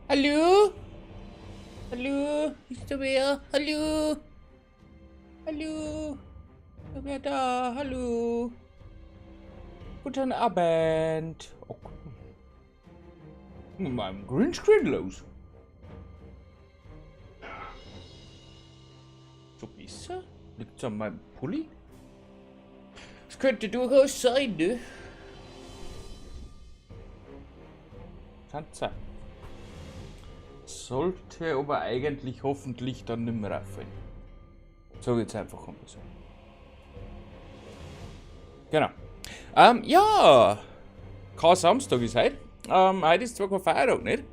Hallo? Hallo? Ist da wer? Hallo? Hallo? Ist da wer da? Hallo? Guten Abend. Oh, mit meinem Greenscreen los. So besser? Liegt's an meinem Pulli? Das könnte durchaus sein, ne? Kann sein. Sollte aber eigentlich hoffentlich dann nimmer auffallen. Sag jetzt einfach einmal so. Genau. Ja. Kein Samstag ist heute. Heute ist zwar kein Feiertag, nicht?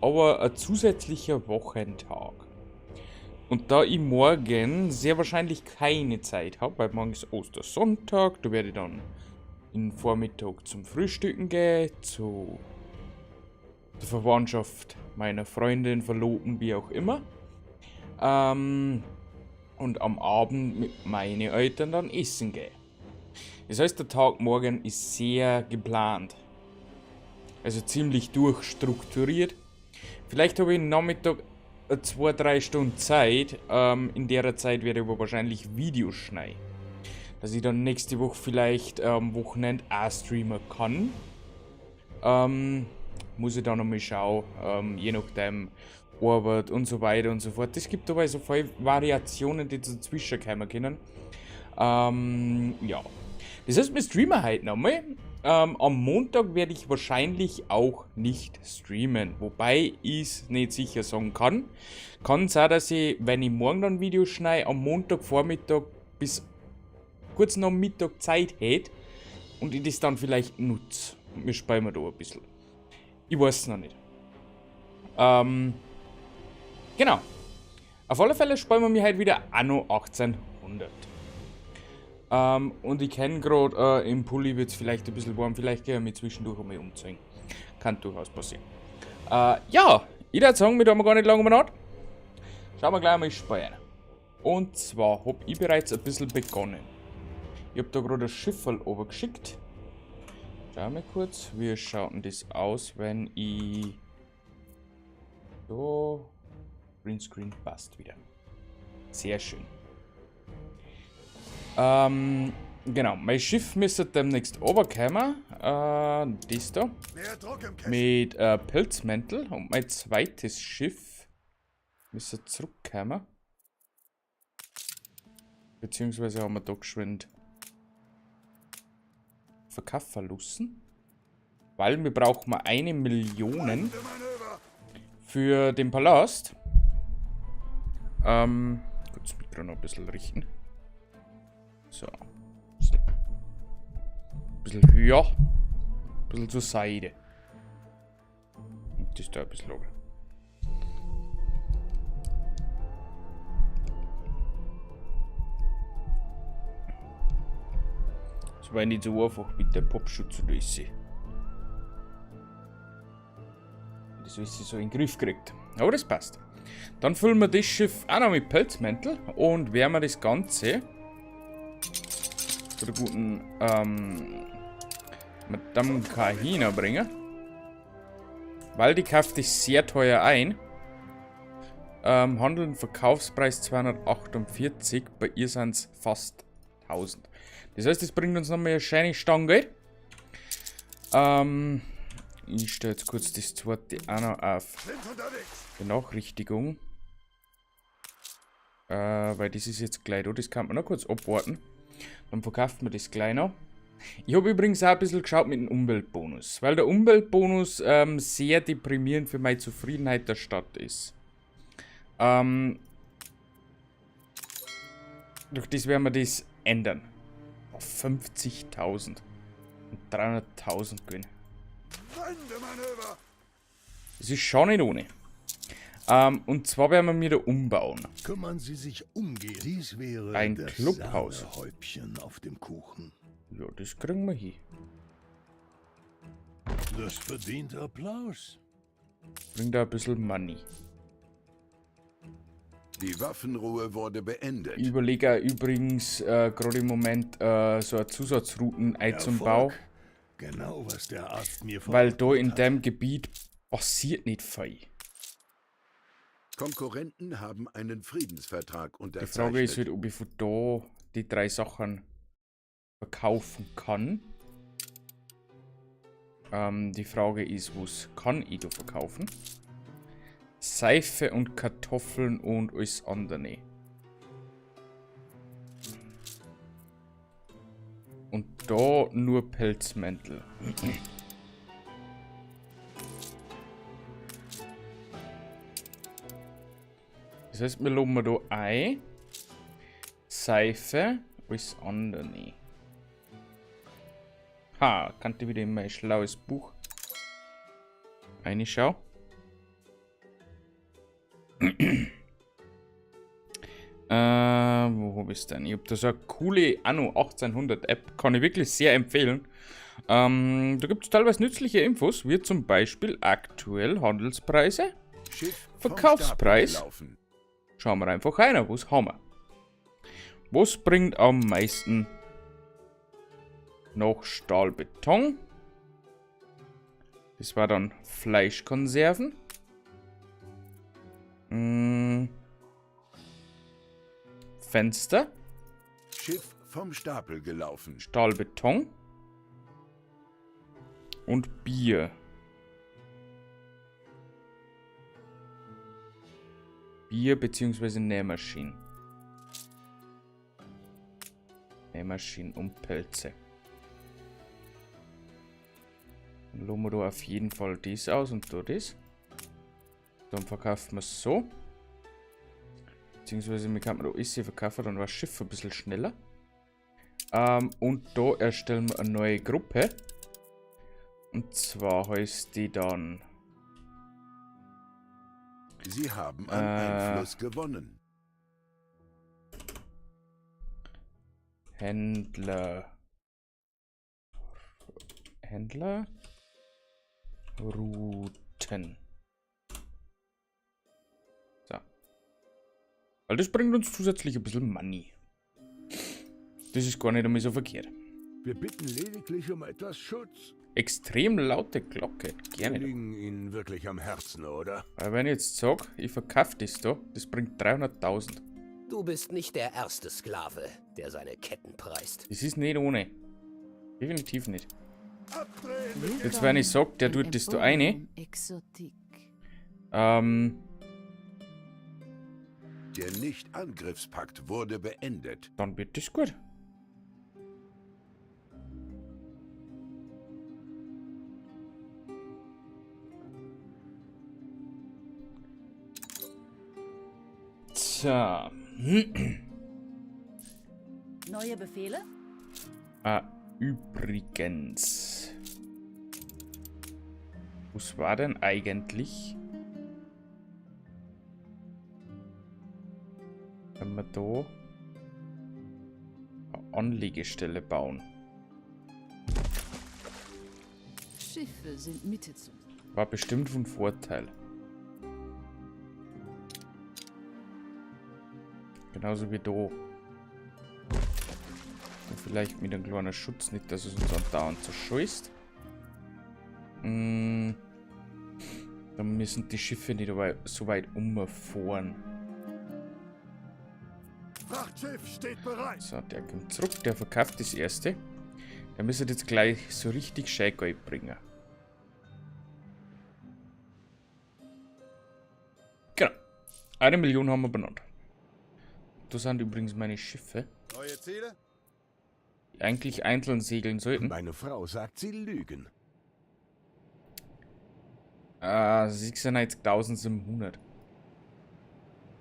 Aber ein zusätzlicher Wochentag. Und da ich morgen sehr wahrscheinlich keine Zeit hab, weil morgen ist Ostersonntag, da werde ich dann den Vormittag zum Frühstücken gehen, zu der Verwandtschaft meiner Freundin, Verlobten, wie auch immer. Und am Abend mit meinen Eltern dann essen gehen. Das heißt, der Tag morgen ist sehr geplant. Also ziemlich durchstrukturiert. Vielleicht habe ich Nachmittag 2-3 Stunden Zeit. In der Zeit werde ich aber wahrscheinlich Videos schneiden. Dass ich dann nächste Woche vielleicht am Wochenende auch streamen kann. Muss ich dann nochmal schauen, je nachdem Arbeit und so weiter und so fort. Es gibt dabei so viele Variationen, die dazwischen kommen können. Ja. Das heißt, wir streamen heute nochmal. Am Montag werde ich wahrscheinlich auch nicht streamen, wobei ich's nicht sicher sagen kann. Kann sein, dass ich, wenn ich morgen dann Videos schneide, am Montagvormittag bis kurz nach Mittag Zeit hätte und ich das dann vielleicht nutze. Und wir sparen da ein bisschen. Ich weiß es noch nicht. Genau. Auf alle Fälle sparen wir mir heute wieder Anno 1800. Und ich kenn grad, im Pulli wird's vielleicht ein bisschen warm, vielleicht geh ich mich zwischendurch einmal umziehen. Kann durchaus passieren. Ja, ich würd sagen, wir tun gar nicht lange umeinander. Schauen wir gleich mal speiern. Und zwar hab ich bereits ein bisschen begonnen. Ich hab da grad ein Schifferl runtergeschickt. Schauen wir kurz, wie schaut denn das aus, wenn ich... So... Greenscreen passt wieder. Sehr schön. Genau, mein Schiff müsste demnächst runterkommen. Das da. Mehr Druck im Kessel. Mit Pelzmäntel. Und mein zweites Schiff müsste zurückkommen. Beziehungsweise haben wir da geschwind verkaufen lassen. Weil wir brauchen mal 1 Million für den Palast. Kurz Mikro noch ein bisschen richten. So. Ein bisschen höher. Ein bisschen zur Seite. Und das da ein bisschen runter. Das war nicht so einfach mit der Popschutz und alles. Das ist so in den Griff gekriegt. Aber das passt. Dann füllen wir das Schiff auch noch mit Pelzmäntel und werden wir das Ganze zu der guten Madame Kahina bringen. Weil die kauft sich sehr teuer ein. Handel und Verkaufspreis 248, bei ihr sind's fast 1000. Das heißt, das bringt uns nochmal eine schöne Stange Geld. Ich stelle jetzt kurz das zweite auch noch auf Benachrichtigung. Weil das ist jetzt gleich da, das kann man noch kurz abwarten. Dann verkauft man das gleich noch. Ich habe übrigens auch ein bisschen geschaut mit dem Umweltbonus, weil der Umweltbonus sehr deprimierend für meine Zufriedenheit der Stadt ist. Durch das werden wir das ändern. Auf 50.000 und 300.000 Gewinn. Das ist schon nicht ohne. Und zwar werden wir mir da umbauen. Kümmern Sie sich umgehend. Dies wäre ein das Clubhaus. Sahnehäubchen auf dem Kuchen. Ja, das kriegen wir hin. Das verdient Applaus. Bringt da ein bisschen Money. Die Waffenruhe wurde beendet. Ich überlege auch übrigens gerade im Moment so eine Zusatzrouten einzubauen. Erfolg. Genau, was der Arzt mir Weil da in verordnet hat. dem Gebiet Passiert nicht viel. Konkurrenten haben einen Friedensvertrag Die Frage ist unterzeichnet. halt, ob ich von da die drei Sachen verkaufen kann. Die Frage ist, was kann ich da verkaufen? Seife und Kartoffeln und alles andere. Und da nur Pelzmäntel. Das heißt, wir loben da ein. Seife, alles andere. Ha, kannte wieder in mein schlaues Buch. Eine Schau. Wo hab ich's denn? Ich hab da so eine coole Anno 1800 App, kann ich wirklich sehr empfehlen. Da gibt's teilweise nützliche Infos, wie zum Beispiel aktuell Handelspreise, Schiff vom Verkaufspreis. Stapel gelaufen. Schauen wir einfach rein, was haben wir? Was bringt am meisten noch Stahlbeton? Das war dann Fleischkonserven. Fenster. Schiff vom Stapel gelaufen. Stahlbeton. Und Bier. Bier beziehungsweise Nähmaschinen. Nähmaschinen und Pelze. Dann lassen wir da auf jeden Fall das aus und da das. Dann verkaufen wir es so. Beziehungsweise wir können da alles hier verkaufen, dann war das Schiff ein bisschen schneller. Und da erstellen wir eine neue Gruppe. Und zwar heißt die dann... Sie haben an Einfluss gewonnen. Händler. Händler. Routen. So. Weil das bringt uns zusätzlich ein bisschen Money. Das ist gar nicht einmal so verkehrt. Wir bitten lediglich um etwas Schutz. Extrem laute Glocke. Gerne. Wir liegen Ihnen wirklich am Herzen, oder? Aber wenn ich jetzt sag, ich verkaufe das da, das bringt 300.000. Du bist nicht der erste Sklave, der seine Ketten preist. Das ist nicht ohne. Definitiv nicht. Abdrehen! Jetzt, wenn ich sag, der tut das da rein. Exotik. Der Nicht-Angriffspakt wurde beendet. Dann wird das gut. Tja. Neue Befehle? Ah, übrigens. Was war denn eigentlich, wenn wir da eine Anlegestelle bauen? Schiffe sind Mitte zum. War bestimmt von Vorteil. Genauso wie da. Und vielleicht mit einem kleinen Schutz, nicht, dass es uns andauernd zerscheißt. Dann müssen die Schiffe nicht so weit umfahren. Frachtschiff steht bereit. So, der kommt zurück, der verkauft das erste. Der müsste jetzt gleich so richtig schön Geld bringen. Genau. 1 Million haben wir benannt. Das sind übrigens meine Schiffe. Neue Ziele? Die eigentlich einzeln segeln sollten. Meine Frau sagt, sie lügen. 96.700.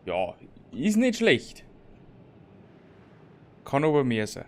Ja, ist nicht schlecht. Kann aber mehr sein.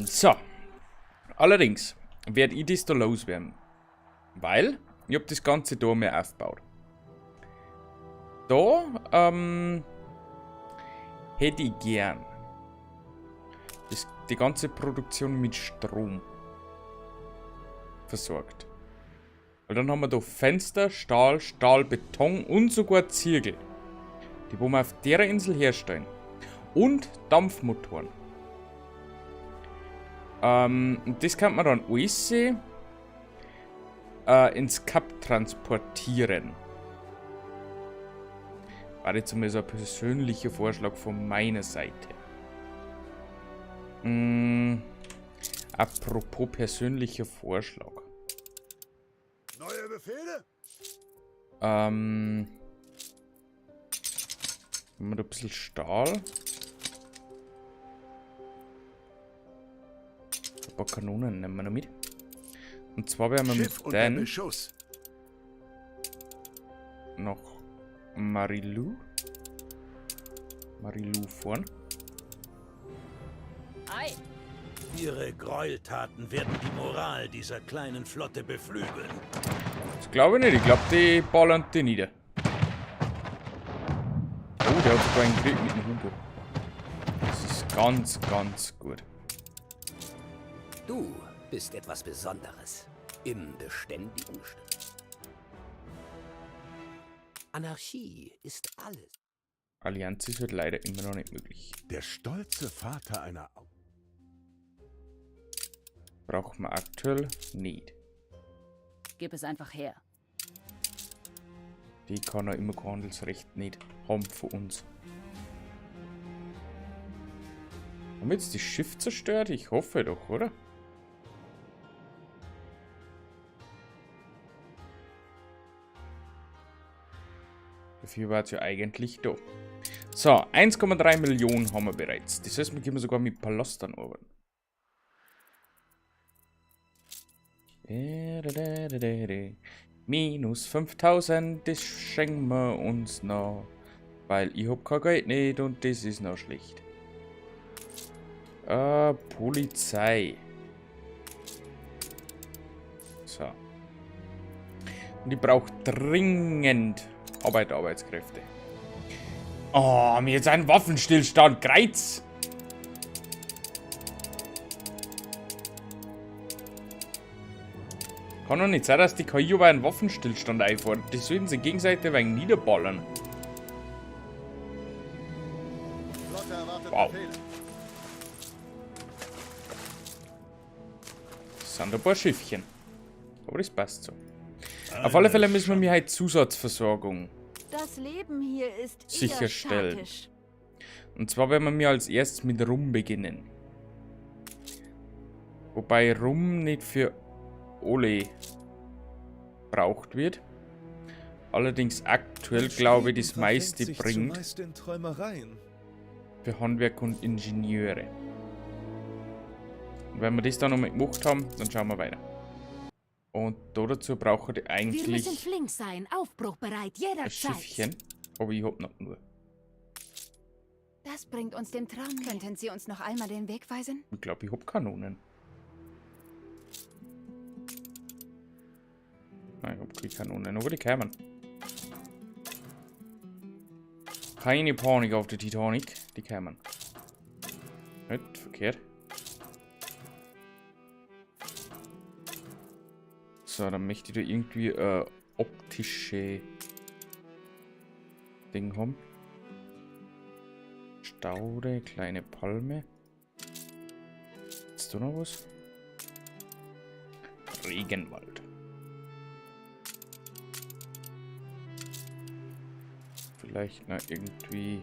So. Allerdings werd ich das da loswerden. Weil ich hab das Ganze da mehr aufgebaut. Da hätte ich gern die ganze Produktion mit Strom versorgt. Weil dann haben wir da Fenster, Stahl, Stahl, Beton und sogar Ziegel. Die wo wir auf der Insel herstellen. Und Dampfmotoren. Und das kann man dann alles ins Kap transportieren. War jetzt mal so ein persönlicher Vorschlag von meiner Seite. Apropos persönlicher Vorschlag. Neue Befehle? Haben wir da ein bisschen Stahl? Ein paar Kanonen nehmen wir noch mit. Und zwar werden wir Schiff mit unter den Beschuss. noch Marilou. Marilou fahren. Ei. Ihre Gräueltaten werden die Moral dieser kleinen Flotte beflügeln. Das glaube ich nicht. Ich glaube, die ballern die nieder. Oh, der hat sogar einen Krieg mit dem Hugo. Das ist ganz, ganz gut. Du bist etwas Besonderes. Im beständigen St- Anarchie ist alles. Allianz ist halt leider immer noch nicht möglich. Der stolze Vater einer Au- Braucht man aktuell nicht. Gib es einfach her. Die kann er immer kein Handelsrecht nicht haben von uns. Haben wir jetzt das Schiff zerstört? Ich hoffe doch, oder? Dafür war es ja eigentlich da. So, 1,3 Millionen haben wir bereits. Das heißt, wir können sogar mit Palastern arbeiten. Minus 5000, das schenken wir uns noch. Weil ich hab kein Geld nicht und das ist noch schlecht. Polizei. So. Und ich brauch dringend Arbeitskräfte. Oh, mir jetzt ein Waffenstillstand. Greiz! Kann doch nicht sein, dass die KI über einen Waffenstillstand einfordert. Die sollten sich gegenseitig wegen niederballern. Wow. Das sind ein paar Schiffchen. Aber das passt so. Auf alle Fälle müssen wir mir halt Zusatzversorgung Das Leben hier ist eher sicherstellen. statisch. Und zwar werden wir mir als erstes mit Rum beginnen. Wobei Rum nicht für Ole braucht wird. Allerdings aktuell, Das glaube ich, Leben das meiste verfängt sich bringt zumeist in Träumereien. für Handwerk und Ingenieure. Und wenn wir das dann nochmal gemacht haben, dann schauen wir weiter. Und da dazu brauche ich Wir müssen eigentlich flink sein, aufbruchbereit, ein jederzeit. Schiffchen. Aber ich hab noch nur. Das bringt uns dem Traum. Könnten Sie uns noch einmal den Weg weisen? Ich glaub, ich hab Kanonen. Nein, ich hab keine Kanonen, aber die kämen. Keine Panik auf der Titanic, die kämen. Nicht verkehrt. So, dann möchte ich da irgendwie optische Ding haben. Staude, kleine Palme. Ist da noch was? Regenwald. Vielleicht noch irgendwie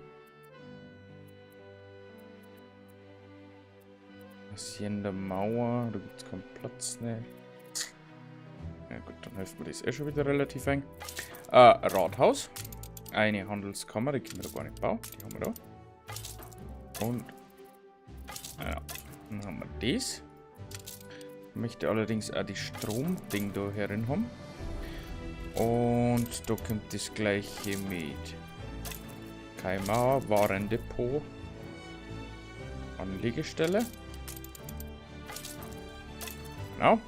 Hacienda Mauer, da gibt's keinen Platz, ne? Ja gut, dann helfen wir das eh schon wieder relativ eng. Rathaus. Eine Handelskammer, die können wir da gar nicht bauen. Die haben wir da. Und ja, dann haben wir das. Ich möchte allerdings auch die Stromding da herin haben. Und da kommt das gleiche mit Kaimauer, Warendepot, Anlegestelle. Genau.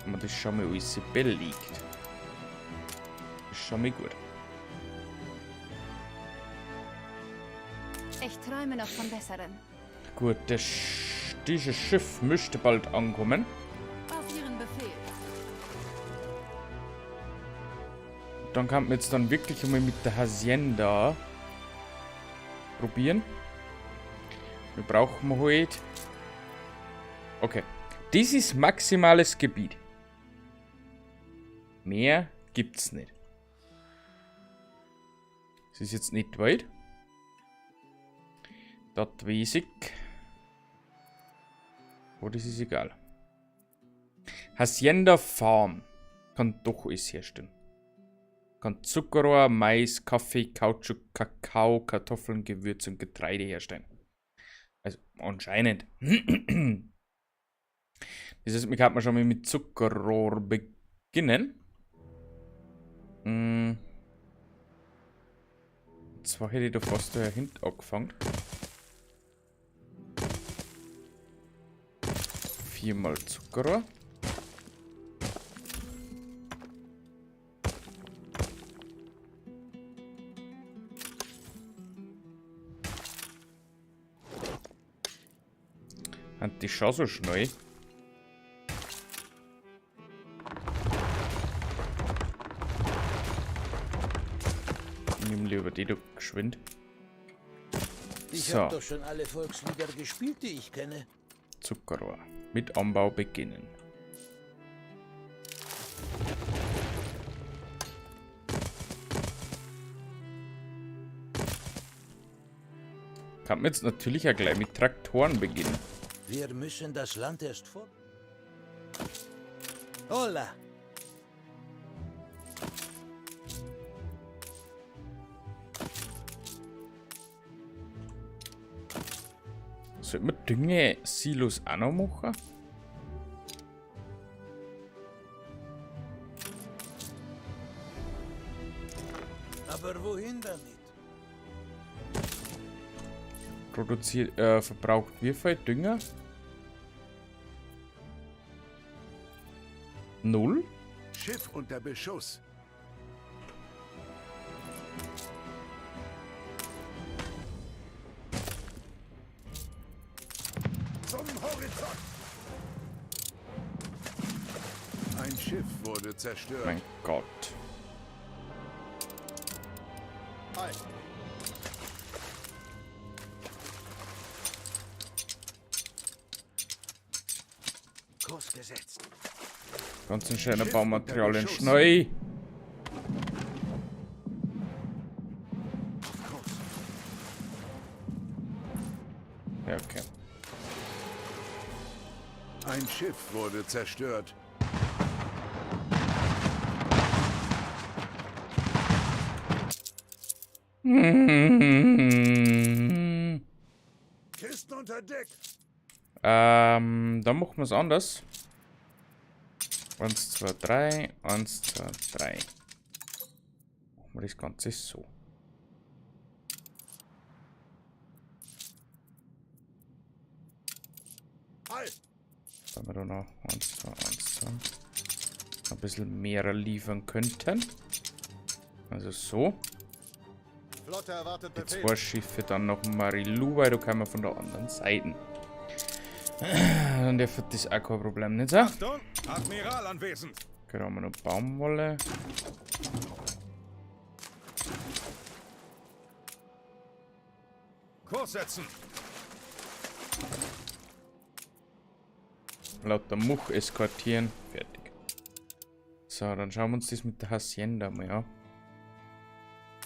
Haben wir das schon mal alles belegt. Das ist schon mal gut. Träume noch von Besseren. Gut, dieses Schiff müsste bald ankommen. Auf Ihren Befehl. Dann kann man jetzt dann wirklich einmal mit der Hacienda probieren. Wir brauchen halt. Okay. Das ist maximales Gebiet. Mehr gibt's nicht. Das ist jetzt nicht weit. Das weiß ich. Oh, das ist egal. Hacienda Farm. Kann doch alles herstellen. Kann Zuckerrohr, Mais, Kaffee, Kautschuk, Kakao, Kartoffeln, Gewürze und Getreide herstellen. Also anscheinend. Das heißt, wir könnten schon mal mit Zuckerrohr beginnen. Und zwar hätte ich da fast da hinten angefangen. 4-mal Zuckerrohr. Und die schon so schnell. Ich nehme lieber die da geschwind. Ich So. habe doch schon alle Volkslieder gespielt, die ich kenne. Zuckerrohr. Mit Anbau beginnen. Kann man jetzt natürlich auch gleich mit Traktoren beginnen. Wir müssen das Land erst vor. Hola! Sollte man Dünge-Silos auch noch machen? Aber wohin damit? Produziert, verbraucht wie viel Dünger? 0? Schiff unter Beschuss. Zum Horizont! Ein Schiff wurde zerstört. Mein Gott. Halt! Kurs gesetzt. Ganzen schöne Schiff Baumaterialien unter Beschuss. schnell. Auf Kurs. Ja, okay. Ein Schiff wurde zerstört. Kisten unter Deck! Dann machen wir es anders. 1, 2, 3. 1, 2, 3. Machen wir das Ganze so. Halt! Dann wir da noch 1, 2, 1, 2. Ein bisschen mehr liefern könnten. Also so. Flotte erwartet Die Befehl. 2 Schiffe dann noch Marilu, weil da kommen wir von der anderen Seite. Dann darf das auch kein Problem nicht sein. Achtung, Admiral anwesend. Okay, da haben wir noch Baumwolle. Kurs setzen. Lauter Much eskortieren. Fertig. So, dann schauen wir uns das mit der Hacienda mal an.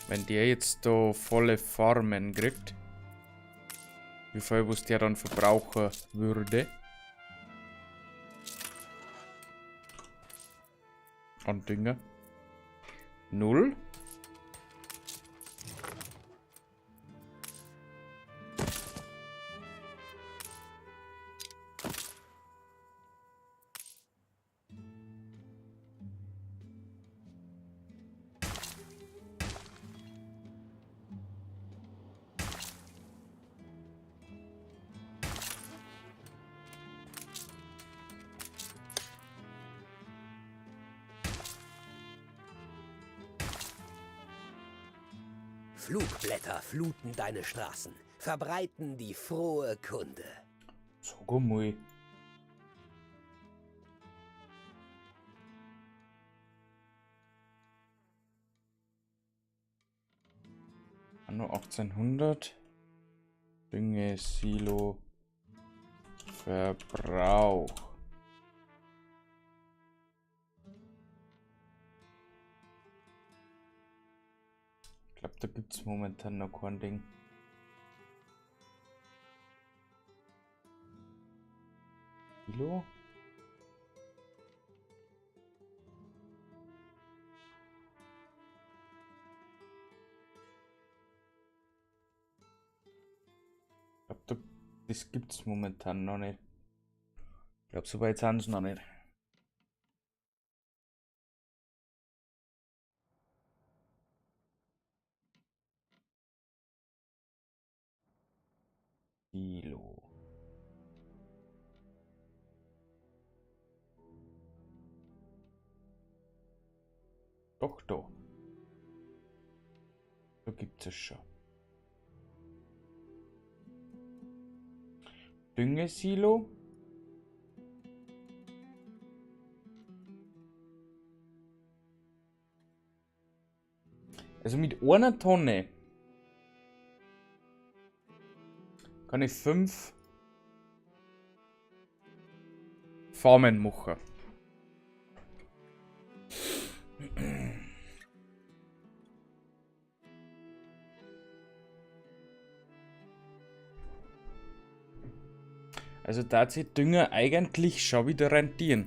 Wenn der jetzt da volle Farmen kriegt, wie viel was der dann verbrauchen würde. An Dünger. 0. Flugblätter fluten deine Straßen. verbreiten die frohe Kunde. Sag einmal. Anno 1800. Dünge, Silo, Verbrauch. Ich glaube, da gibt es momentan noch kein Ding. Silo? Ich glaube, das gibt es momentan noch nicht. Ich glaube, so weit sind sie noch nicht. Kilo. Doch, da. Da gibt es schon. Düngesilo. Also mit einer Tonne kann ich 5 Farmen machen. Also da hat sich Dünger eigentlich schon wieder rentieren.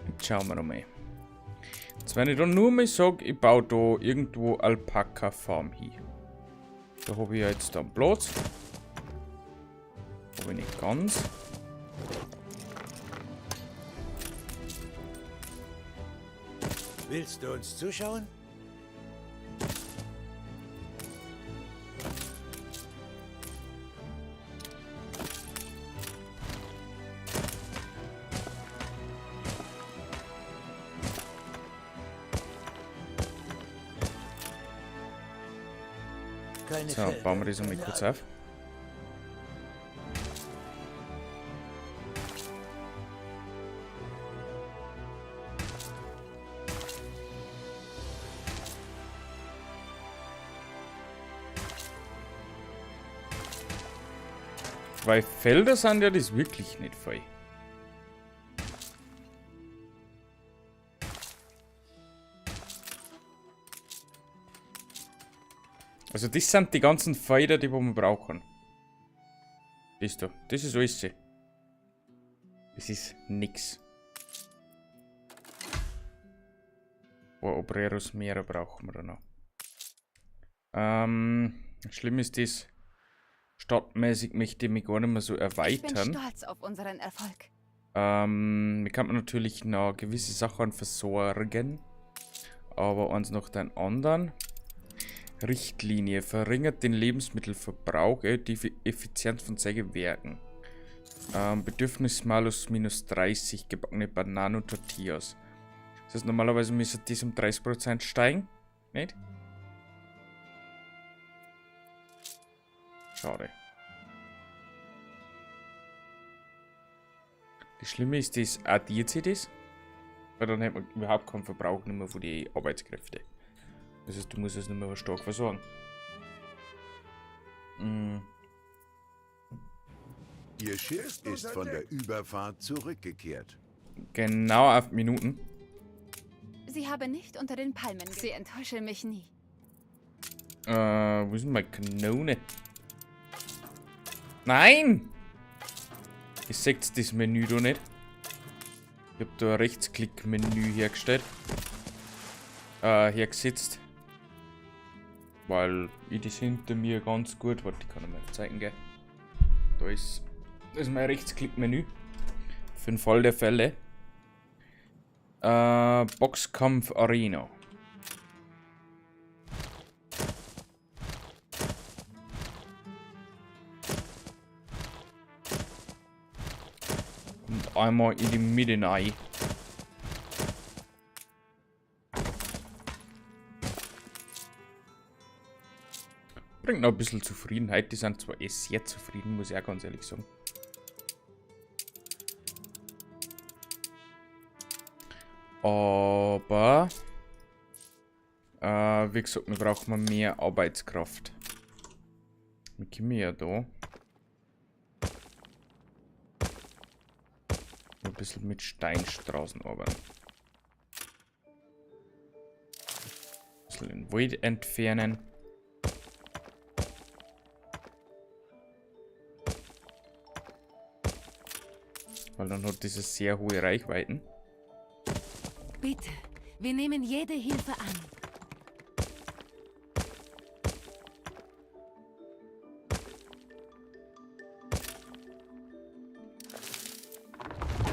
Jetzt schauen wir mal. Jetzt, wenn ich da nur mal sage, ich baue da irgendwo Alpaka-Farm hin. Da habe ich ja jetzt dann Platz. Habe ich nicht ganz. Willst du uns zuschauen? Keine So, Felder, bauen wir das einmal keine kurz auf. Weil Felder sind ja das wirklich nicht viel. Also das sind die ganzen Felder, die wir brauchen. Das da, das ist alles. Das ist nix. Oh, Obreros Mera brauchen wir da noch. Schlimm ist das, stadtmäßig möchte ich mich gar nicht mehr so Ich bin erweitern. stolz auf unseren Erfolg. Mir kann man natürlich noch gewisse Sachen versorgen. Aber eins nach den anderen. Richtlinie verringert den Lebensmittelverbrauch, die Effizienz von Sägewerken. Bedürfnismalus minus 30, gebackene Bananen und Tortillas. Das heißt, normalerweise müsste das um 30% steigen. Nicht? Schade. Das Schlimme ist, das addiert sich das. Weil dann hat man überhaupt keinen Verbrauch nicht mehr von den Arbeitskräften. Das heißt, du musst es nicht mehr stark versorgen. Ihr Schiff ist von der Überfahrt zurückgekehrt. Genau auf Minuten. Sie haben nicht unter den Palmen. Sie enttäuschen mich nie. Wo ist denn meine Kanone? Nein! Ihr seht das Menü da nicht. Ich hab da ein Rechtsklick-Menü hergestellt. Hergesetzt. Weil ich das hinter mir ganz gut. Warte, ich kann mal zeigen, gell? Da ist. Das ist mein Rechtsklick-Menü. Für den Fall der Fälle. Boxkampf Arena. einmal in die Mitte rein. Bringt noch ein bisschen Zufriedenheit. Die sind zwar eh sehr zufrieden, muss ich auch ganz ehrlich sagen. Aber wie gesagt, wir brauchen mehr Arbeitskraft. Wir können ja da ein bisschen mit Steinstraßen arbeiten. Ein bisschen den Wald entfernen. Weil dann hat dieses sehr hohe Reichweiten. Bitte, wir nehmen jede Hilfe an.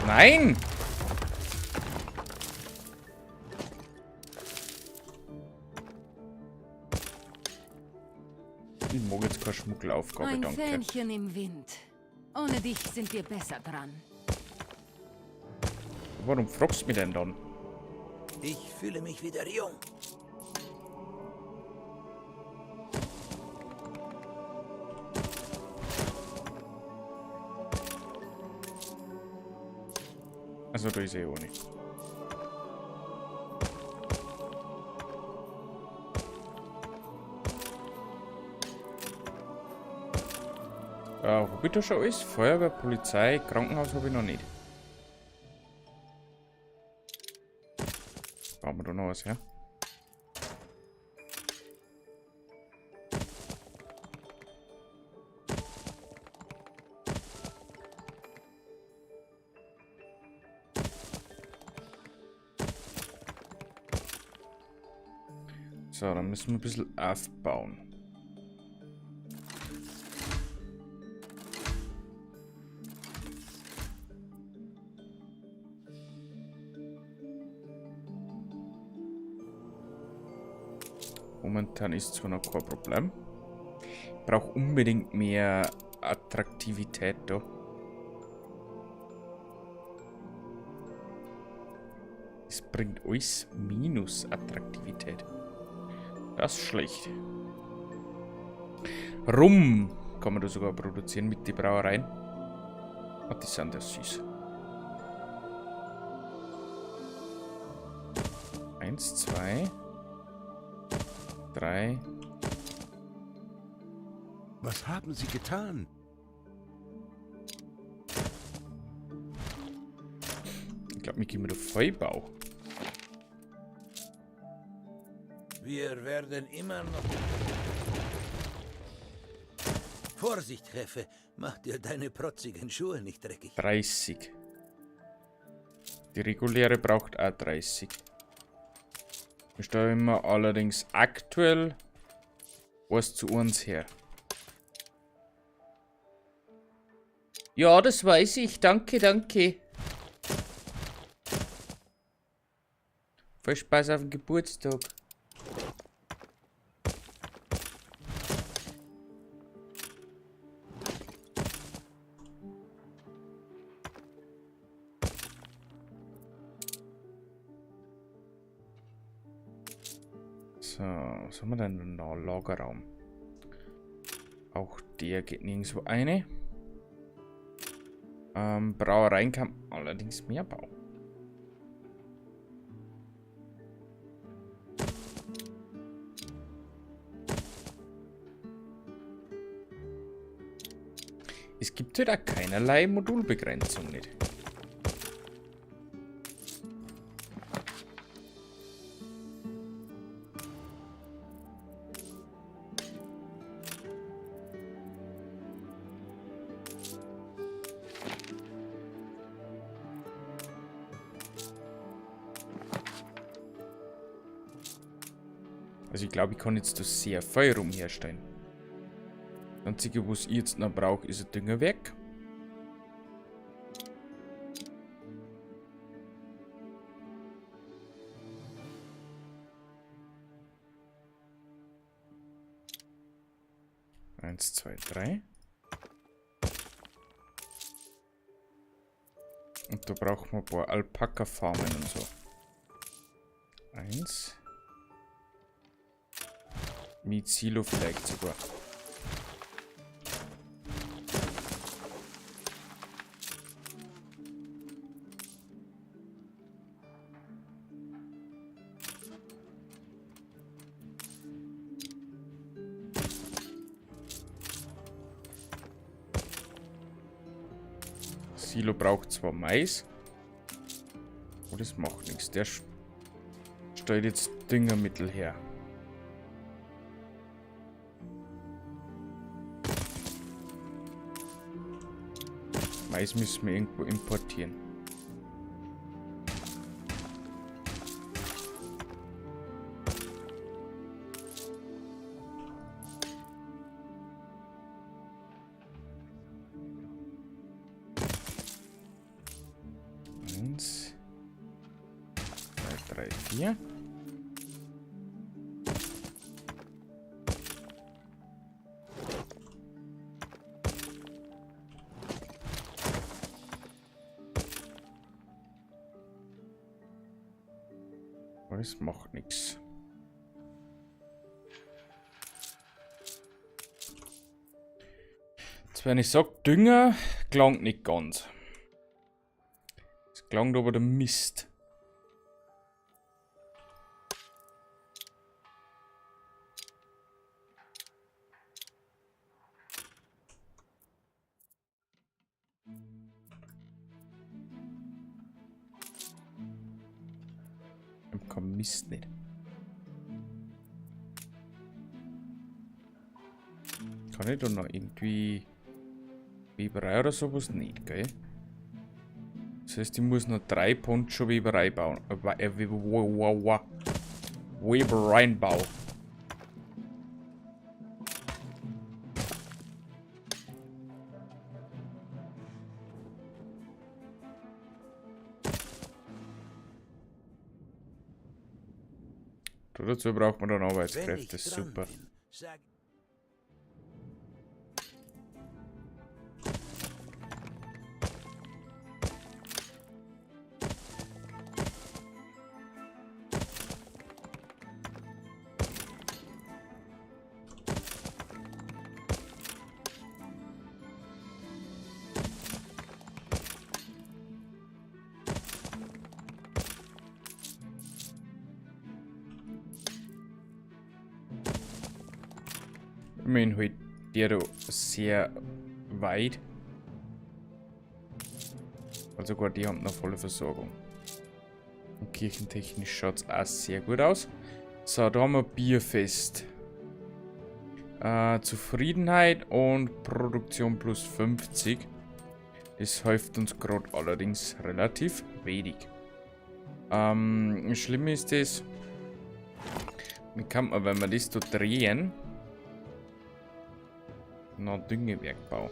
Nein! Ich mag jetzt keine Schmuggelaufgabe, Ein danke. Fähnchen im Wind. Ohne dich sind wir besser dran. Warum fragst du mich denn dann? Ich fühle mich wieder jung. Also da ist eh auch nicht. Hab ich da schon alles? Feuerwehr, Polizei, Krankenhaus habe ich noch nicht. Bauen wir da noch was her? So, dann müssen wir ein bisschen aufbauen. Momentan ist zwar noch kein Problem. Ich brauche unbedingt mehr Attraktivität da. Es bringt alles minus Attraktivität. Das ist schlecht. Rum kann man da sogar produzieren mit den Brauereien. Ah, die sind ja süß. 1, 2, 3. Was haben Sie getan? Ich glaube, wir gehen mit der Vollbau. Wir werden immer noch... Vorsicht, Jefe. Mach dir deine protzigen Schuhe nicht dreckig. 30. Die reguläre braucht auch 30. Wir stellen immer allerdings aktuell was zu uns her. Ja, das weiß ich. Danke, danke. Viel Spaß auf dem Geburtstag. So, was haben wir denn da? Lagerraum. Auch der geht nirgendwo eine. Brauereien kann allerdings mehr bauen. Es gibt halt auch keinerlei Modulbegrenzung nicht. Also ich glaube, ich kann jetzt das sehr viel rum herstellen. Das Einzige, was ich jetzt noch brauche, ist ein Düngerwerk. Eins, 2, 3. Und Und da brauchen wir ein paar Alpaka-Farmen und so. 1. Mit Silo vielleicht sogar. Silo braucht zwar Mais, aber das macht nichts. Der stellt jetzt Düngermittel her. Mais müssen wir irgendwo importieren. Eins, 2, 3, 4. Das macht nichts. Jetzt, wenn ich sage, Dünger klangt nicht ganz. Es klangt aber der Mist. Ich hab keinen Mist nicht. Kann ich da noch irgendwie Weberei oder sowas? Nicht, gell? Das heißt, ich muss noch 3 Poncho Weberei bauen. Webereien bauen. Dazu braucht man dann Arbeitskräfte, super. Immerhin halt der da sehr weit. Also sogar die haben noch volle Versorgung. Und kirchentechnisch schaut es auch sehr gut aus. So, da haben wir Bierfest. Zufriedenheit und Produktion plus 50. Das hilft uns gerade allerdings relativ wenig. Schlimm ist das, wie kann man, wenn wir das da drehen, noch Düngewerkbau.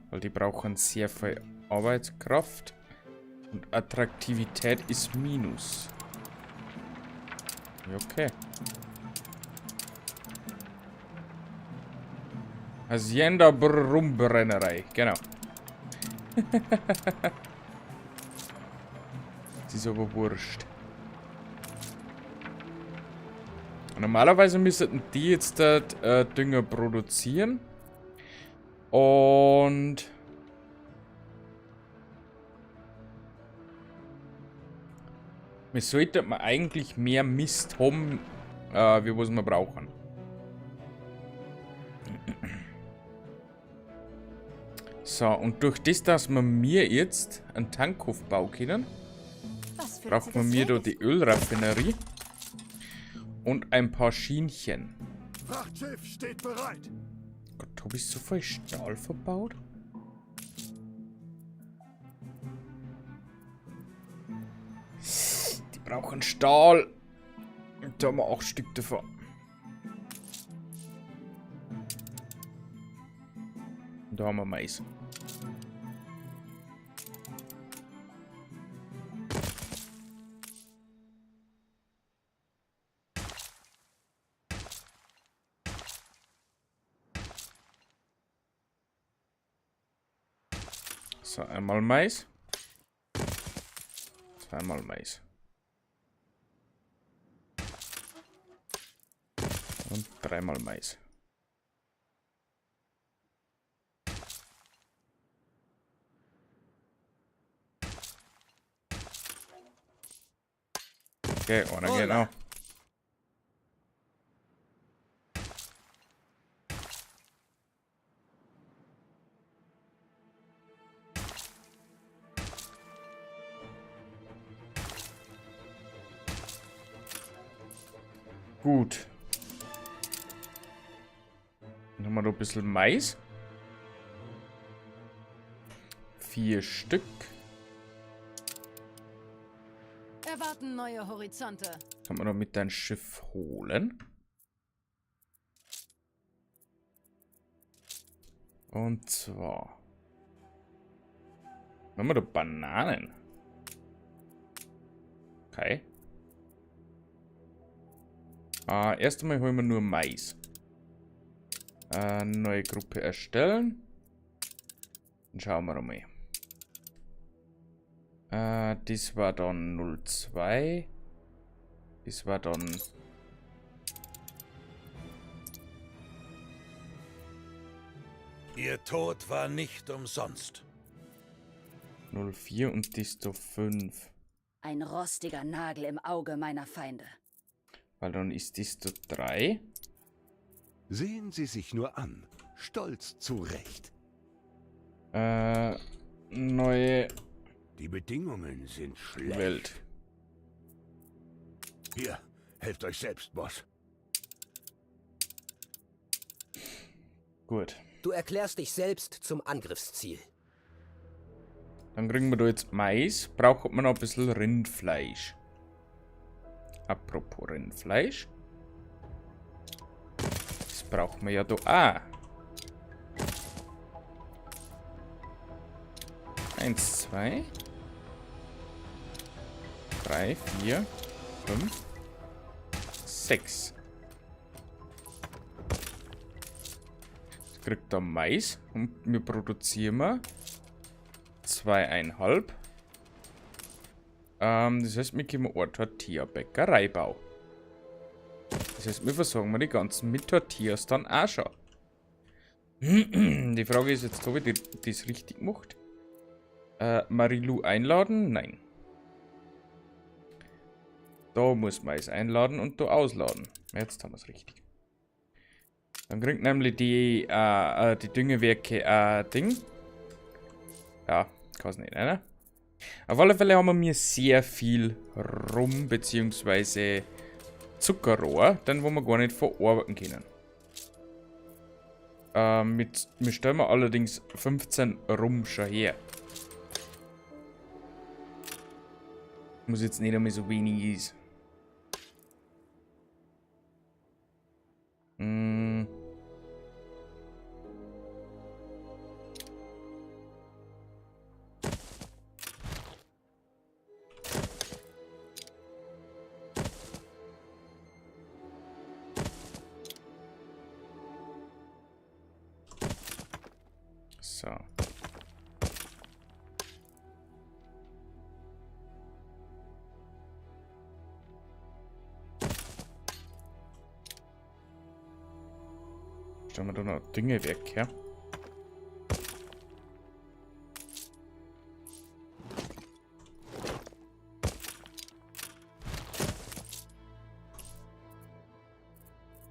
Weil die brauchen sehr viel Arbeitskraft und Attraktivität ist Minus. Okay. Hacienda Brumbrennerei, genau. Das ist aber wurscht. Normalerweise müssten die jetzt Dünger produzieren. Und wir sollten eigentlich mehr Mist haben, wie was wir brauchen. So, und durch das, dass wir mir jetzt einen Tankhof bauen können, brauchen wir mir da die Ölraffinerie und ein paar Schienchen. Frachtschiff steht bereit. Gott, hab ich so viel Stahl verbaut? Die brauchen Stahl. Und da haben wir 8 Stück davon. Und da haben wir Mais. So, einmal Mais. Zweimal Mais. Und dreimal Mais. Okay, einer geht noch. Gut. Dann haben wir noch ein bisschen Mais. 4 Stück. Erwarten neue Horizonte. Kann man noch mit deinem Schiff holen. Und zwar haben wir da Bananen. Okay. Erst einmal holen wir nur Mais. Neue Gruppe erstellen. Dann schauen wir mal. Das war dann 02. Das war dann... Ihr Tod war nicht umsonst. 04 und das da 5. Ein rostiger Nagel im Auge meiner Feinde. Weil dann ist das da 3. Sehen Sie sich nur an. Stolz zurecht. Neue Die Bedingungen sind schlecht. Welt. Hier, helft euch selbst, Boss. Gut. Du erklärst dich selbst zum Angriffsziel. Dann kriegen wir da jetzt Mais. Braucht man noch ein bisschen Rindfleisch. Apropos Rindfleisch. Das brauchen wir ja da auch. 1, 2, 3, 4, 5, 6. Jetzt kriegt er Mais und wir produzieren mal 2,5. Das heißt, wir können eine Tortilla-Bäckerei bauen. Das heißt, wir versorgen wir die ganzen mit Tortillas dann auch schon. Die Frage ist jetzt, ob ich das richtig gemacht? Marilou einladen? Nein. Da muss man es einladen und da ausladen. Jetzt haben wir's richtig. Dann kriegt nämlich die Düngewerke Ding. Ja, kann's nicht, ne? Auf alle Fälle haben wir mir sehr viel Rum beziehungsweise Zuckerrohr, den wo wir gar nicht verarbeiten können. Wir stellen wir allerdings 15 Rum schon her. Muss jetzt nicht einmal so wenig ist. So. Stellen wir da noch Düngewerk her.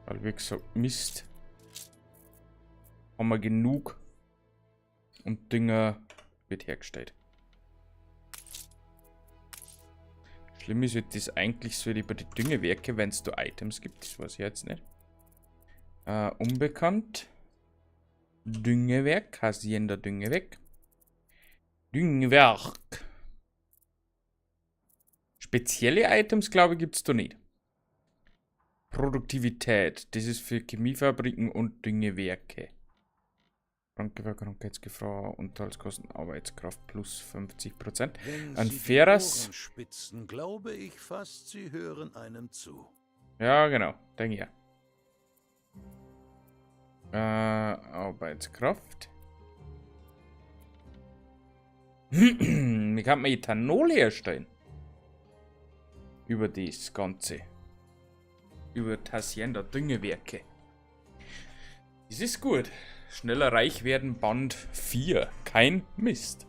Weil, wie gesagt, Mist. Haben wir genug. Und Dünger wird hergestellt. Schlimm ist halt das eigentlich so bei den Düngewerke, wenn es da Items gibt, das weiß ich jetzt nicht. Unbekannt. Düngewerk, Hacienda Düngewerk. Düngewerk. Spezielle Items, glaube ich, gibt's da nicht. Produktivität, das ist für Chemiefabriken und Düngewerke. Krankgefahr, Krankheitsgefahr, Unterhaltskosten, Arbeitskraft plus 50%. Wenn Ein Sie die faires Ohren spitzen, glaube ich fast, Sie hören einem zu. Ja, genau, denke ich ja. Arbeitskraft. Wie kann man Ethanol herstellen? Über das Ganze. Über Hacienda Düngewerke. Das ist gut. Schneller reich werden, Band 4. Kein Mist.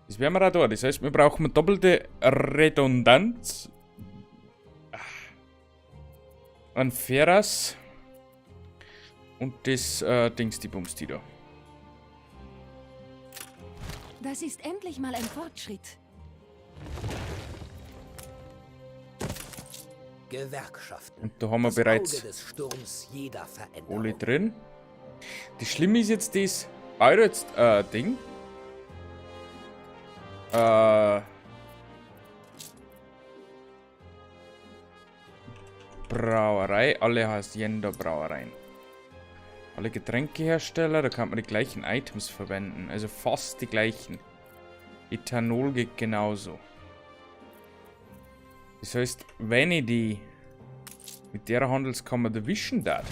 Das werden wir auch da. Das heißt, wir brauchen doppelte Redundanz. An Ferras. Und das Dings, die Bums, die da. Das ist endlich mal ein Fortschritt. Gewerkschaften. Und da haben wir Das bereits Auge des Sturms jeder Veränderung. alle drin. Das Schlimme ist jetzt das. Baut jetzt Ding. Brauerei, alle Hacienda Brauereien. Alle Getränkehersteller, da kann man die gleichen Items verwenden. Also fast die gleichen. Ethanol geht genauso. Das heißt, wenn ich die mit der Handelskammer erwischen darf,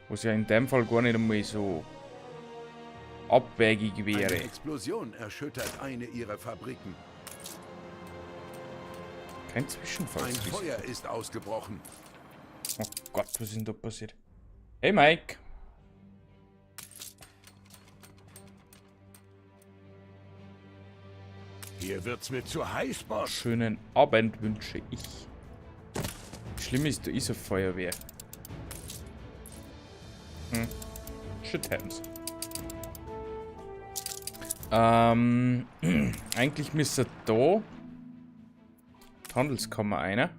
was ja in dem Fall gar nicht einmal so abwegig wäre. Eine Explosion erschüttert eine ihrer Fabriken. Kein Zwischenfall. Ein Feuer ist ausgebrochen. Oh Gott, was ist denn da passiert? Hey Mike. Hier wird's mir zu heiß, Boss. Schönen Abend wünsche ich. Schlimm ist, da ist eine Feuerwehr. Hm. Shit happens. Eigentlich müsste da die Handelskammer einer.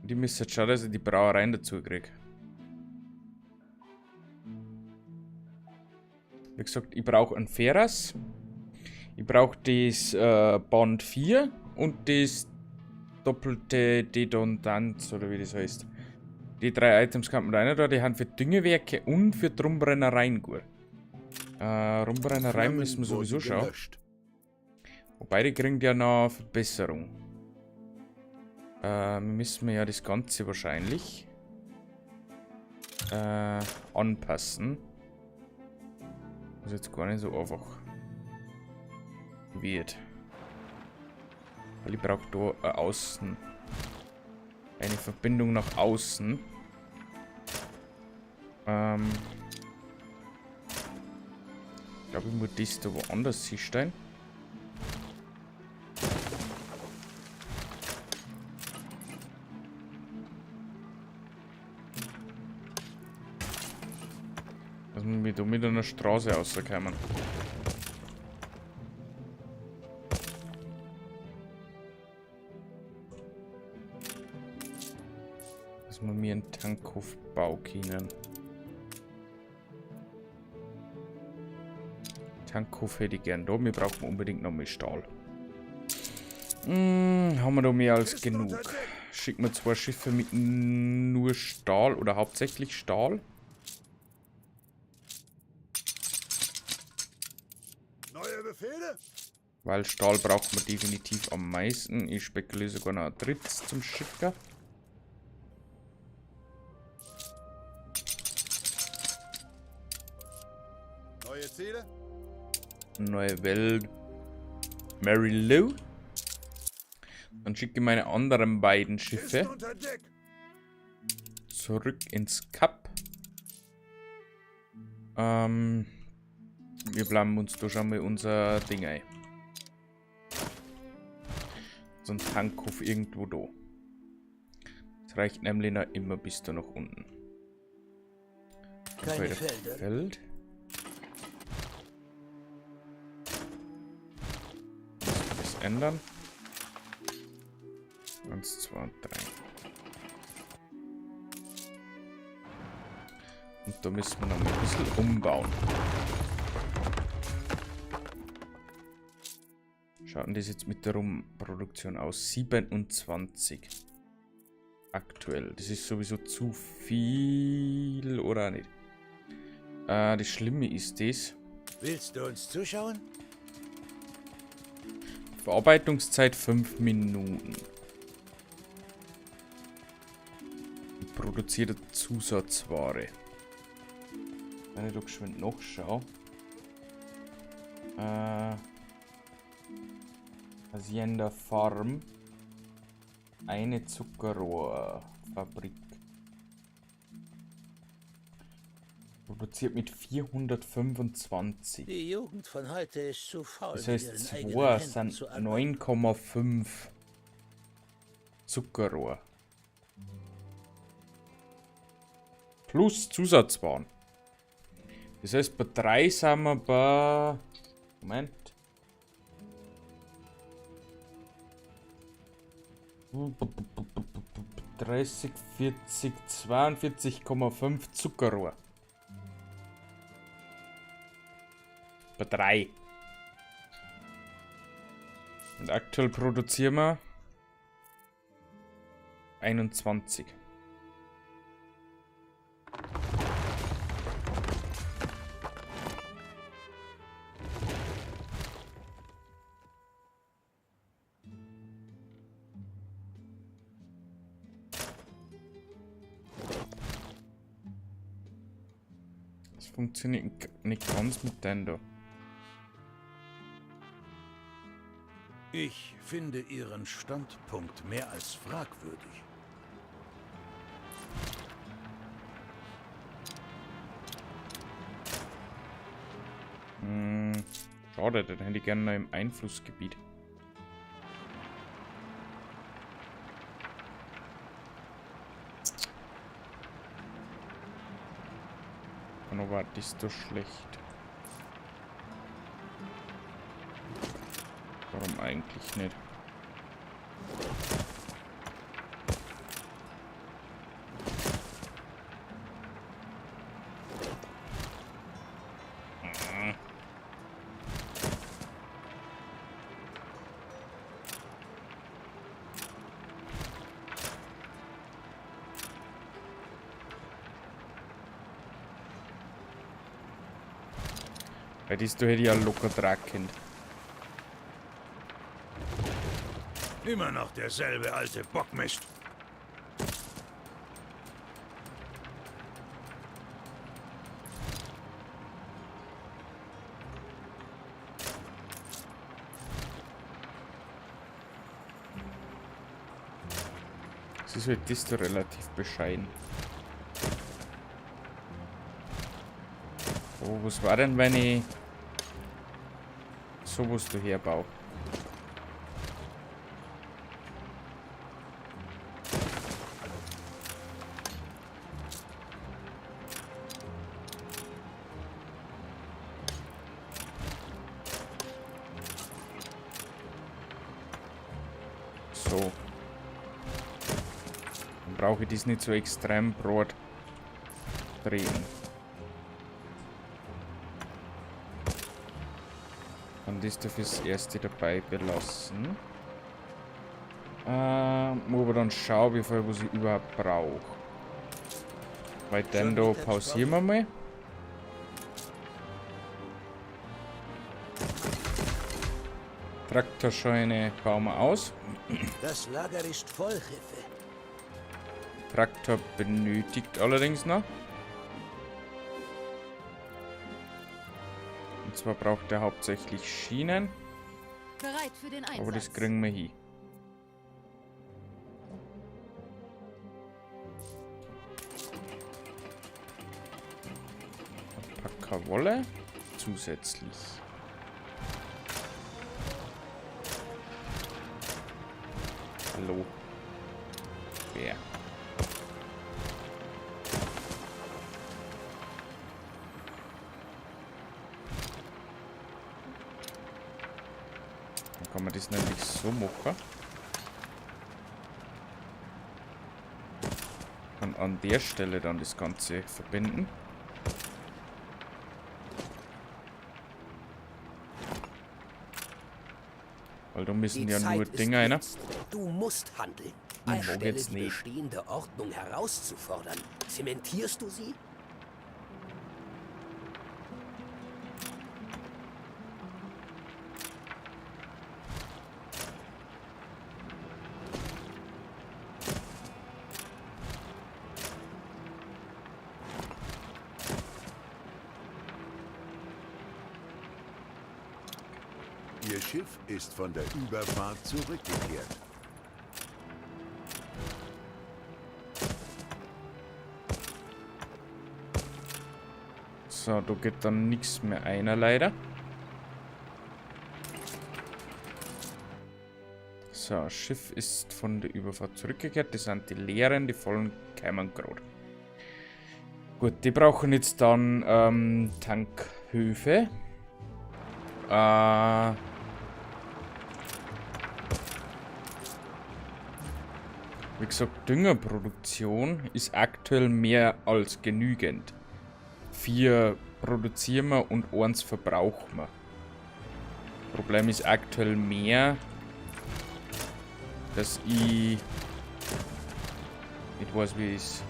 Die müsste jetzt schauen, dass ich die Brauereien dazu kriege. Wie gesagt, ich brauche einen Ferras. Ich brauche das Band 4 und das doppelte Redundanz, oder wie das heißt. Die drei Items kann man rein da, die haben für Düngewerke und für Rumbrennereien gut. Rumbrennereien müssen wir sowieso schauen. Wobei, die kriegen ja noch Verbesserung. Wir müssen ja das Ganze wahrscheinlich anpassen. Was jetzt gar nicht so einfach wird. Weil ich brauche da außen. Eine Verbindung nach außen. Ich glaube, ich muss das da woanders hinstellen. Dass wir da mit einer Straße rauskommen. Dass wir mir einen Tankhof bauen können. Tankhof hätte ich gern da. Wir brauchen unbedingt noch mehr Stahl. Haben wir da mehr als genug. Schicken wir zwei Schiffe mit nur Stahl oder hauptsächlich Stahl. Neue Befehle? Weil Stahl braucht man definitiv am meisten. Ich spekuliere sogar noch ein drittes zum Schicker. Neue Ziele? Neue Welt. Mary Lou. Dann schicke ich meine anderen beiden Schiffe zurück ins Kap. Wir bleiben uns da schon mal unser Ding ein. So ein Tankhof irgendwo da. Das reicht nämlich noch immer bis da nach unten. Keine Felder. Feld. Das ändern. 1, 2 und 3. Und da müssen wir noch ein bisschen umbauen. Schaut denn das jetzt mit der Rumproduktion aus? 27. Aktuell. Das ist sowieso zu viel, oder auch nicht? Das Schlimme ist das. Willst du uns zuschauen? Verarbeitungszeit 5 Minuten. Produzierte Zusatzware. Wenn ich da geschwind nachschaue. Hacienda Farm. Eine Zuckerrohrfabrik. Produziert mit 425. Die Jugend von heute ist zu faul. Das heißt, 2 sind 9,5 Zuckerrohr. Plus Zusatzwaren. Das heißt, bei 3 sind wir bei... Moment. 30, 40, 42,5 Zuckerrohr. Bei 3. Und aktuell produzieren wir 21. Das funktioniert nicht ganz mit denen da. Ich finde Ihren Standpunkt mehr als fragwürdig. Hm, schade, den hätte ich gerne noch im Einflussgebiet. Aber das ist doch schlecht. Warum eigentlich nicht? Weil das da hätte ich ja locker tragen. Immer noch derselbe alte Bockmist. Das ist halt das da relativ bescheiden. Oh, was war denn, wenn ich sowas da herbaue? So. Dann brauche ich das nicht so extrem breit drehen. Und das darf ich das erste dabei belassen. Wo wir dann schauen, wie viel was ich überhaupt brauche. Weil dann da pausieren wir mal. Traktorscheune bauen wir aus. Das Lager ist voll, Jefe. Traktor benötigt allerdings noch. Und zwar braucht er hauptsächlich Schienen. Bereit für den Einsatz. Aber das kriegen wir hin. Alpaka-Wolle zusätzlich. Hallo. Wer? Dann kann man das nämlich so machen. Und an der Stelle dann das Ganze verbinden. Weil da müssen Die ja Zeit nur ist Dinger rein. jetzt. Du musst handeln. Mag Anstelle jetzt die nicht. bestehende Ordnung herauszufordern, zementierst du sie? Ihr Schiff ist von der Überfahrt zurückgekehrt. So, da geht dann nichts mehr einer leider. So, Schiff ist von der Überfahrt zurückgekehrt. Das sind die leeren, die vollen kämen gerade. Gut, die brauchen jetzt dann Tankhöfe. Wie gesagt, Düngerproduktion ist aktuell mehr als genügend. 4 produzieren wir und 1 verbrauchen wir. Problem ist aktuell mehr, dass ich nicht weiß, wie ich's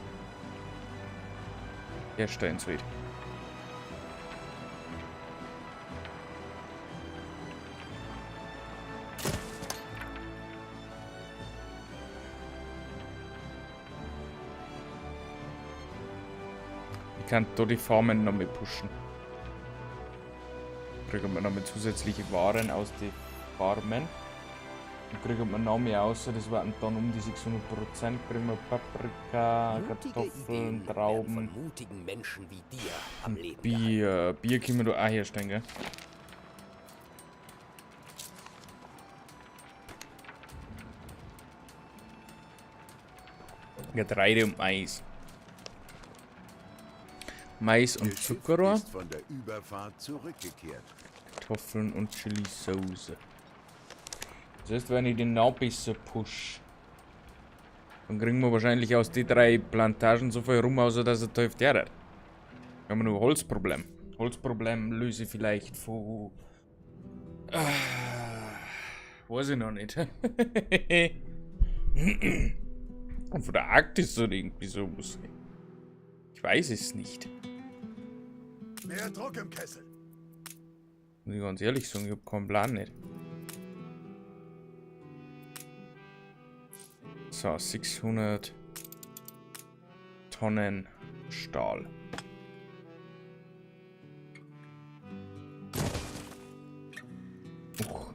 herstellen soll. Ich kann da die Farmen noch mal pushen. Kriegen wir noch mal zusätzliche Waren aus den Farmen. Und kriegen wir noch mehr aus, das waren dann um die 600%. Kriegen wir Paprika, Mutige Kartoffeln, Ideen werden Trauben. von mutigen Menschen wie dir am Leben Bier. gehalten. Bier können wir da auch herstellen, gell? Getreide und Mais. Mais und Ihr Schiff Zuckerrohr. ist von der Überfahrt zurückgekehrt. Kartoffeln und Chili-Soße. Das heißt, wenn ich den noch besser push, dann kriegen wir wahrscheinlich aus den 3 Plantagen so viel rum, außer dass er die Hälfte herhat. Wir haben nur Holzproblem. Holzproblem löse ich vielleicht von... Weiß ich noch nicht. Und von der Arktis oder irgendwie sowas. Ich weiß es nicht. Mehr Druck im Kessel. Muss ich ganz ehrlich sagen, ich hab keinen Plan nicht. So, 600 Tonnen Stahl. Uch.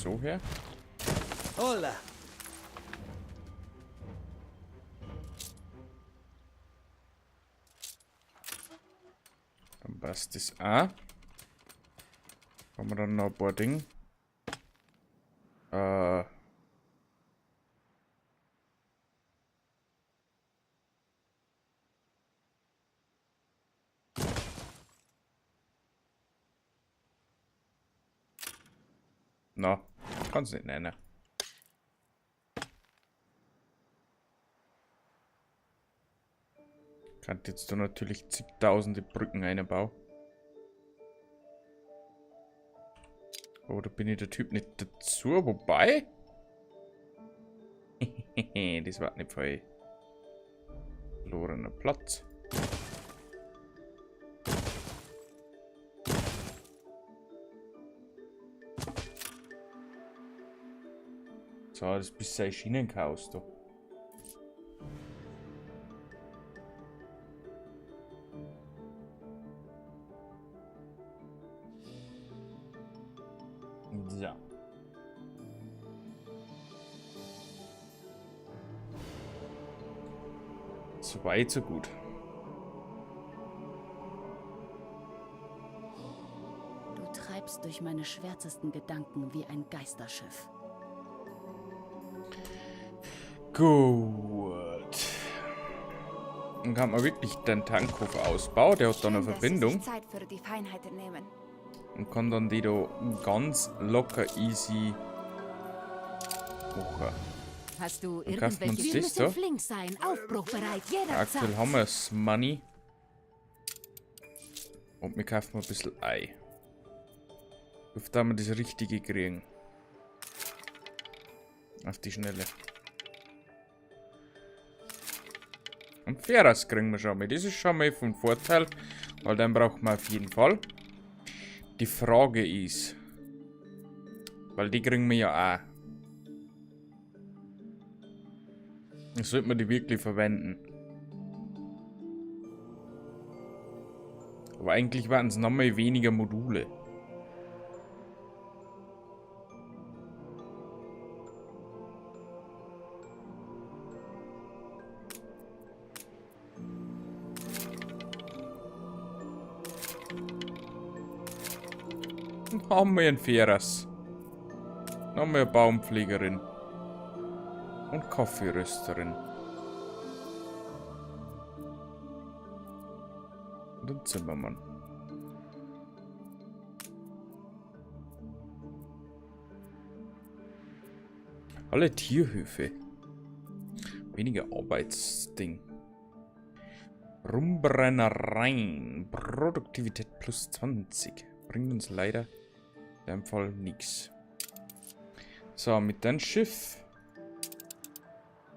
So her. Hola. Dann passt das auch. Haben wir dann noch ein paar Dinge. Na, kann's nicht nennen. Kann jetzt da natürlich zigtausende Brücken einbauen. Aber da bin ich der Typ nicht dazu, wobei. Das war nicht voll verlorener Platz. So, das ist ein Schienenchaos da. So. So weit, so gut. Du treibst durch meine schwärzesten Gedanken wie ein Geisterschiff. Gut. Dann kann man wirklich den Tankhof ausbauen. Der hat dann eine Schön, dass Sie Verbindung. sich Zeit für die Feinheiten nehmen. Und kann dann die da ganz locker easy Machen. Hast du Dann kaufen wir uns irgendwelche... das Wir müssen da. flink sein, aufbruchbereit, jederzeit. Aktuell haben wir das Money. Und wir kaufen ein bisschen Ei. Auf da wir das Richtige kriegen. Auf die Schnelle. Und Feras kriegen wir schon mal. Das ist schon mal von Vorteil, weil den brauchen wir auf jeden Fall. Die Frage ist, weil die kriegen wir ja auch. Sollte man die wirklich verwenden? Aber eigentlich waren es nochmal weniger Module. Haben wir einen Feras. Noch mehr Baumpflegerin. Und Kaffeerösterin. Und ein Zimmermann. Alle Tierhöfe. Weniger Arbeitsding. Rumbrennereien. Produktivität plus 20. Bringt uns leider in dem Fall nichts. So, mit dem Schiff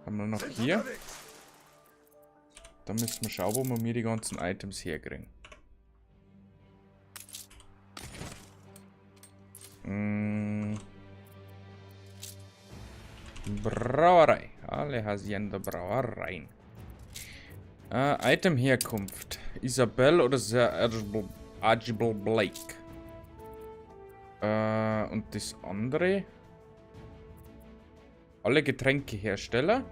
haben wir noch hier. Da müssen wir schauen, wo wir mir die ganzen Items herkriegen. Brauerei. Alle Hacienda Brauereien. Item Herkunft. Isabel oder Sir Archibald Blake. Und das andere. Alle Getränkehersteller.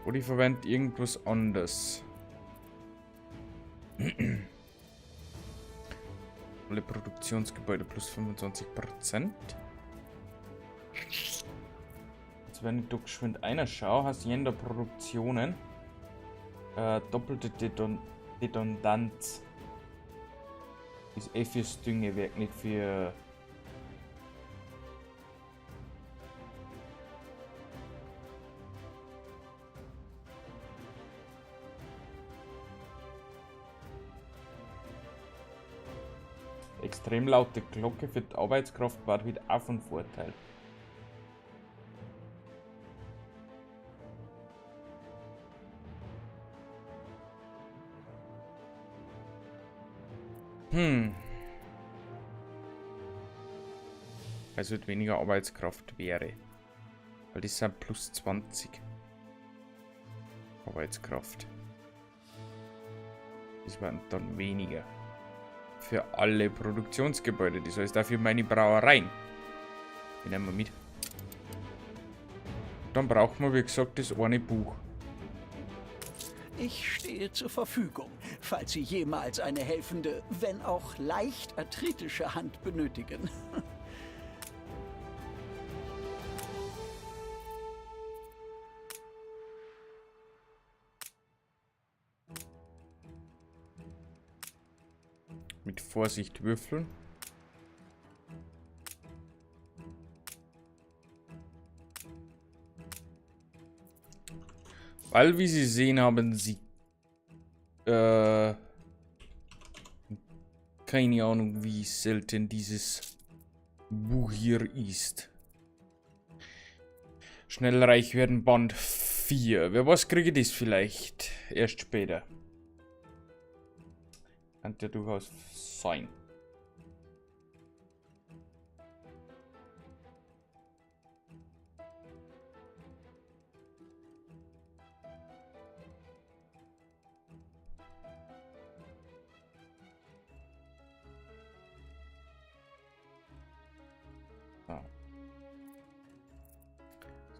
Oder ich verwende irgendwas anderes. Alle Produktionsgebäude plus 25%. Jetzt, wenn ich da geschwind einer schaue, Hacienda Produktionen. Doppelte Redundanz. Ist eh fürs Düngewerk, nicht für... Extrem laute Glocke für die Arbeitskraft war wieder auch von Vorteil. Also weniger Arbeitskraft wäre. Weil das sind plus 20. Arbeitskraft. Das wären dann weniger. Für alle Produktionsgebäude. Das heißt auch für meine Brauereien. Die nehmen wir mit. Dann brauchen wir, wie gesagt, das eine Buch. Ich stehe zur Verfügung, falls Sie jemals eine helfende, wenn auch leicht arthritische Hand benötigen. Mit Vorsicht würfeln. Weil, wie Sie sehen, haben sie keine Ahnung, wie selten dieses Buch hier ist. Schnell reich werden, Band 4. Wer weiß, kriege ich das vielleicht erst später. Könnte ja durchaus sein.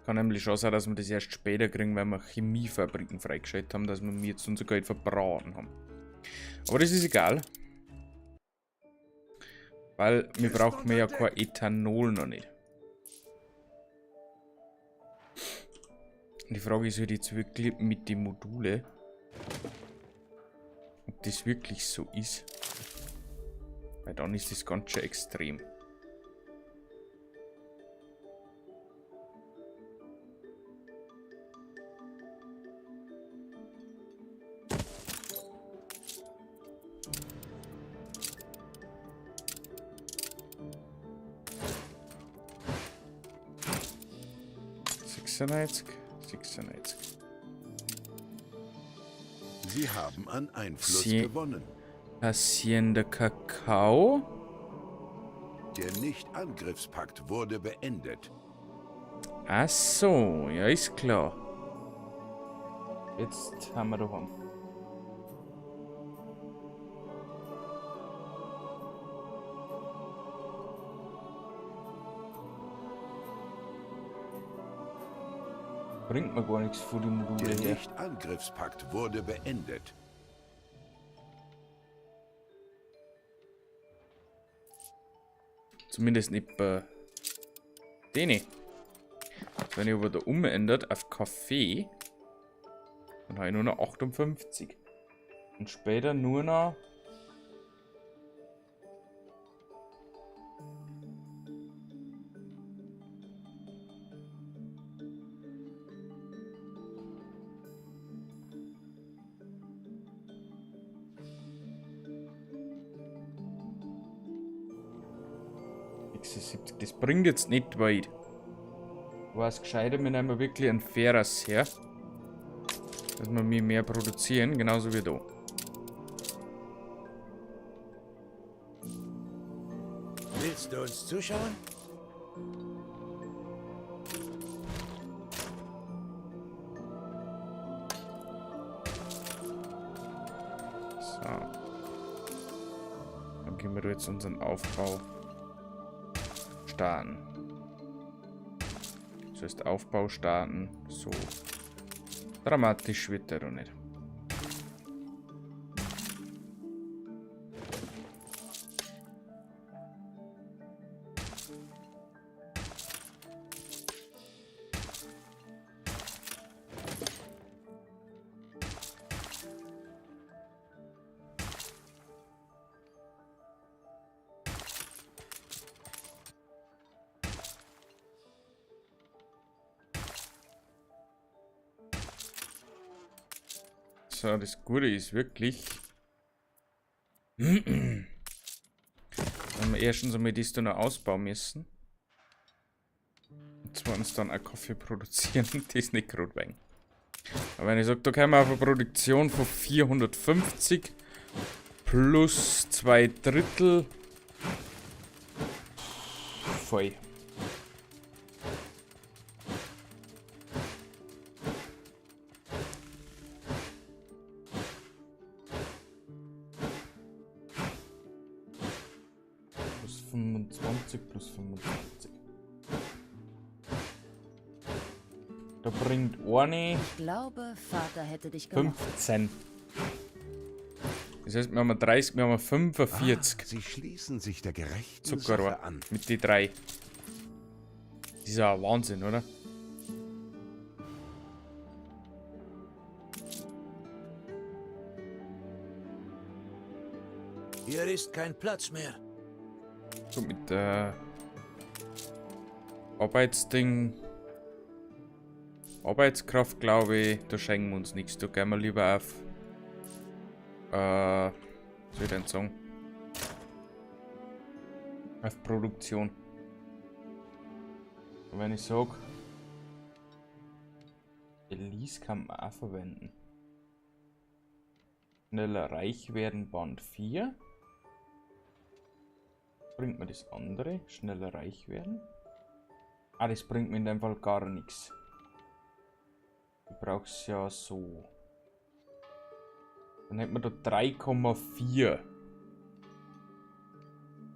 Kann nämlich schon sein, dass wir das erst später kriegen, weil wir Chemiefabriken freigeschaltet haben, dass wir jetzt unser Geld verbraten haben. Aber das ist egal. Weil wir brauchen ja kein Ethanol noch nicht. Und die Frage ist halt jetzt wirklich mit den Module, ob das wirklich so ist. Weil dann ist das ganz schön extrem. 96, 96. Sie haben an Einfluss gewonnen. Hacienda Kakao. Der Nicht-Angriffspakt wurde beendet. Ach so, ja, ist klar. Jetzt haben wir daheim. Bringt mir gar nichts vor die Module Der her. Nicht-Angriffspakt wurde beendet. Zumindest nicht bei denen. Wenn ich aber da umändert auf Kaffee, dann habe ich nur noch 58. Und später nur noch 76. Das bringt jetzt nicht weit. War es gescheiter, wir nehmen wirklich ein faires her. Dass wir mehr produzieren, genauso wie da. Willst du uns zuschauen? So. Dann gehen wir jetzt unseren Aufbau starten. Das heißt Aufbau starten. So dramatisch wird der doch nicht. So, das Gute ist wirklich, wenn wir erstens einmal das da noch ausbauen müssen. Und zweitens dann auch Kaffee produzieren, das ist nicht gerade wenig. Aber wenn ich sage, da kommen wir auf eine Produktion von 450 plus 2/3. Voll. Plus 25 plus 25. Da bringt eine Ich glaube, Vater hätte dich gemocht. 15. Das heißt, wir haben 30, wir haben 45. Ah, sie schließen sich der gerechten Zuckerrohr Sache an. mit die 3. Das ist ja Wahnsinn, oder? Hier ist kein Platz mehr. So, mit der Arbeitsding. Arbeitskraft, glaube ich, da schenken wir uns nichts. Da gehen wir lieber auf. Was soll ich denn sagen? Auf Produktion. Und wenn ich sag, Elise kann man auch verwenden. Schneller reich werden, Band 4. Bringt mir das andere? Schneller reich werden? Ah, das bringt mir in dem Fall gar nichts. Ich brauch's ja so. Dann hätten wir da 3,4.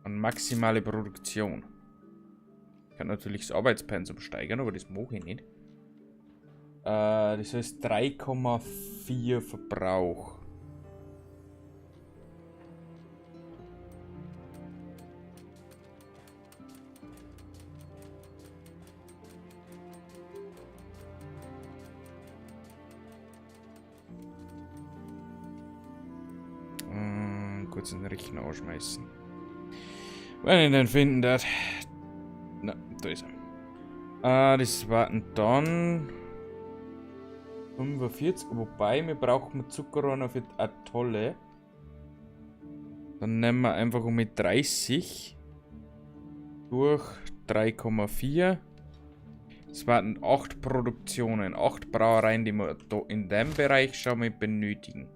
An maximale Produktion. Ich kann natürlich das Arbeitspensum steigern, aber das mache ich nicht. Das heißt 3,4 Verbrauch. Kurz den Rechner anschmeißen. Wenn ich den finden darf. Na, da ist er. Das warten dann 45, wobei wir brauchen Zuckerrohr noch für die Atolle. Dann nehmen wir einfach um mit 30 durch 3,4. Es waren 8 Produktionen, 8 Brauereien, die wir da in dem Bereich schon mal benötigen.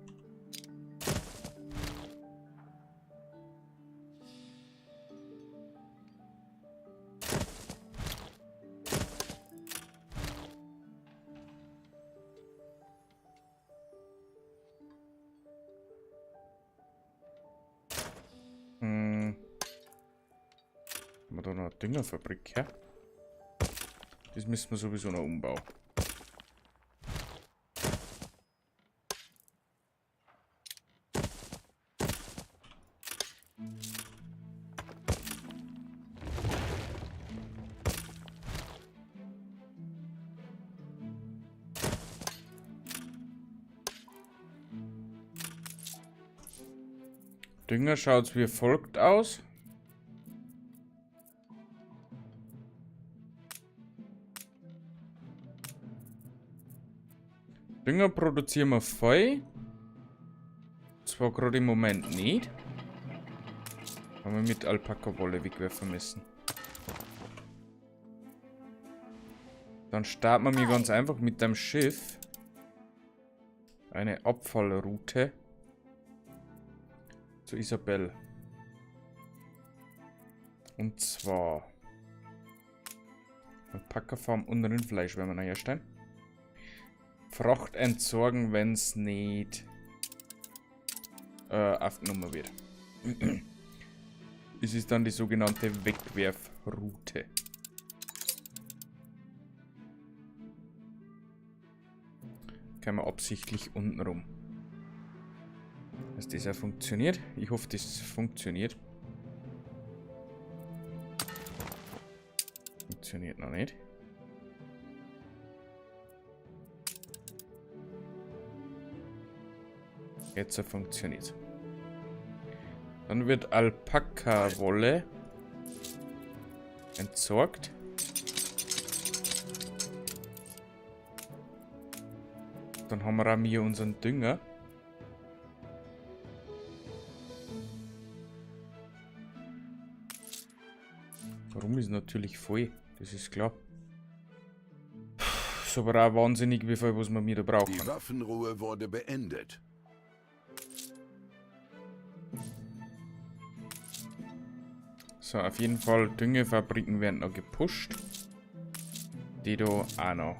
Haben wir da noch eine Düngerfabrik her? Das müssen wir sowieso noch umbauen. Dünger schaut wie folgt aus. Dünger produzieren wir voll. Zwar gerade im Moment nicht. Haben wir mit Alpaka-Wolle wegwerfen müssen. Dann starten wir mir ganz einfach mit dem Schiff eine Abfallroute zu Isabel. Und zwar Alpaka-Farm und Rindfleisch werden wir noch herstellen. Fracht entsorgen, wenn's nicht aufgenommen wird. Es ist dann die sogenannte Wegwerfroute. Können wir absichtlich unten rum. Dass das auch funktioniert. Ich hoffe, das funktioniert. Funktioniert noch nicht. Jetzt funktioniert's. Dann wird Alpaka-Wolle entsorgt. Dann haben wir auch hier unseren Dünger. Warum ist natürlich voll, das ist klar. Ist aber auch wahnsinnig, wie viel was wir mir da brauchen. Die Waffenruhe wurde beendet. So, auf jeden Fall Düngefabriken werden noch gepusht. Die da auch noch.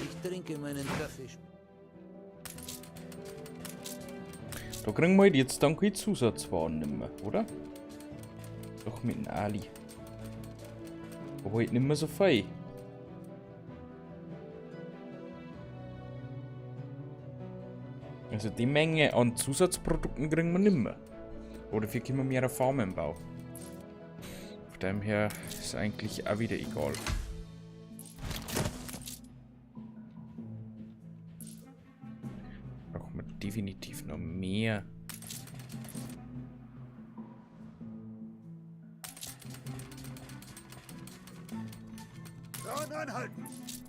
Ich trinke meinen Kaffee. Da kriegen wir halt jetzt dann keine Zusatzwaren nimmer, oder? Doch mit dem Ali. Aber halt nimmer so viel. Also die Menge an Zusatzprodukten kriegen wir nimmer. Oder dafür können wir mehr Farmen bauen. Von dem her ist eigentlich auch wieder egal. Brauchen wir definitiv noch mehr.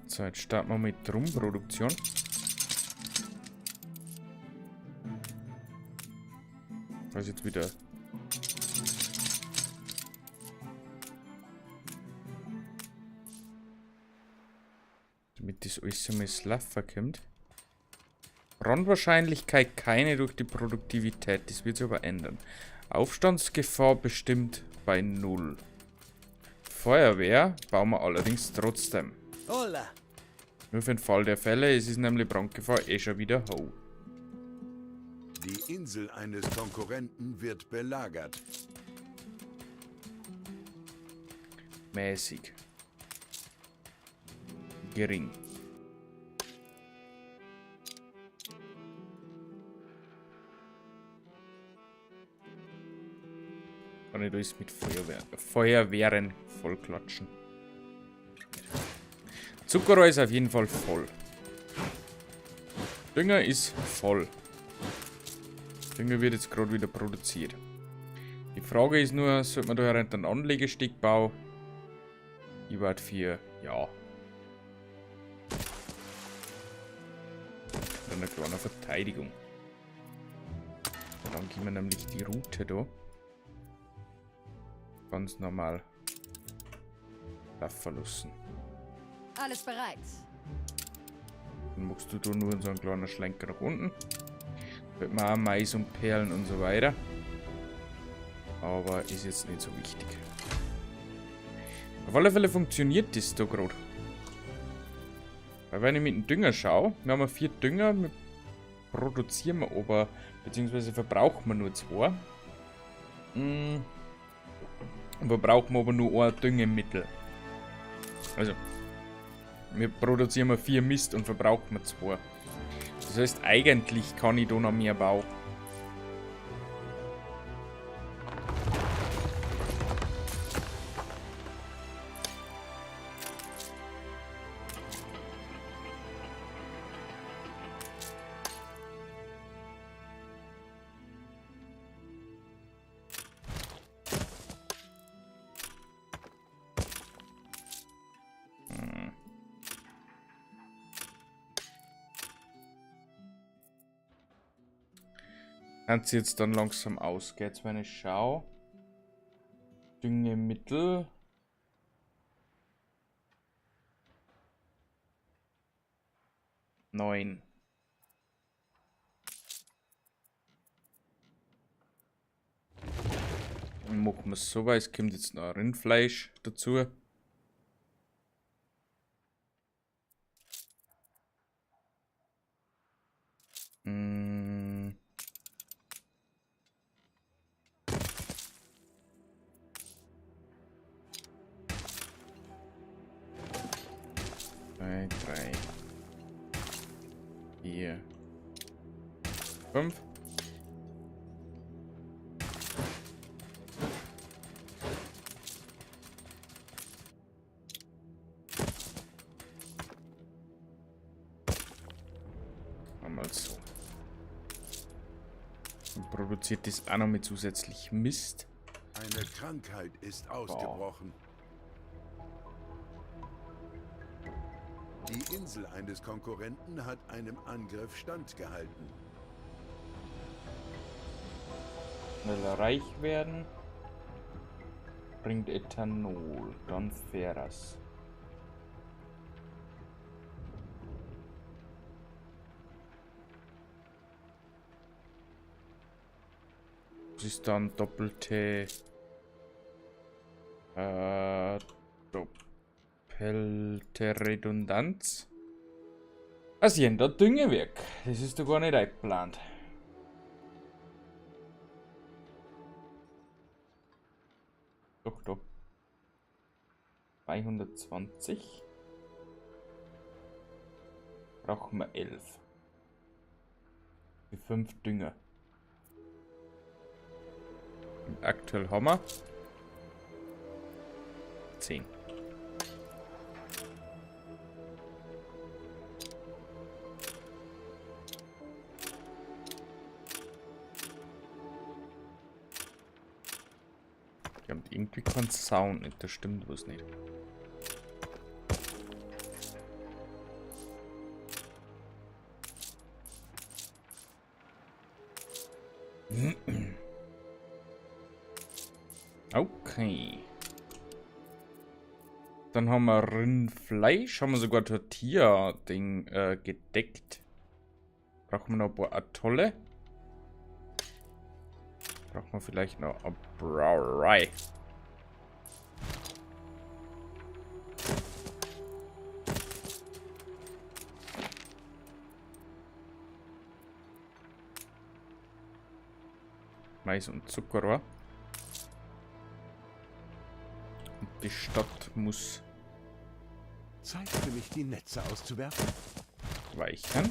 So, jetzt starten wir mit Rumproduktion. Was jetzt wieder? Damit das alles einmal ins Laufen kommt. Brandwahrscheinlichkeit keine durch die Produktivität, das wird sich aber ändern. Aufstandsgefahr bestimmt bei 0. Feuerwehr bauen wir allerdings trotzdem. Hola. Nur für den Fall der Fälle, es ist nämlich Brandgefahr eh schon wieder hoch. Die Insel eines Konkurrenten wird belagert. Mäßig. Gering. Kann ich das mit Feuerwehren vollklatschen. Zuckerrohr ist auf jeden Fall voll. Dünger ist voll. Dünger wird jetzt gerade wieder produziert. Die Frage ist nur, sollte man da einen Anlegesteg bauen? Ich warte 4, ja. Dann eine kleine Verteidigung. Dann können wir nämlich die Route da ganz normal laufen lassen. Alles bereit. Dann machst du da nur so einen kleinen Schlenker nach unten. Wird man auch Mais und Perlen und so weiter. Aber ist jetzt nicht so wichtig. Auf alle Fälle funktioniert das da gerade. Weil wenn ich mit dem Dünger schaue, wir haben 4 Dünger, wir produzieren wir aber, beziehungsweise verbrauchen wir nur 2. Verbrauchen wir aber nur ein Düngemittel. Also, wir produzieren 4 Mist und verbrauchen wir 2. Das heißt, eigentlich kann ich da noch mehr bauen. Kann sie jetzt dann langsam ausgehen. Jetzt wenn ich schaue. Düngemittel. 9. Dann machen wir es so weit. Es kommt jetzt noch Rindfleisch dazu. 3, 4, 5. Einmal so. Und produziert das auch noch mit zusätzlich Mist. Eine Krankheit ist ausgebrochen. Die Insel eines Konkurrenten hat einem Angriff standgehalten. Schneller reich werden. Bringt Ethanol, dann Ferras. Das ist dann doppelte Redundanz. Hacienda Düngewerk. Das ist doch gar nicht eingeplant. Doch, doch. 220. Brauchen wir 11. Die 5 Dünger. Und aktuell haben wir 10. Die haben irgendwie keinen Sound nicht, das stimmt was nicht. Okay. Dann haben wir Rindfleisch, haben wir sogar Tortilla-Ding gedeckt. Brauchen wir noch ein paar Atolle. Brauchen wir vielleicht noch eine Brauerei. Mais und Zuckerrohr. Und die Stadt muss Zeit für mich, die Netze auszuwerfen. Weichen.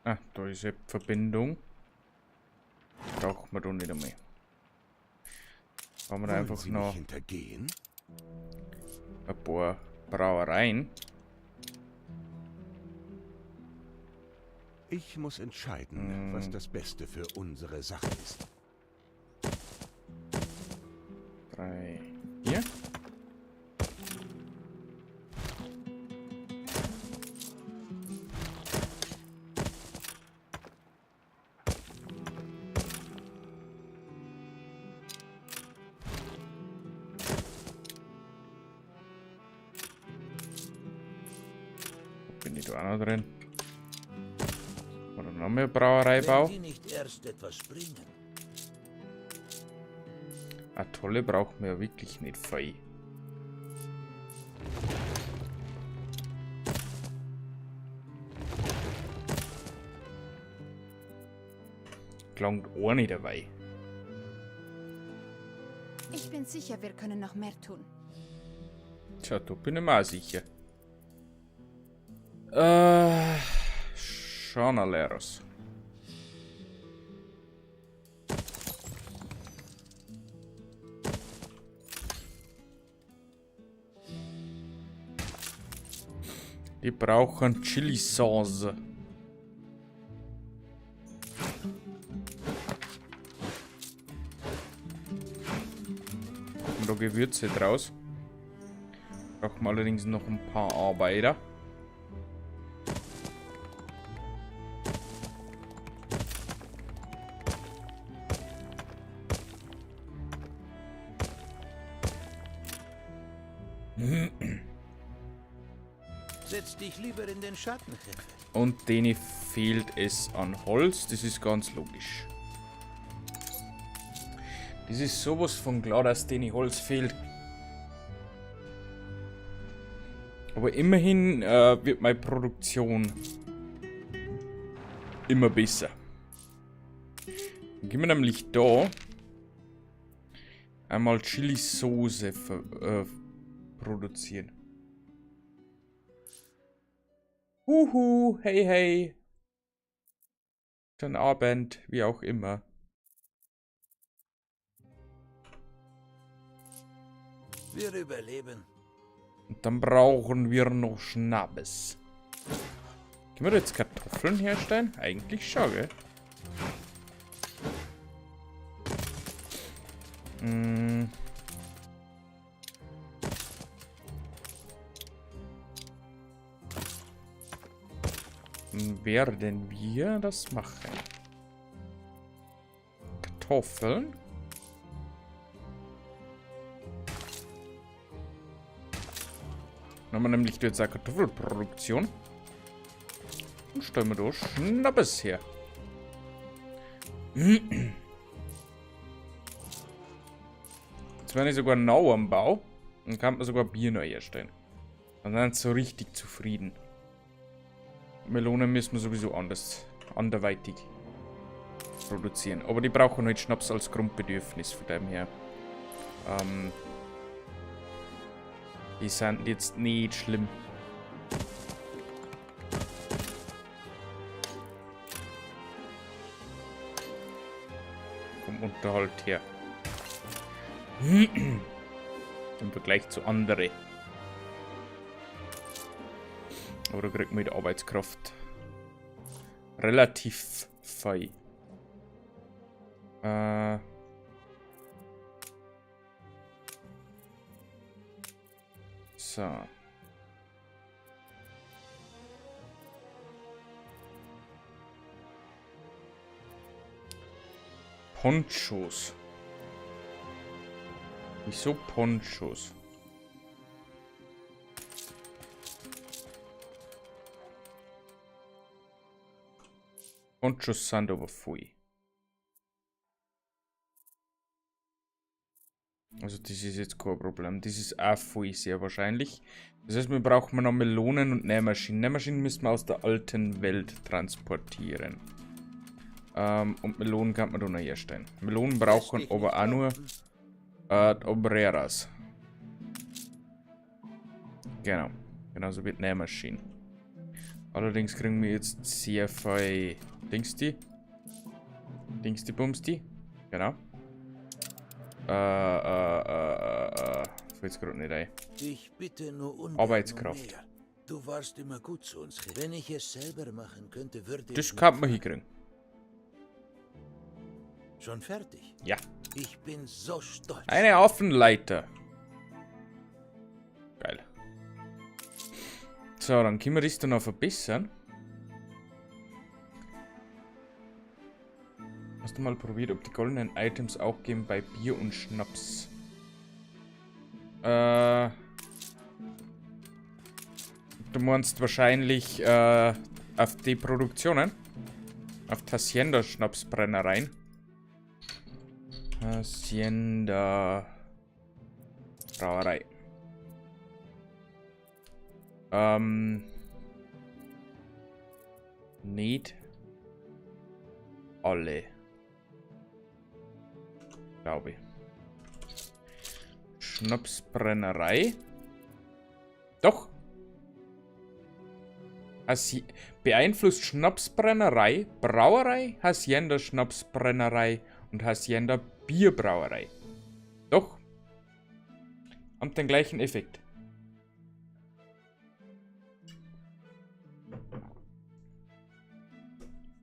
Ah, da ist die Verbindung. Braucht man da nicht einmal. Haben wir Wollen einfach Sie noch mich hintergehen? Ein paar Brauereien. Ich muss entscheiden, was das Beste für unsere Sache ist. 3, 4. Bin ich da auch noch drin? Oder noch mehr Brauereibau? Wenn die nicht erst etwas bringen. Atolle brauchen wir ja wirklich nicht viel. Klangt auch nicht dabei. Ich bin sicher, wir können noch mehr tun. Tja, da bin ich mir auch sicher. Jornaleros. Die brauchen Chili-Sauce. Und da Gewürze draus. Brauchen wir allerdings noch ein paar Arbeiter. Setz dich lieber in den Schatten, Jefe. Und denen fehlt es an Holz, das ist ganz logisch. Das ist sowas von klar, dass denen Holz fehlt. Aber immerhin wird meine Produktion immer besser. Dann gehen wir nämlich da einmal Chili-Soße produzieren. Huhu, hey, hey. Guten Abend, wie auch immer. Wir überleben. Und dann brauchen wir noch Schnappes. Können wir da jetzt Kartoffeln herstellen? Eigentlich schon, gell? Werden wir das machen? Kartoffeln. Dann haben wir nämlich jetzt eine Kartoffelproduktion. Und stellen wir da Schnappes her. Jetzt werde ich sogar neu am Bau. Dann kann man sogar Bier neu herstellen. Dann sind sie so richtig zufrieden. Melonen müssen wir sowieso anderweitig produzieren. Aber die brauchen halt Schnaps als Grundbedürfnis, von dem her. Die sind jetzt nicht schlimm. Vom Unterhalt her. Im Vergleich zu anderen. Aber da kriegt man mit Arbeitskraft relativ fein. So. Ponchos. Wieso Ponchos? Ponchos sind aber voll. Also das ist jetzt kein Problem. Das ist auch voll sehr wahrscheinlich. Das heißt, wir brauchen noch Melonen und Nähmaschinen. Nähmaschinen müssen wir aus der alten Welt transportieren. Und Melonen kann man da noch herstellen. Melonen brauchen aber auch nur die Obreras. Genau. Genauso wie die Nähmaschinen. Allerdings kriegen wir jetzt sehr viel Dingsti. Dingsti Bumsti. Genau. Fällt gerade nicht ein. Ich bitte nur ungern Arbeitskraft. um mehr. Du warst immer gut zu uns. Wenn ich es selber machen könnte, würde Das ich... kann man hinkriegen. Schon fertig? Ja. Ich bin so stolz. Eine Affenleiter. Geil. So, dann können wir das dann noch verbessern. Hast du mal probiert, ob die goldenen Items auch gehen bei Bier und Schnaps? Du meinst wahrscheinlich auf die Produktionen? Auf die Hacienda Schnapsbrennereien. Hacienda Brauerei. Nicht alle. Glaube ich. Schnapsbrennerei. Doch. Beeinflusst Schnapsbrennerei, Brauerei, Hacienda Schnapsbrennerei und Hacienda Bierbrauerei. Doch. Haben den gleichen Effekt.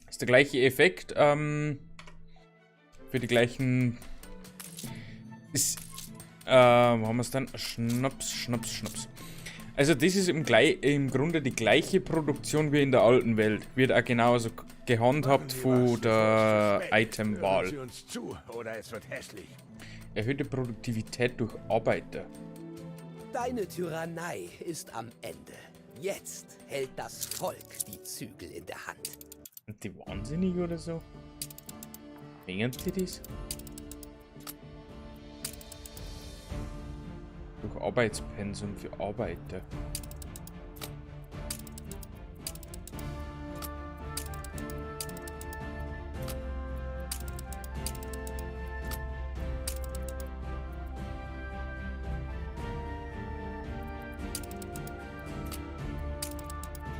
Ist der gleiche Effekt, für die gleichen... Ist, wo haben wir's denn? Schnaps, Schnaps, Schnaps. Also das ist im Grunde die gleiche Produktion wie in der alten Welt. Wird auch genauso gehandhabt von der Itemwahl. Erhöhte Produktivität durch Arbeiter. Deine Tyrannei ist am Ende. Jetzt hält das Volk die Zügel in der Hand. Sind die wahnsinnig oder so? Hängen die das? Durch Arbeitspensum für Arbeiter.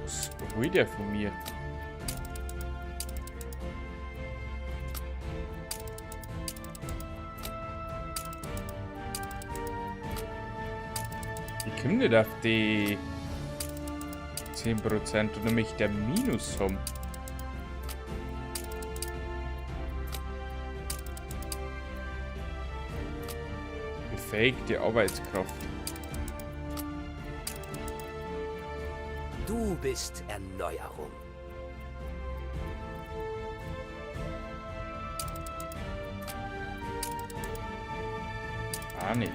Was will der von mir? Ich komme nicht auf die 10% und nämlich der Minus haben. Befähigte Arbeitskraft. Du bist Erneuerung. Ah, nicht.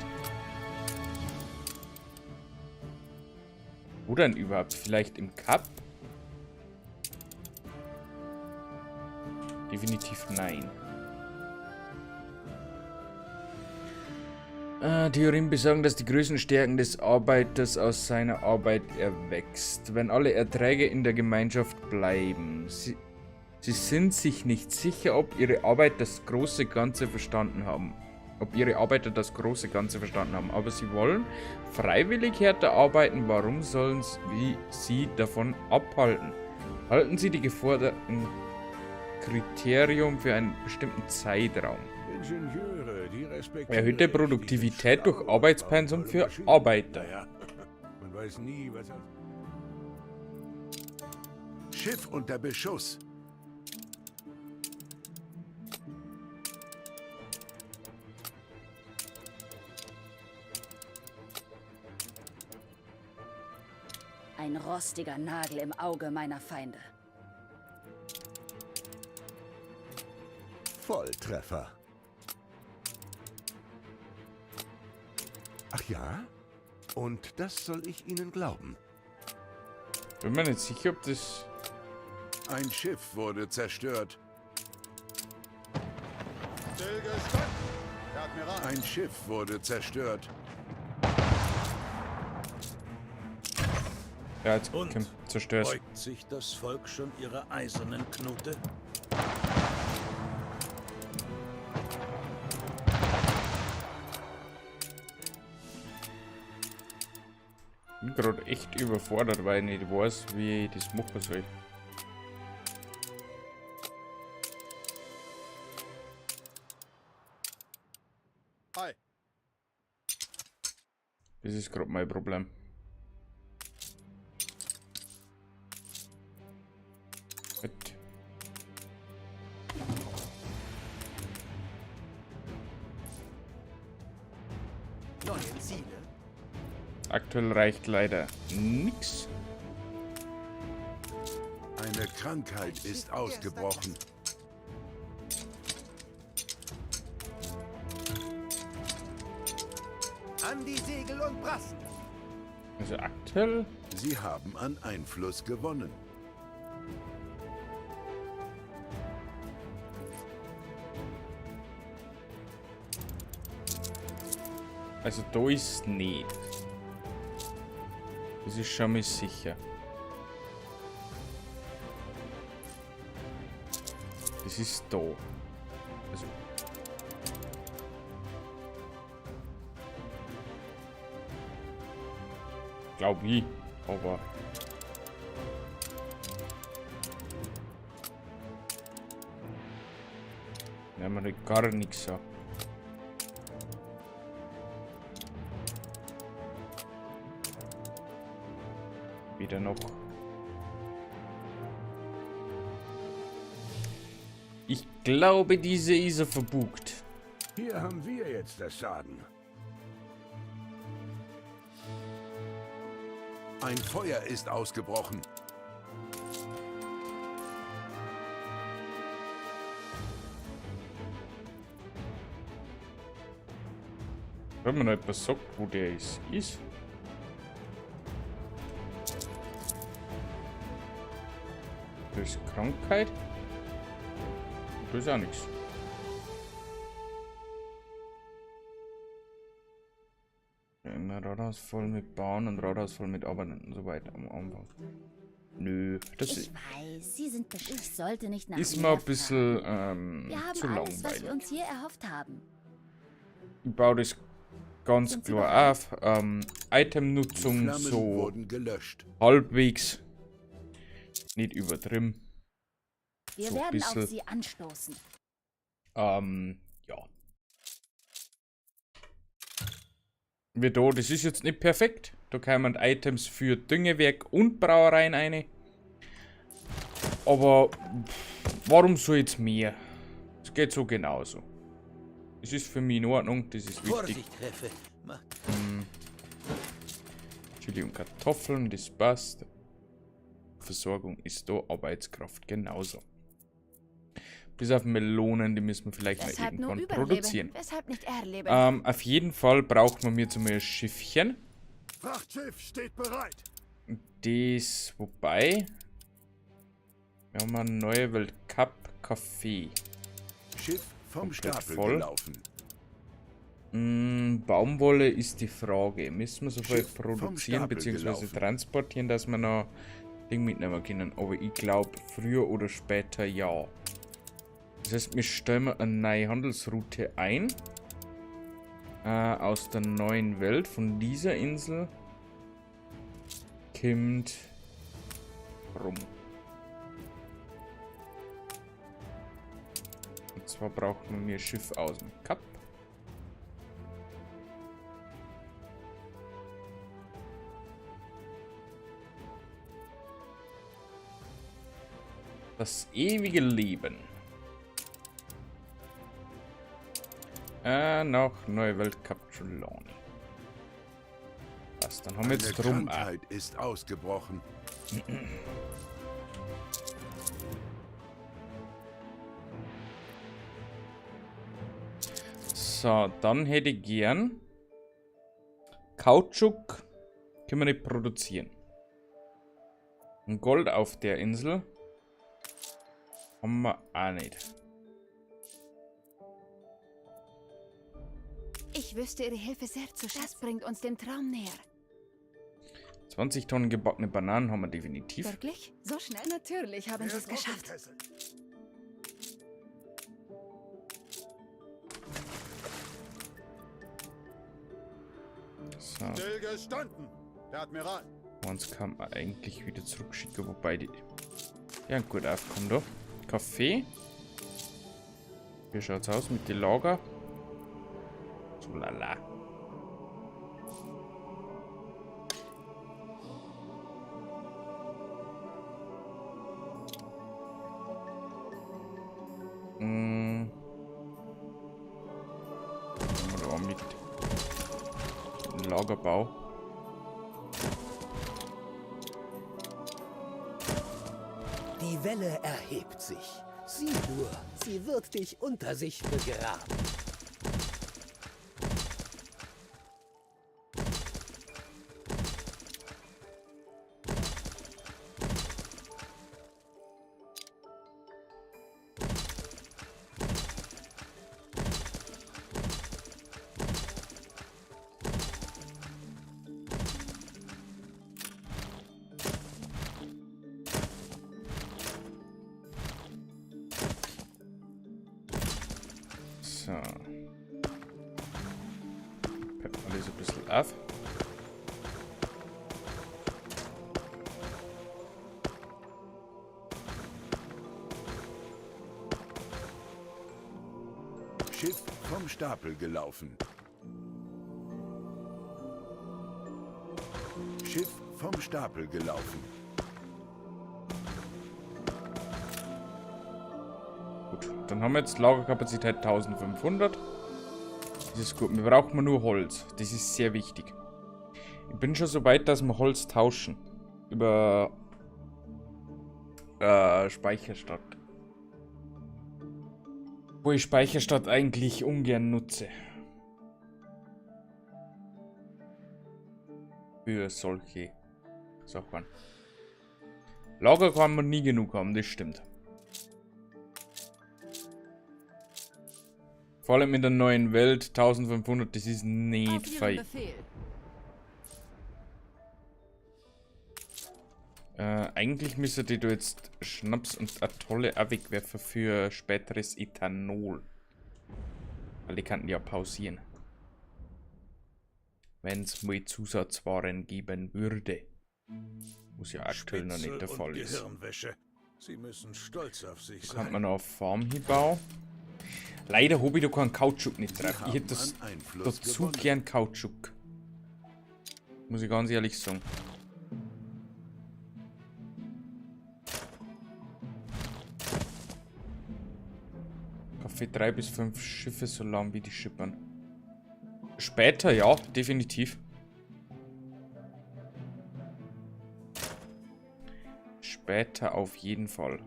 Wo denn überhaupt? Vielleicht im Cup? Definitiv nein. Theorien besagen, dass die Größenstärken des Arbeiters aus seiner Arbeit erwächst, wenn alle Erträge in der Gemeinschaft bleiben. Sie sind sich nicht sicher, ob ihre Arbeit das große Ganze verstanden haben. Ob ihre Arbeiter das große Ganze verstanden haben. Aber sie wollen freiwillig härter arbeiten. Warum sollen sie davon abhalten? Halten sie die geforderten Kriterium für einen bestimmten Zeitraum. Ingenieure, die respektieren Erhöhte Produktivität durch Arbeitspensum für Arbeiter. Naja, man weiß nie, was... Schiff unter Beschuss. Ein rostiger Nagel im Auge meiner Feinde. Volltreffer. Ach ja? Und das soll ich Ihnen glauben. Bin mir nicht sicher, ob das... Ein Schiff wurde zerstört. Stillgestanden, Herr Admiral. Ein Schiff wurde zerstört. Ja, jetzt Und zerstört. Beugt sich das Volk schon ihrer eisernen Knute? Ich bin gerade echt überfordert, weil ich nicht weiß, wie ich das machen soll. Hi. Das ist gerade mein Problem. Gut. Neue Ziele. Aktuell reicht leider nix. Eine Krankheit ist ausgebrochen. An die Segel und Brassen. Also aktuell. Sie haben an Einfluss gewonnen. Also da ist nicht. Das ist schon mal sicher. Das ist da. Also. Glaub ich, aber. Nehmen wir gar nichts an. Wieder noch. Ich glaube, diese ist er verbucht. Hier haben wir jetzt das Sagen. Ein Feuer ist ausgebrochen. Wenn man noch etwas sagt, wo der ist. Das ist Krankheit. Das ist auch nichts. Immer Rathaus voll mit Bauern und Rathaus voll mit Arbeitern und so weiter am Anfang. Nö, das Ich weiß, Sie sind bestimmt. Ich sollte nicht nach ist mehr mir ein bisschen fragen. Wir haben zu alles, was langweilig. wir uns je erhofft haben. Ich baue das ganz Sind Sie klar auf. Die Itemnutzung Flammen so wurden gelöscht. halbwegs. Nicht übertrieben. Wir So ein werden auf bisschen. Sie anstoßen. Ja. Wir da, das ist jetzt nicht perfekt. Da kommen Items für Düngewerk und Brauereien rein. Aber pff, warum soll jetzt mehr? Es geht so genauso. Es ist für mich in Ordnung, das ist wichtig. Vorsicht, Reffe. Chili und Kartoffeln, das passt. Versorgung ist da, Arbeitskraft genauso. Bis auf Melonen, die müssen wir vielleicht mal Weshalb nur irgendwann überleben? produzieren. Weshalb nicht erleben? Auf jeden Fall braucht man mir zum Beispiel ein Schiffchen. Frachtschiff steht bereit. Das, wobei. Wir haben eine neue Welt Cup Café. Schiff vom Komplett Stapel voll. gelaufen. Baumwolle ist die Frage. Müssen wir so viel Schiff vom produzieren Stapel bzw. gelaufen. transportieren, dass wir noch Ding mitnehmen können. Aber ich glaub, früher oder später ja. Das heißt, wir stellen eine neue Handelsroute ein. Aus der neuen Welt, von dieser Insel, kommt rum. Und zwar brauchen wir ein Schiff aus dem Kap. Das ewige Leben. Nach Neue Welt Kap Trelawney. Was, dann haben wir jetzt Eine drum. Krankheit ist ausgebrochen. So, dann hätte ich gern Kautschuk können wir nicht produzieren. Und Gold auf der Insel haben wir auch nicht. Ich wüsste Ihre Hilfe sehr zu schätzen. Das bringt uns dem Traum näher. 20 Tonnen gebackene Bananen haben wir definitiv. Wirklich? So schnell? Natürlich haben Sie es geschafft. So. Stillgestanden, Herr Admiral. Uns kann man eigentlich wieder zurückschicken, wobei die... Ja, gut aufkommen da. Kaffee. Wie schaut's aus mit den Lager? So lala. mit dem Lagerbau. Die Welle erhebt sich. Sieh nur, sie wird dich unter sich begraben. So. Peppen wir das ein bisschen auf. Schiff vom Stapel gelaufen. Schiff vom Stapel gelaufen. Gut, dann haben wir jetzt Lagerkapazität 1500. Das ist gut. Wir brauchen nur Holz. Das ist sehr wichtig. Ich bin schon so weit, dass wir Holz tauschen. Über Speicherstadt. Wo ich Speicherstadt eigentlich ungern nutze. Für solche Sachen. Lager kann man nie genug haben, das stimmt. Vor allem in der neuen Welt, 1500, das ist nicht Auf Ihren fein. Befehl. Eigentlich müsste die da jetzt Schnaps und Atolle auch wegwerfen für späteres Ethanol. Weil die könnten ja pausieren. Wenn's mal Zusatzwaren geben würde. Was ja aktuell noch nicht der Spitzel und Fall ist. Gehirnwäsche. Sie müssen stolz auf sich Da kann sein. man noch auf Farm hinbauen. Leider hab ich da keinen Kautschuk nicht drauf. Sie Ich hätte das haben an Einfluss dazu gewonnen. gern Kautschuk. Muss ich ganz ehrlich sagen. Kaffee 3 bis 5 Schiffe, so lang wie die schippern. Später, ja, definitiv. Später auf jeden Fall.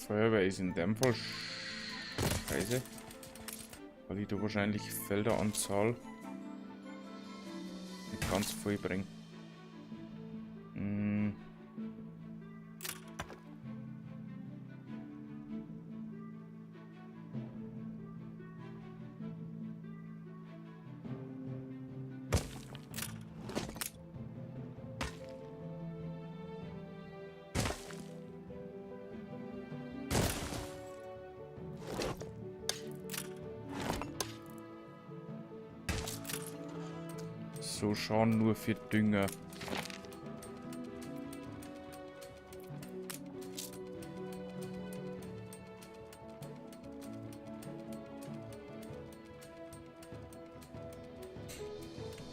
Feuerwehr ist in dem Fall scheiße. Weil ich da wahrscheinlich Felderanzahl nicht ganz voll bringe. So schon nur für Dünger.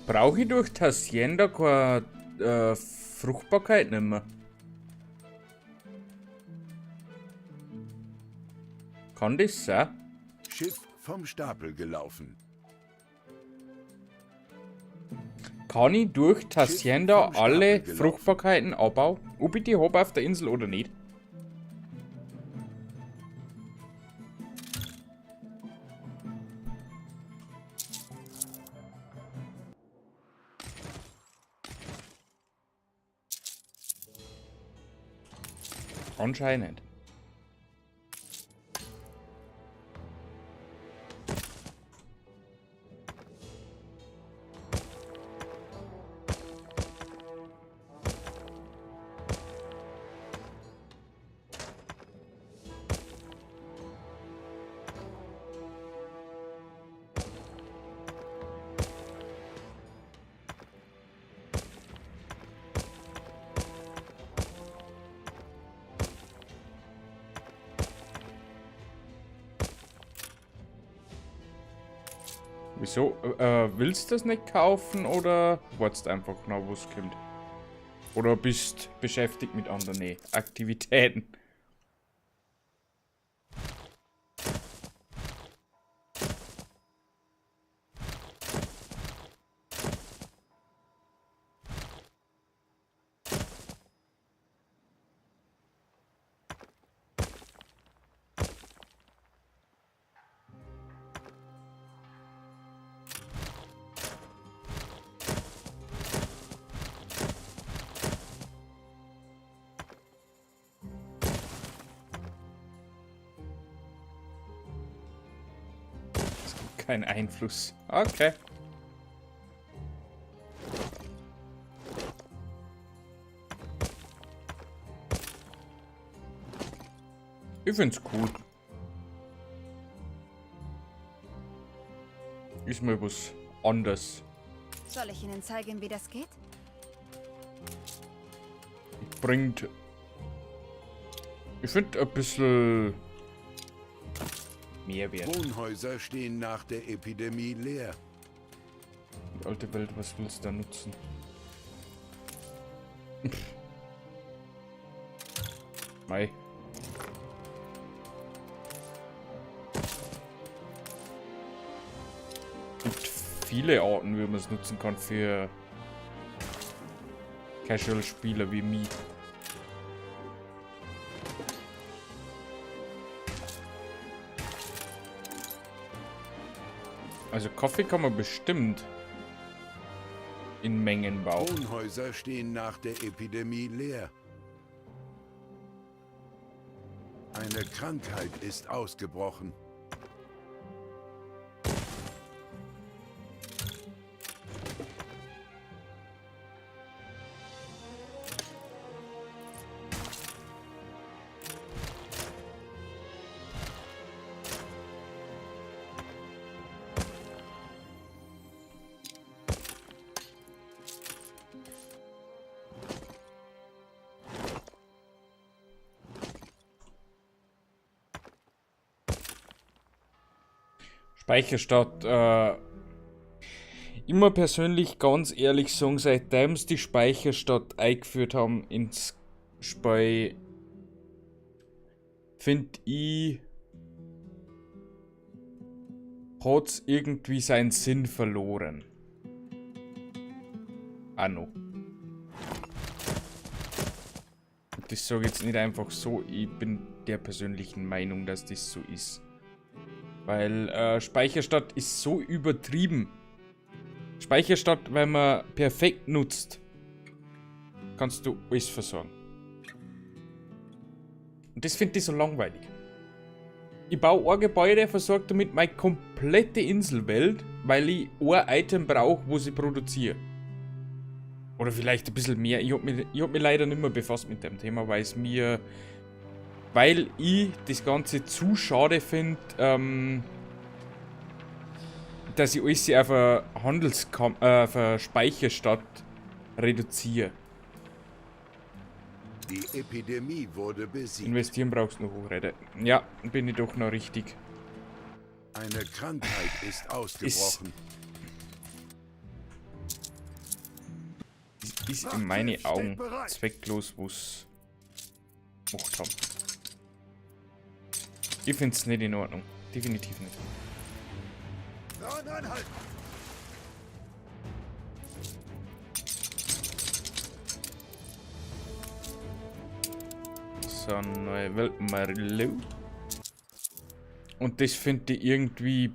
Brauche ich durch die Hacienda keine Fruchtbarkeit nicht mehr? Kann das sein? Schiff vom Stapel gelaufen. Kann ich durch die Hacienda vom Stapel alle gelaufen. Fruchtbarkeiten abbauen? Ob ich die hab auf der Insel oder nicht? Anscheinend. Wieso? Willst du das nicht kaufen oder wartest einfach noch, was kommt? Oder bist beschäftigt mit anderen Aktivitäten? Kein Einfluss. Okay. Ich find's cool. Ist mal was anderes. Soll ich Ihnen zeigen, wie das geht? Bringt. Ich finde ein bisschen Mehrwert. Wohnhäuser stehen nach der Epidemie leer. Die alte Welt, was willst du da nutzen? Mei. Gibt viele Arten, wie man es nutzen kann für Casual-Spieler wie mich. Also Kaffee kann man bestimmt in Mengen bauen. Wohnhäuser stehen nach der Epidemie leer. Eine Krankheit ist ausgebrochen. Speicherstadt, immer persönlich ganz ehrlich sagen, seitdem sie die Speicherstadt eingeführt haben ins Spiel, find ich, hat's irgendwie seinen Sinn verloren. Ah, no. Das sag ich jetzt nicht einfach so, ich bin der persönlichen Meinung, dass das so ist. Weil Speicherstadt ist so übertrieben. Speicherstadt, wenn man perfekt nutzt, kannst du alles versorgen. Und das finde ich so langweilig. Ich baue ein Gebäude, versorge damit meine komplette Inselwelt, weil ich ein Item brauche, wo sie produziere. Oder vielleicht ein bisschen mehr. Ich hab mich leider nicht mehr befasst mit dem Thema, weil es mir... Weil ich das Ganze zu schade find, dass ich alles auf eine auf eine Speicherstadt reduziere. Die Epidemie wurde besiegt. Investieren brauchst du noch Hochräder. Ja, bin ich doch noch richtig. Eine Krankheit ist ausgebrochen. Ist in meinen Augen zwecklos, was gemacht haben. Ich find's nicht in Ordnung. Definitiv nicht. So, neue Welt, Marlo. Und das finde ich irgendwie ein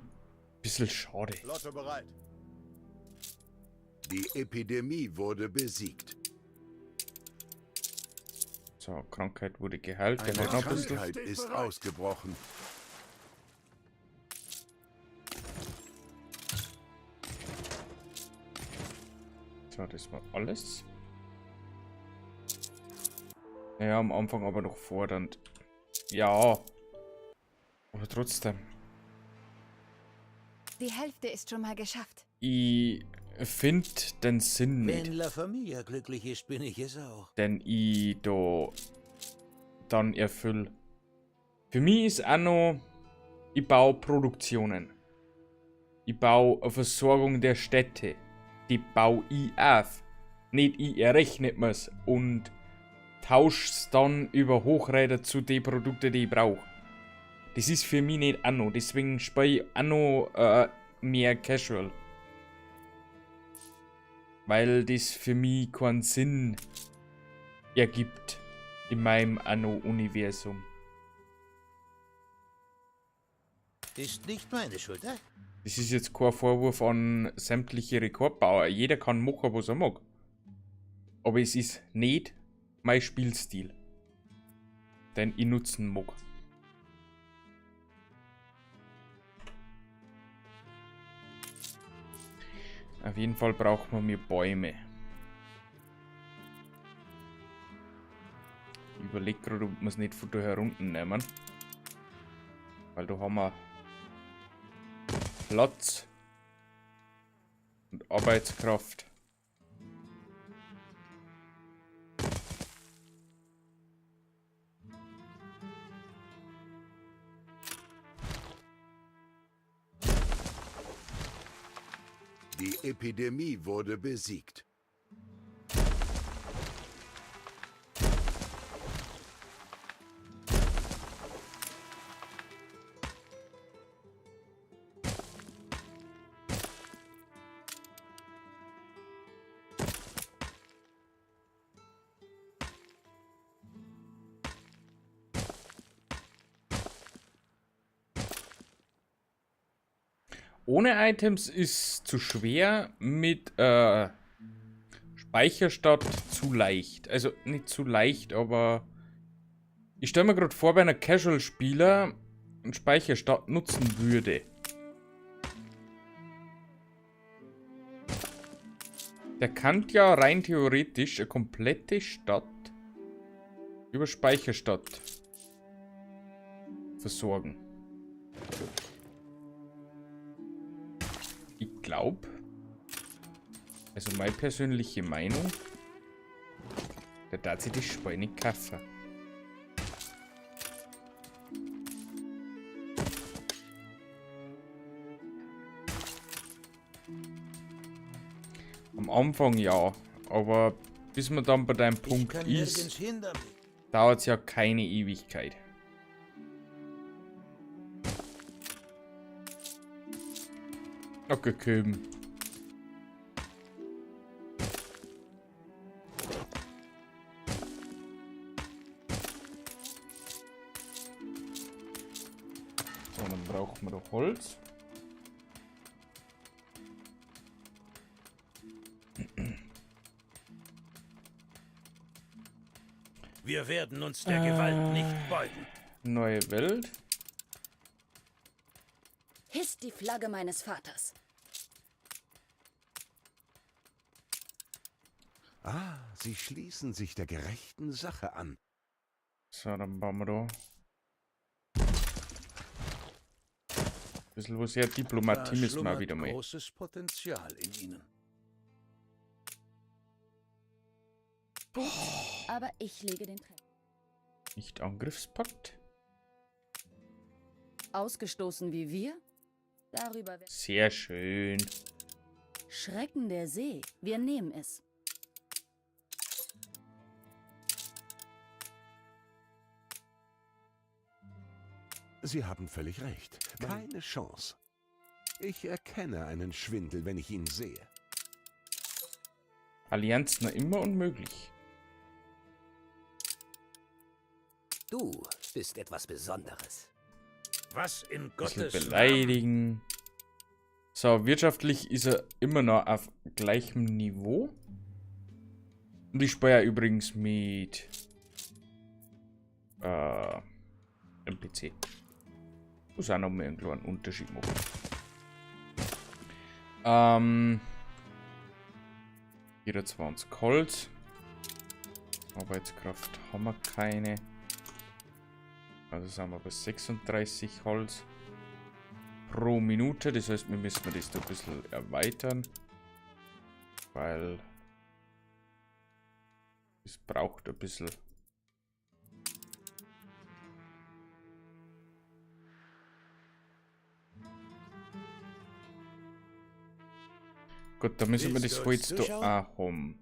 bisschen schade. Flotte bereit. Die Epidemie wurde besiegt. So, Krankheit wurde geheilt. Der Eine hat noch ein bisschen. Krankheit ist ausgebrochen. So, das war alles. Ja, am Anfang aber noch fordernd. Ja. Aber trotzdem. Die Hälfte ist schon mal geschafft. Ich find den Sinn nicht. Wenn La Familia glücklich ist, bin ich es auch. Den ich da dann erfüll. Für mich ist auch noch, ich baue Produktionen. Ich baue eine Versorgung der Städte. Die baue ich auf. Nicht ich errechne mir's und tausch's dann über Hochräder zu den Produkten, die ich brauche. Das ist für mich nicht Anno, deswegen spiele ich Anno mehr casual. Weil das für mich keinen Sinn ergibt in meinem Anno-Universum. Ist nicht meine Schuld, eh? Das ist jetzt kein Vorwurf an sämtliche Rekordbauer. Jeder kann machen, was er mag. Aber es ist nicht mein Spielstil, den ich nutzen mag. Auf jeden Fall braucht man mehr Bäume. Ich überlege gerade, ob wir es nicht von da herunten nehmen. Weil da haben wir Platz und Arbeitskraft. Die Epidemie wurde besiegt. Ohne Items ist zu schwer, mit Speicherstadt zu leicht. Also nicht zu leicht, aber ich stelle mir gerade vor, wenn ein Casual-Spieler einen Speicherstadt nutzen würde. Der kann ja rein theoretisch eine komplette Stadt über Speicherstadt versorgen. Ich glaube, also meine persönliche Meinung, der darf sich das Spiel nicht kaufen. Am Anfang ja, aber bis man dann bei deinem Punkt ist, dauert es ja keine Ewigkeit. Okay, Köben. So, dann brauchen wir doch Holz. Wir werden uns der Gewalt nicht beugen. Neue Welt. Hisst die Flagge meines Vaters. Ah, sie schließen sich der gerechten Sache an. So, dann bauen wir da ein bisschen was her. Diplomatie müssen wir wieder mal. Großes Potenzial in ihnen. Gut, aber ich lege den Treffer. Nicht Angriffspakt. Ausgestoßen wie wir? Darüber. Sehr schön. Schrecken der See. Wir nehmen es. Sie haben völlig recht. Keine Chance. Ich erkenne einen Schwindel, wenn ich ihn sehe. Allianz noch immer unmöglich. Du bist etwas Besonderes. Was in Bisschen Gottes beleidigen. Namen? So, wirtschaftlich ist er immer noch auf gleichem Niveau. Und ich spare übrigens mit NPC. Muss auch noch mal einen kleinen Unterschied machen. 24 Holz. Arbeitskraft haben wir keine. Also sind wir bei 36 Holz pro Minute. Das heißt, wir müssen das da ein bisschen erweitern. Weil es braucht ein bisschen. Gut, dann müssen wir Willst das du uns Holz da zuschauen? auch haben.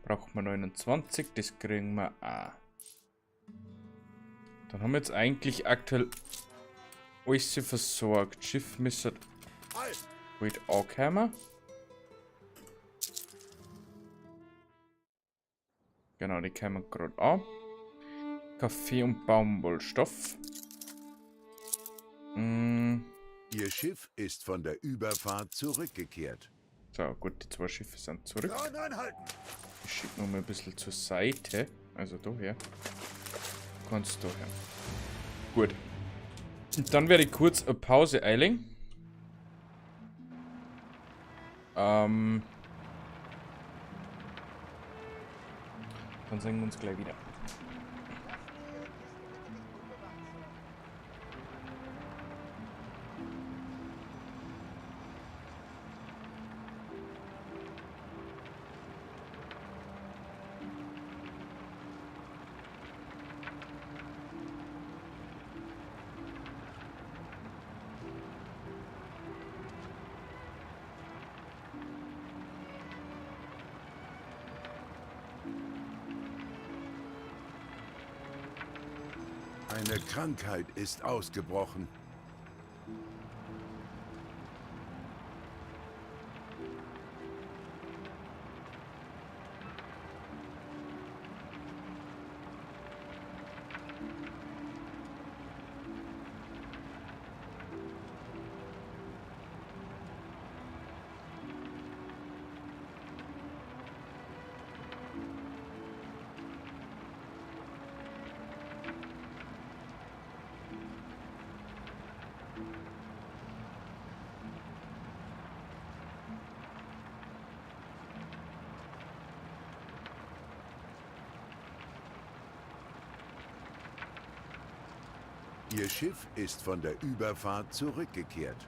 Brauchen wir 29, das kriegen wir auch. Dann haben wir jetzt eigentlich aktuell alles versorgt. Schiff müsste halt ankommen. Genau, die kommen gerade an. Kaffee und Baumwollstoff. Ihr Schiff ist von der Überfahrt zurückgekehrt. So, gut, die zwei Schiffe sind zurück. Nein, anhalten! Ich schicke noch mal ein bisschen zur Seite. Also daher. Kannst du her. Gut. Und dann werde ich kurz eine Pause einlegen. Dann sehen wir uns gleich wieder. Eine Krankheit ist ausgebrochen. Ihr Schiff ist von der Überfahrt zurückgekehrt.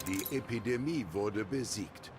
Die Epidemie wurde besiegt.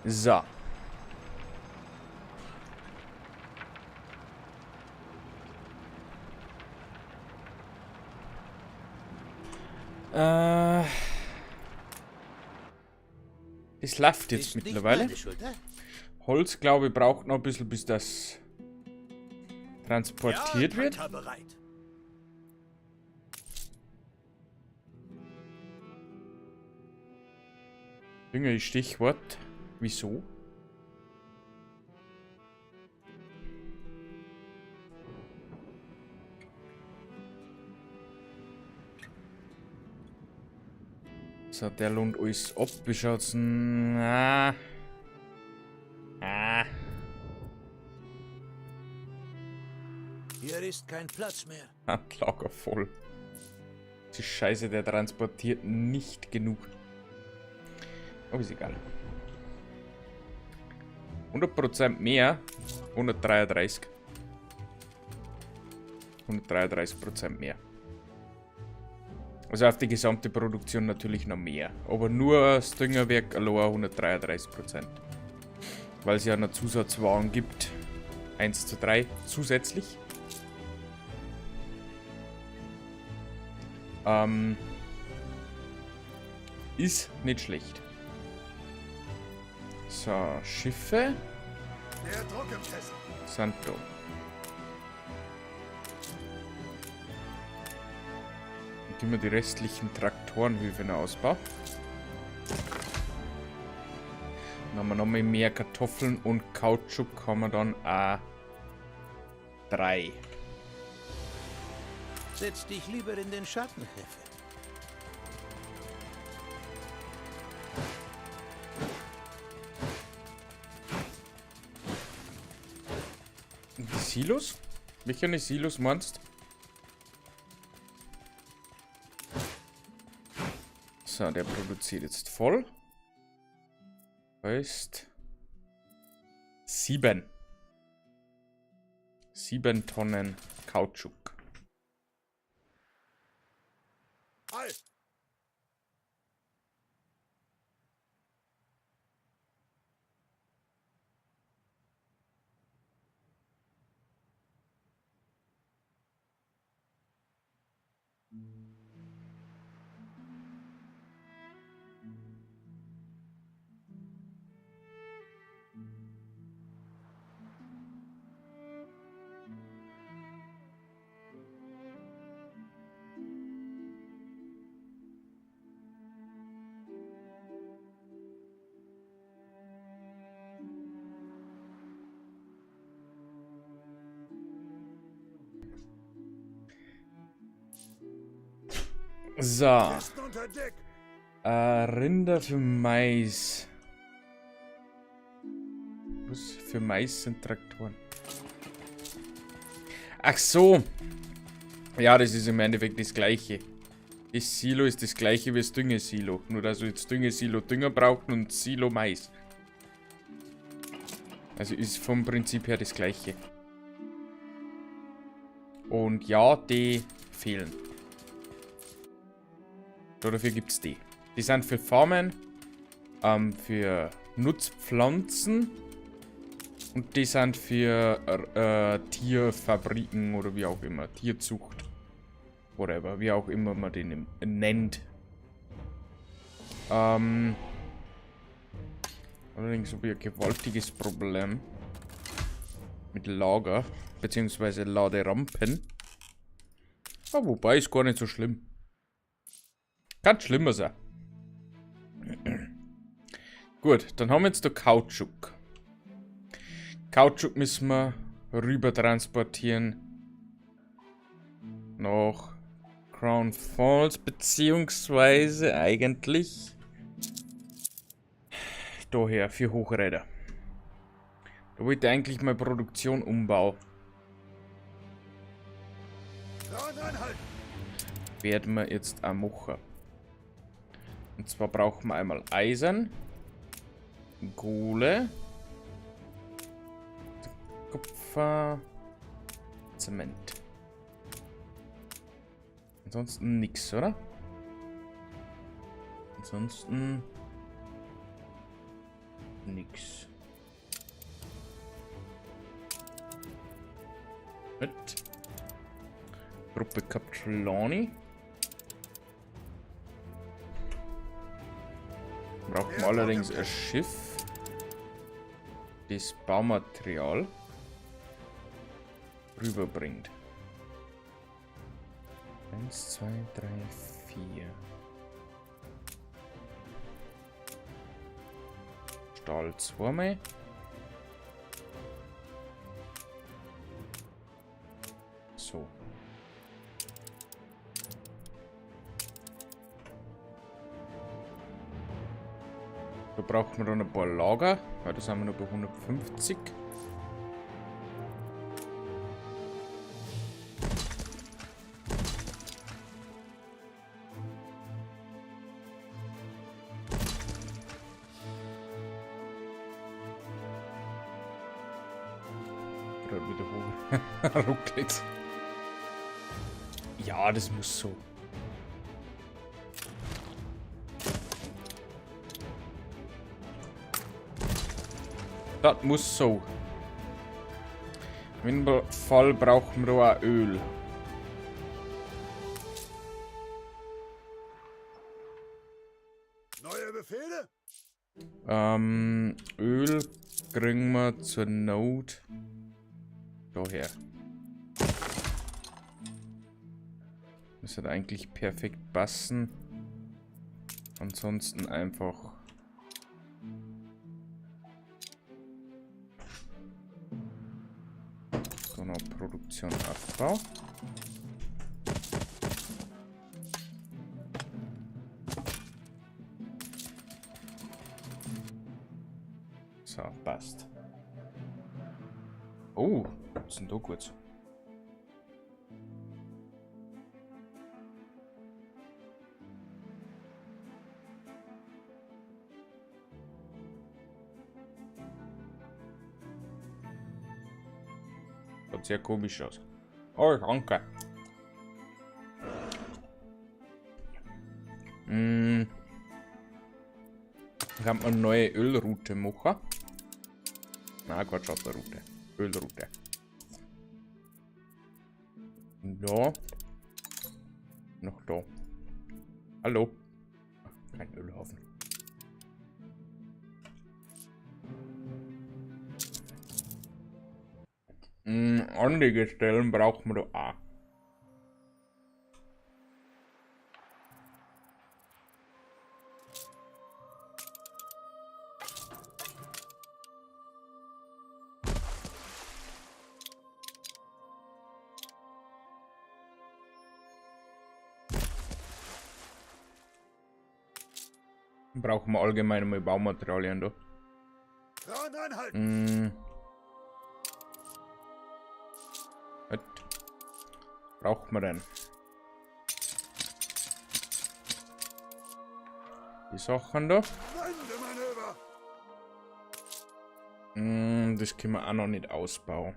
So. Das läuft jetzt Ist nicht mittlerweile. meine Schuld, hä? Holz, glaube ich, braucht noch ein bisschen, bis das transportiert ja, wird. Panther bereit. Dünger ist Stichwort. Wieso? So, der lohnt alles ab. Wie schaut's denn? Na. Ah. Hier ist kein Platz mehr. Handlager voll. Die Scheiße, der transportiert nicht genug. Aber ist egal. 100% mehr. 133. 133% mehr. Also auf die gesamte Produktion natürlich noch mehr. Aber nur das Düngerwerk allein 133%. Weil es ja noch Zusatzwaren gibt. 1:3 zusätzlich. Ist nicht schlecht. So, Schiffe. Der Druck im Kessel. Sind da. Dann können wir die restlichen Traktorenhöfe noch ausbauen. Dann haben wir noch mal mehr Kartoffeln und Kautschuk haben wir dann auch 3. Setz dich lieber in den Schatten, Jefe. Die Silos? Welche Silos meinst? So, der produziert jetzt voll. Heißt 7. 7 Tonnen Kautschuk. So. Rinder für Mais. Was für Mais sind Traktoren? Ach so. Ja, das ist im Endeffekt das Gleiche. Das Silo ist das Gleiche wie das Düngesilo. Nur, dass wir jetzt Düngesilo Dünger brauchen und Silo Mais. Also ist vom Prinzip her das Gleiche. Und ja, die fehlen. So, dafür gibt's die. Die sind für Farmen, für Nutzpflanzen und die sind für Tierfabriken oder wie auch immer, Tierzucht. Whatever, wie auch immer man den nennt. Allerdings habe ich ein gewaltiges Problem mit Lager, beziehungsweise Laderampen. Aber wobei, ist gar nicht so schlimm. Kann schlimmer sein. Gut, dann haben wir jetzt da Kautschuk. Kautschuk müssen wir rüber transportieren. Nach Crown Falls, beziehungsweise eigentlich daher für Hochräder. Da wollte ich eigentlich mal Produktion umbauen. Werden wir jetzt auch machen. Und zwar brauchen wir einmal Eisen, Kohle, Kupfer, Zement. Ansonsten nix, oder? Ansonsten... Nix. Mit. Gruppe Kap Trelawney. Brauchen wir allerdings ein Schiff. Das Baumaterial rüberbringt. 1, 2, 3, 4. Stahl zweimal. So. Da brauchen wir dann ein paar Lager, weil da sind wir noch bei 150. Gerade wieder hoch. Ruckelt. Ja, das muss so. Das muss so. Auf jeden Fall brauchen wir auch Öl. Neue Befehle? Öl kriegen wir zur Not daher. Das wird eigentlich perfekt passen. Ansonsten einfach so noch Produktion Abbau. So, passt. Oh, was ist denn da kurz? Schaut sehr komisch aus. Oh, danke. Kann man eine neue Ölroute machen? Na Gott, schaut der Route. Ölroute. Da. Noch da. Hallo. Ach, kein Ölhafen. Anlegestellen brauchen wir da auch. Brauchen wir allgemein mal Baumaterialien da. Was braucht man denn? Die Sachen da. Das können wir auch noch nicht ausbauen.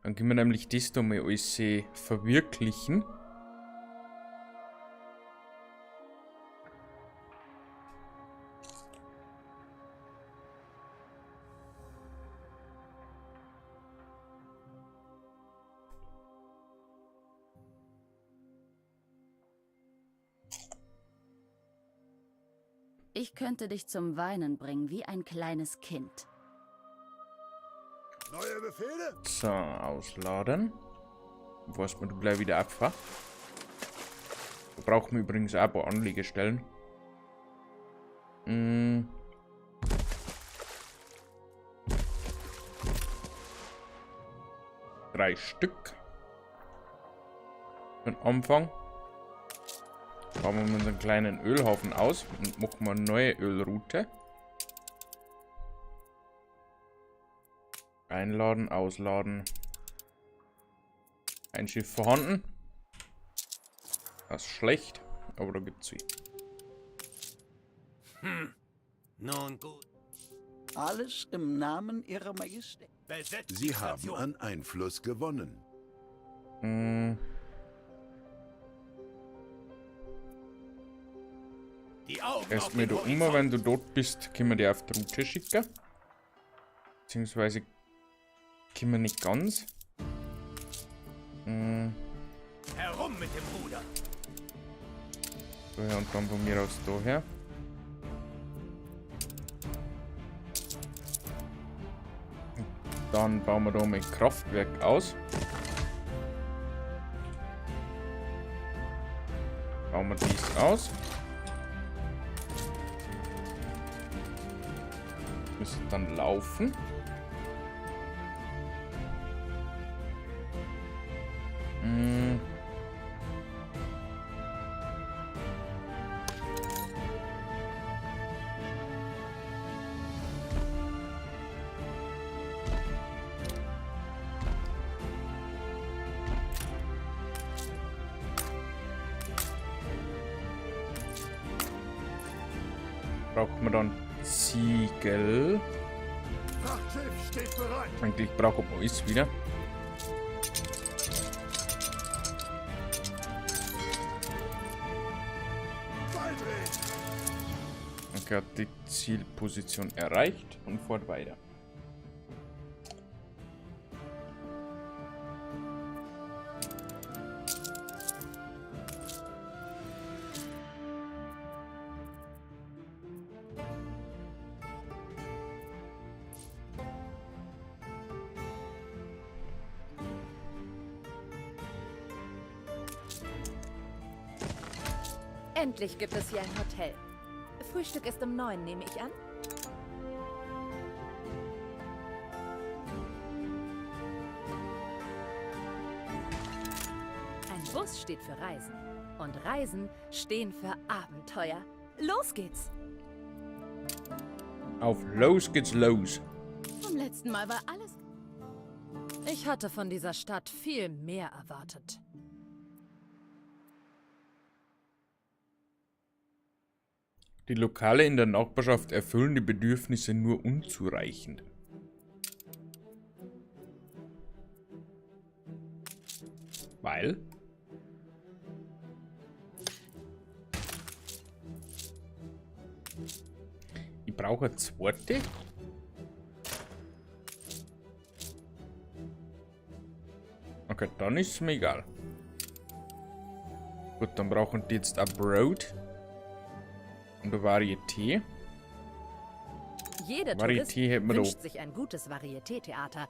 Dann können wir nämlich das da mal alles verwirklichen. Ich könnte dich zum Weinen bringen, wie ein kleines Kind. Neue Befehle? So, ausladen. Weiß man, du gleich wieder abfahren. Da brauchen wir übrigens auch ein paar Anlegestellen. 3 Stück. Für den Anfang. Bauen wir unseren kleinen Ölhaufen aus und machen wir eine neue Ölroute. Einladen, ausladen. Ein Schiff vorhanden. Das ist schlecht, aber da gibt's sie. Nun gut. Alles im Namen Ihrer Majestät. Besetzt Sie die haben Station. an Einfluss gewonnen. Die Augen Erst mal da um, wenn du dort bist, können wir die auf die Route schicken. Beziehungsweise können wir nicht ganz. Hm. Herum mit dem Ruder. Daher und dann von mir aus daher. Dann bauen wir da mal Kraftwerk aus. Bauen wir dies aus. Müssen dann laufen. Hm. Braucht man dann Ziegel. Frachtschiff steht bereit. Eigentlich braucht man alles wieder. Okay, hat die Zielposition erreicht und fährt weiter. Endlich gibt es hier ein Hotel. Frühstück ist um 9, nehme ich an. Ein Bus steht für Reisen. Und Reisen stehen für Abenteuer. Los geht's! Auf los geht's los. Vom letzten Mal war alles. Ich hatte von dieser Stadt viel mehr erwartet. Die Lokale in der Nachbarschaft erfüllen die Bedürfnisse nur unzureichend. Weil? Ich brauche eine zweite. Okay, dann ist es mir egal. Gut, dann brauchen die jetzt ein Brot. Und eine Varieté. Jeder Tourist Varieté hätten wir da. wünscht sich ein gutes Varieté-Theater.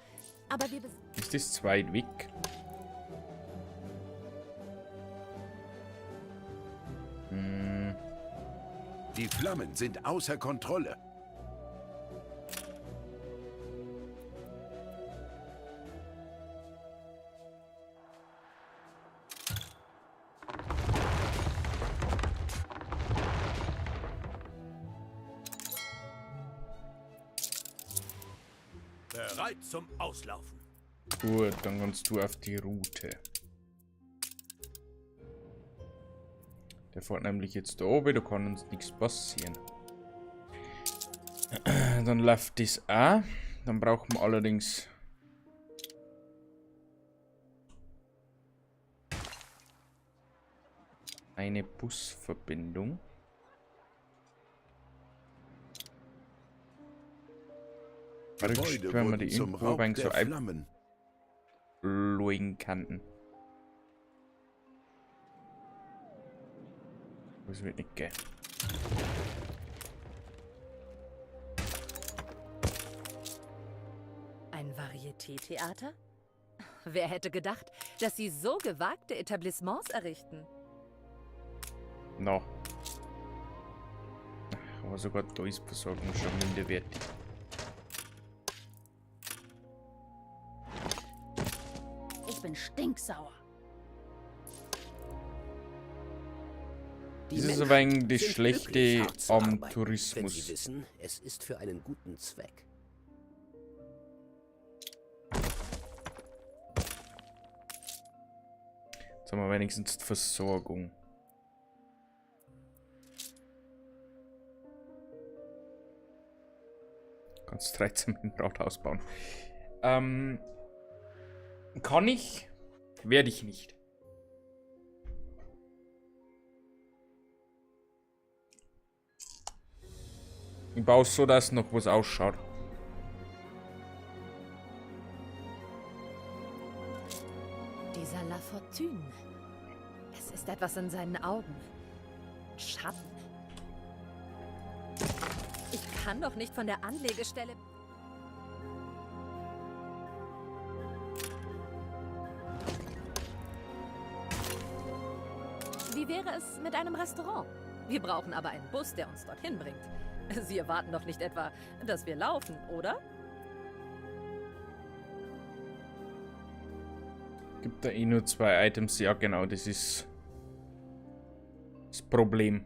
Aber wir Ist das zu weit weg? Hm. Die Flammen sind außer Kontrolle. Bereit zum Auslaufen. Gut, dann kannst du auf die Route. Der fährt nämlich jetzt da oben, da kann uns nichts passieren. Dann läuft das auch. Dann brauchen wir allerdings eine Busverbindung. Gebäude wenn wir wurden die zum irgendwo Raub ein wenig so der Flammen. einlegen könnten. Das wird nicht gehen. Ein Varieté-Theater? Wer hätte gedacht, dass sie so gewagte Etablissements errichten? No. Ach, aber sogar da ist Versorgung schon minderwertig. Ich bin stinksauer. Die Das ist Menschen aber eigentlich das sind Schlechte glücklich, hart zu am arbeiten, wenn Tourismus. sie wissen, es ist für einen guten Zweck. Jetzt haben wir wenigstens die Versorgung. Kannst 13 mit dem Rathaus bauen. Kann ich? Werde ich nicht. Ich baue so, dass noch was ausschaut. Dieser Lafortune. Es ist etwas in seinen Augen. Schatten. Ich kann doch nicht von der Anlegestelle. Wie wäre es mit einem Restaurant? Wir brauchen aber einen Bus, der uns dorthin bringt. Sie erwarten doch nicht etwa, dass wir laufen, oder? Gibt da eh nur zwei Items. Ja, genau, das ist das Problem.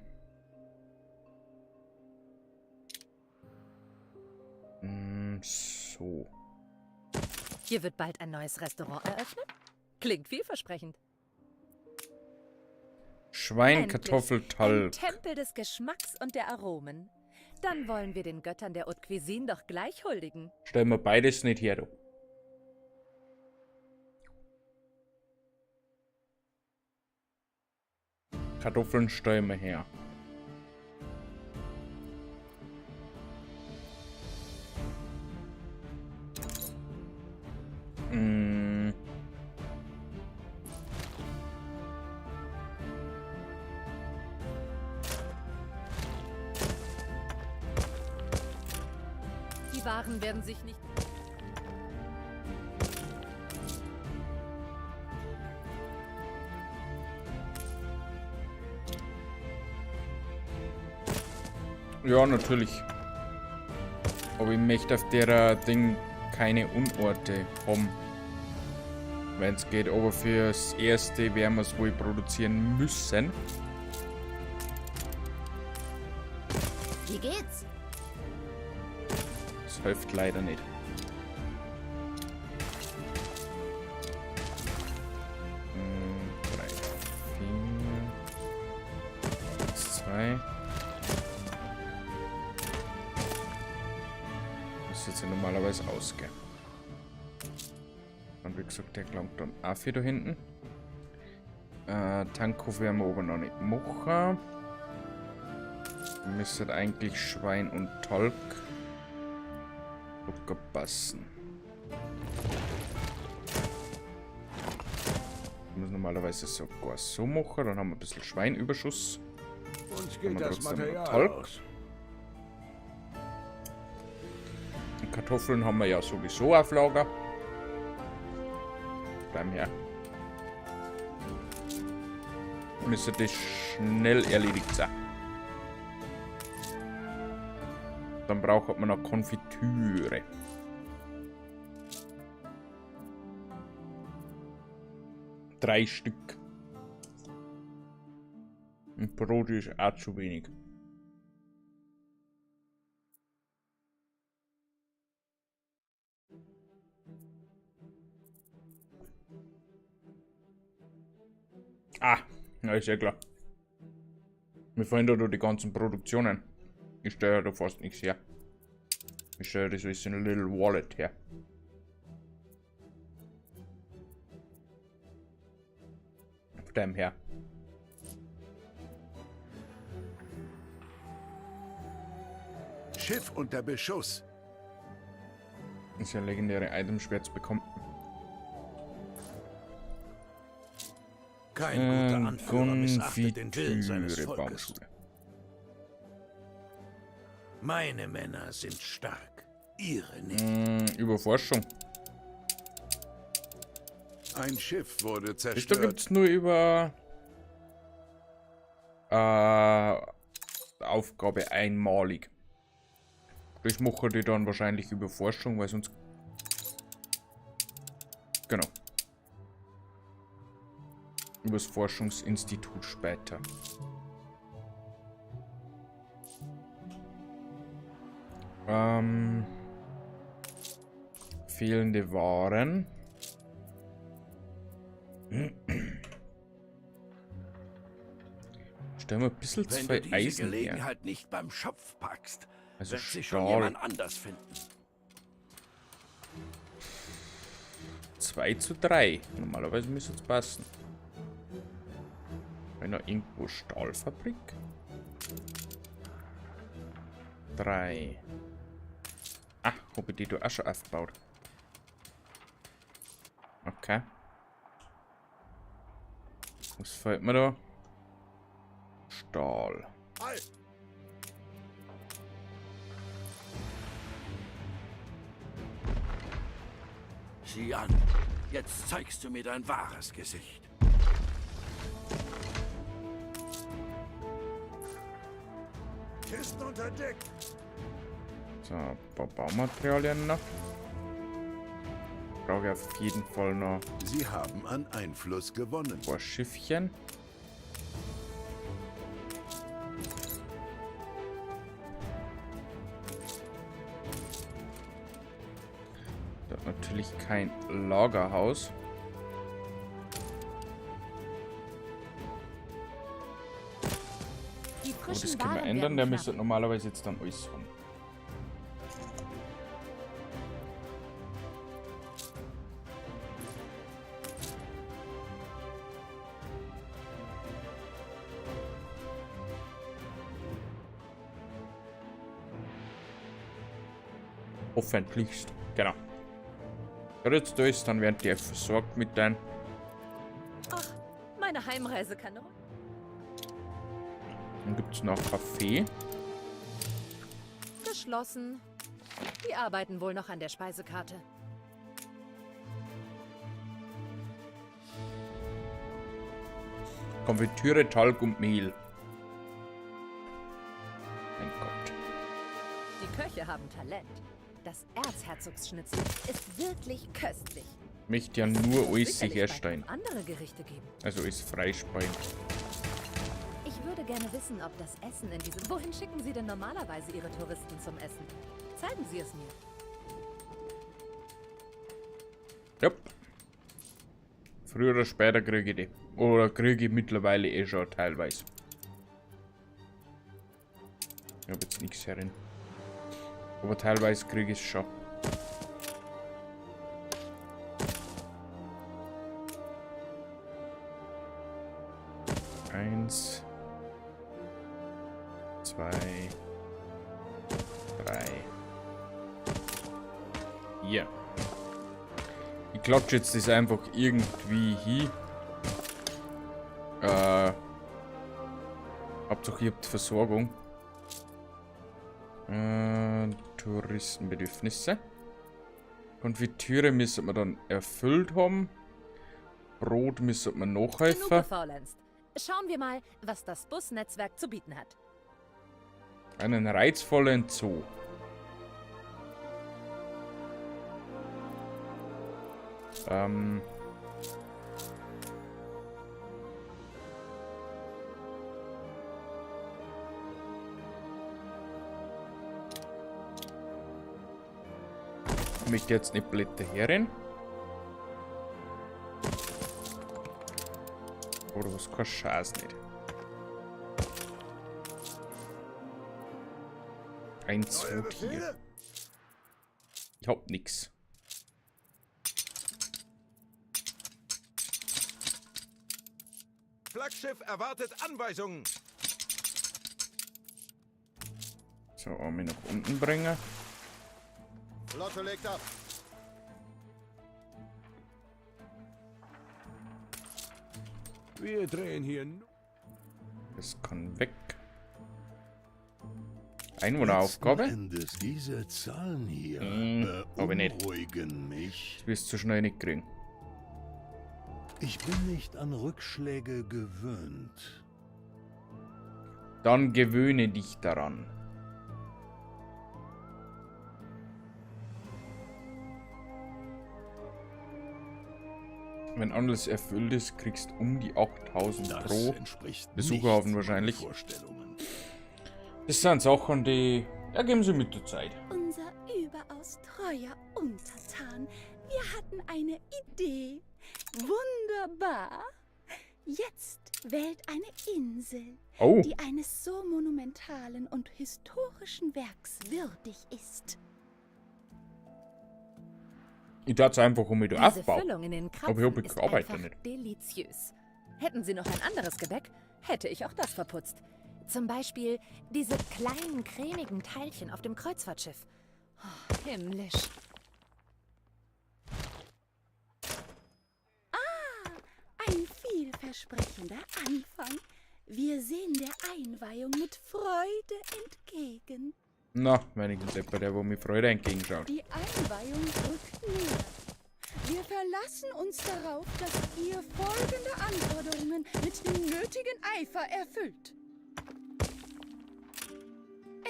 So. Hier wird bald ein neues Restaurant eröffnet? Klingt vielversprechend. Schwein, Endlich. Kartoffel, Ein Talg. Tempel des Geschmacks und der Aromen. Dann wollen wir den Göttern der Haute Cuisine doch gleich huldigen. Stellen wir beides nicht her, du. Kartoffeln stellen wir her. Die Waren werden sich nicht. Ja, natürlich. Aber ich möchte auf der Ding keine Unorte haben. Wenn's geht, aber fürs Erste werden wir's wohl produzieren müssen. Wie geht's? Das hilft leider nicht. 3, 4, 1, 2. Das wird sich normalerweise ausgehen. Und wie gesagt, der gelangt dann auch für da hinten. Tankhof werden wir aber noch nicht machen. Müsste eigentlich Schwein und Talg locker passen. Ich muss normalerweise sogar so machen, dann haben wir ein bisschen Schweinüberschuss. Uns Haben geht wir das trotzdem noch Material Talg. aus. Und Kartoffeln haben wir ja sowieso auf Lager. Bleiben her. Müsste das schnell erledigt sein. Dann braucht man noch Konfitüre. 3 Stück. Und Brot ist auch zu wenig. Ah, na ist ja klar. Mir fehlen da die ganzen Produktionen. Ich stelle ja da fast nichts her. Ich stelle das alles in Little Wallet her. Von dem her. Schiff unter Beschuss. Ist ja legendäre Item schwer zu bekommen. Kein guter Anführer missachtet den Willen seines Konfitüre, Volkes. Baumschule. Meine Männer sind stark, ihre nicht. Überforschung. Ein Schiff wurde Das da zerstört. gibt's nur über Aufgabe einmalig. Das mache ich dann wahrscheinlich über Forschung, weil sonst... Genau. Übers Forschungsinstitut später. Fehlende Waren. Stellen wir ein bisschen zu Wenn viel du diese Eisen her. Gelegenheit nicht beim Schopf packst, Also wird sich schon Stahl. jemand anders finden. 2:3. Normalerweise müsste es passen. Wenn noch irgendwo Stahlfabrik? 3. Ah, hab ich die da auch schon aufgebaut. Okay. Was fehlt mir da? Stahl. Sieh an. Jetzt zeigst du mir dein wahres Gesicht. Kisten unter Deck. So, ein paar Baumaterialien noch. Brauche ich auf jeden Fall noch Sie haben an Einfluss gewonnen. ein paar Schiffchen. Das hat natürlich kein Lagerhaus. Die Aber das frischen können wir Waren ändern. werden Der knapp. müsste normalerweise jetzt dann alles haben. Hoffentlich. Genau. Wenn jetzt da ist, dann werden die versorgt mit deinen. Ach, meine Heimreise kann noch. Dann gibt es noch Kaffee. Geschlossen. Die arbeiten wohl noch an der Speisekarte. Konfitüre, Talg und Mehl. Mein Gott. Die Köche haben Talent. Das Erzherzogsschnitzel ist wirklich köstlich. Ich möchte ja nur Es wird alles sicherlich bald herstellen. noch andere Gerichte geben. Also alles freispeilen. Ich würde gerne wissen, ob das Essen in diesem... Wohin schicken Sie denn normalerweise Ihre Touristen zum Essen? Zeigen Sie es mir. Ja. Früher oder später kriege ich die. Oder kriege ich mittlerweile eh schon teilweise. Ich habe jetzt nichts herin. Aber teilweise kriege ich es schon. Eins. 2. 3. 4. Ich klatsche jetzt das einfach irgendwie hin. Hauptsache ihr habt Versorgung. Touristenbedürfnisse. Konfitüre müssen wir dann erfüllt haben. Brot müssen wir Genug nachhelfen. gefaulenzt. Schauen wir mal, was das Busnetzwerk zu bieten hat. Einen reizvollen Zoo. Ich möchte jetzt nicht Blätter herin. Oder was kein Scheiß nicht. Ein Zootier. Ich hab nix. Flaggschiff erwartet Anweisungen. So, Arme nach unten bringen. Flotte legt ab. Wir drehen hier nur. Das kann weg. Einwohneraufgabe? Letzten Endes, diese Zahlen hier Hab ich nicht. beunruhigen mich. Das wirst du so schnell nicht kriegen. Ich bin nicht an Rückschläge gewöhnt. Dann gewöhne dich daran. Wenn alles erfüllt ist, kriegst du um die 8000 Das pro entspricht Besucherhaufen nicht wahrscheinlich. meinen Vorstellungen. Das sind Sachen, die ergeben sich mit der Zeit. Unser überaus treuer Untertan. Wir hatten eine Idee. Wunderbar. Jetzt wählt eine Insel, Oh. die eines so monumentalen und historischen Werks würdig ist. Ich tat es einfach um mit Diese Aufbau. Füllung in den Aber ich hab Krapfen ist gearbeitet einfach nicht. deliziös. Hätten Sie noch ein anderes Gebäck, hätte ich auch das verputzt. Zum Beispiel diese kleinen, cremigen Teilchen auf dem Kreuzfahrtschiff. Oh, himmlisch. Ah, ein vielversprechender Anfang. Wir sehen der Einweihung mit Freude entgegen. Na, wenigstens jemand, der wo mir Freude entgegenschaut. Die Einweihung rückt näher. Wir verlassen uns darauf, dass ihr folgende Anforderungen mit dem nötigen Eifer erfüllt.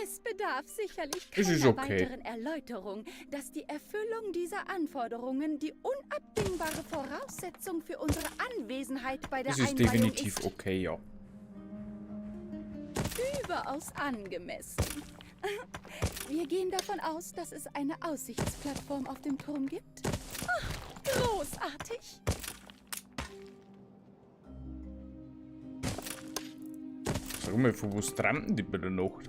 Es bedarf sicherlich Es keiner ist okay. weiteren Erläuterung, dass die Erfüllung dieser Anforderungen die unabdingbare Voraussetzung für unsere Anwesenheit bei der Es ist Einweihung definitiv ist. okay, ja. Überaus angemessen. Wir gehen davon aus, dass es eine Aussichtsplattform auf dem Turm gibt. Ah, großartig! Sag mal, von wo trampen die bei der Nacht?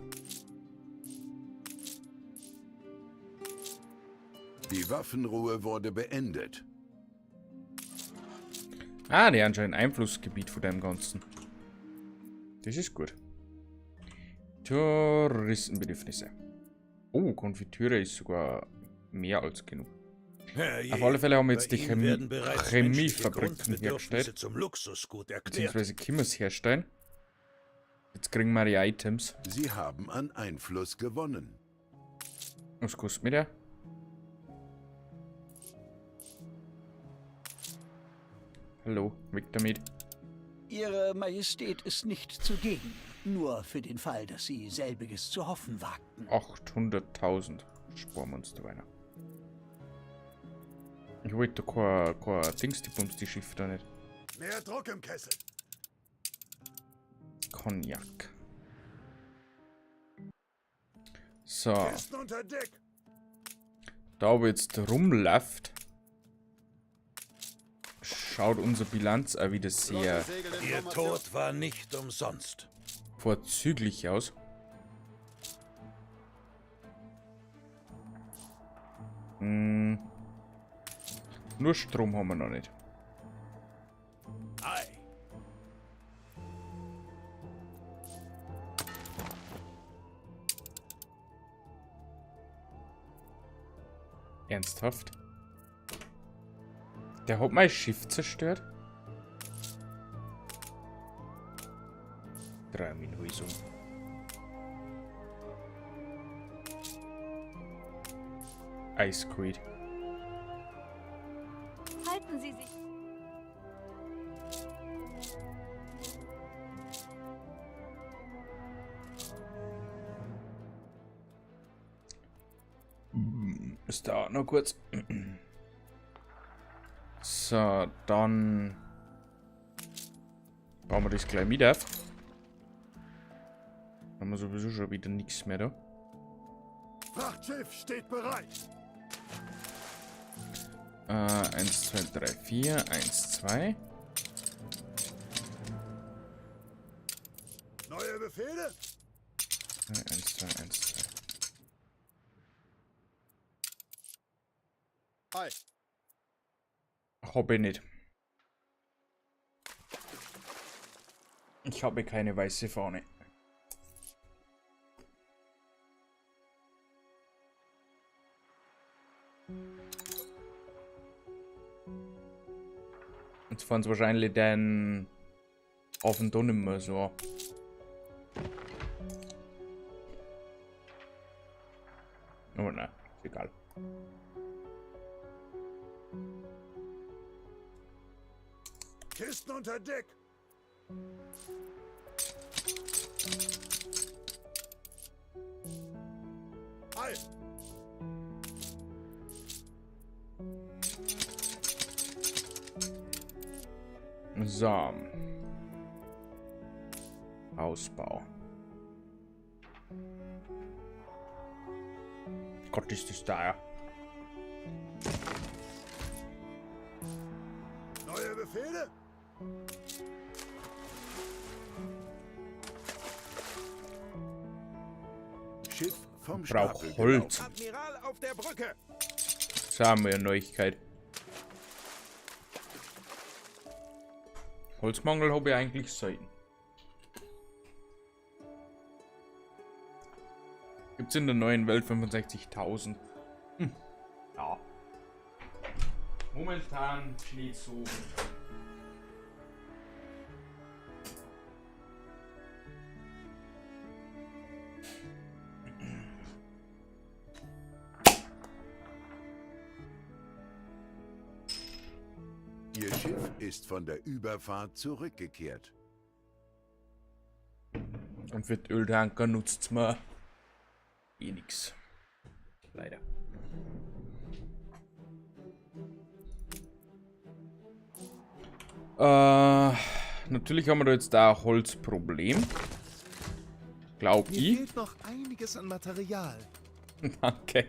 Die Waffenruhe wurde beendet. Ah, die anscheinend Einflussgebiet von dem Ganzen. Das ist gut. Touristenbedürfnisse. Oh, Konfitüre ist sogar mehr als genug. Herrje, Auf alle Fälle haben wir jetzt bei die Ihnen werden bereits menschliche Chemiefabriken Grundbedürfnisse hergestellt. zum Luxusgut erklärt. Beziehungsweise können wir es herstellen. Jetzt kriegen wir die Items. Sie haben an Einfluss gewonnen. Was kostet mir der? Hallo, weg damit. Ihre Majestät ist nicht zugegen. Nur für den Fall, dass Sie selbiges zu hoffen wagten. 800.000. Sparen wir uns da weiter. Ich wollte da kein Dings, die Bums, die Schiff da nicht. Mehr Druck im Kessel. Cognac. So. Kisten unter Deck. Da wo jetzt rumläuft, schaut unsere Bilanz auch wieder sehr Ihr Tod war nicht umsonst. vorzüglich aus. Nur Strom haben wir noch nicht. Ei. Ernsthaft? Der hat mein Schiff zerstört? 3 Minuten. Eiskalt. Halten Sie sich. Es dauert noch kurz. So, dann bauen wir das gleich mit auf. Haben wir sowieso schon wieder nichts mehr da. Frachtschiff steht bereit. 1, 2, 3, 4, 1, 2. Neue Befehle? 1, 2, 1, 2. Hi. Hab ich nicht. Ich habe keine weiße Fahne. Jetzt fahren sie wahrscheinlich den Hafen da nicht mehr so an. Aber nein, ist egal. Kisten unter Deck. Ei. So. Ausbau. Gott, ist das teuer. Neue Befehle? Schiff vom Ich brauch Stapel Holz. gelaufen. Admiral auf der Brücke. Das haben wir eine Neuigkeit. Holzmangel habe ich eigentlich selten. Gibt's in der neuen Welt 65.000. Ja. Momentan nicht so. Ihr Schiff ist von der Überfahrt zurückgekehrt. Und für die Öltanker nutzt mir eh nix. Leider. Natürlich haben wir da jetzt da ein Holzproblem. Glaub Mir ich. fehlt noch einiges an Material. Danke.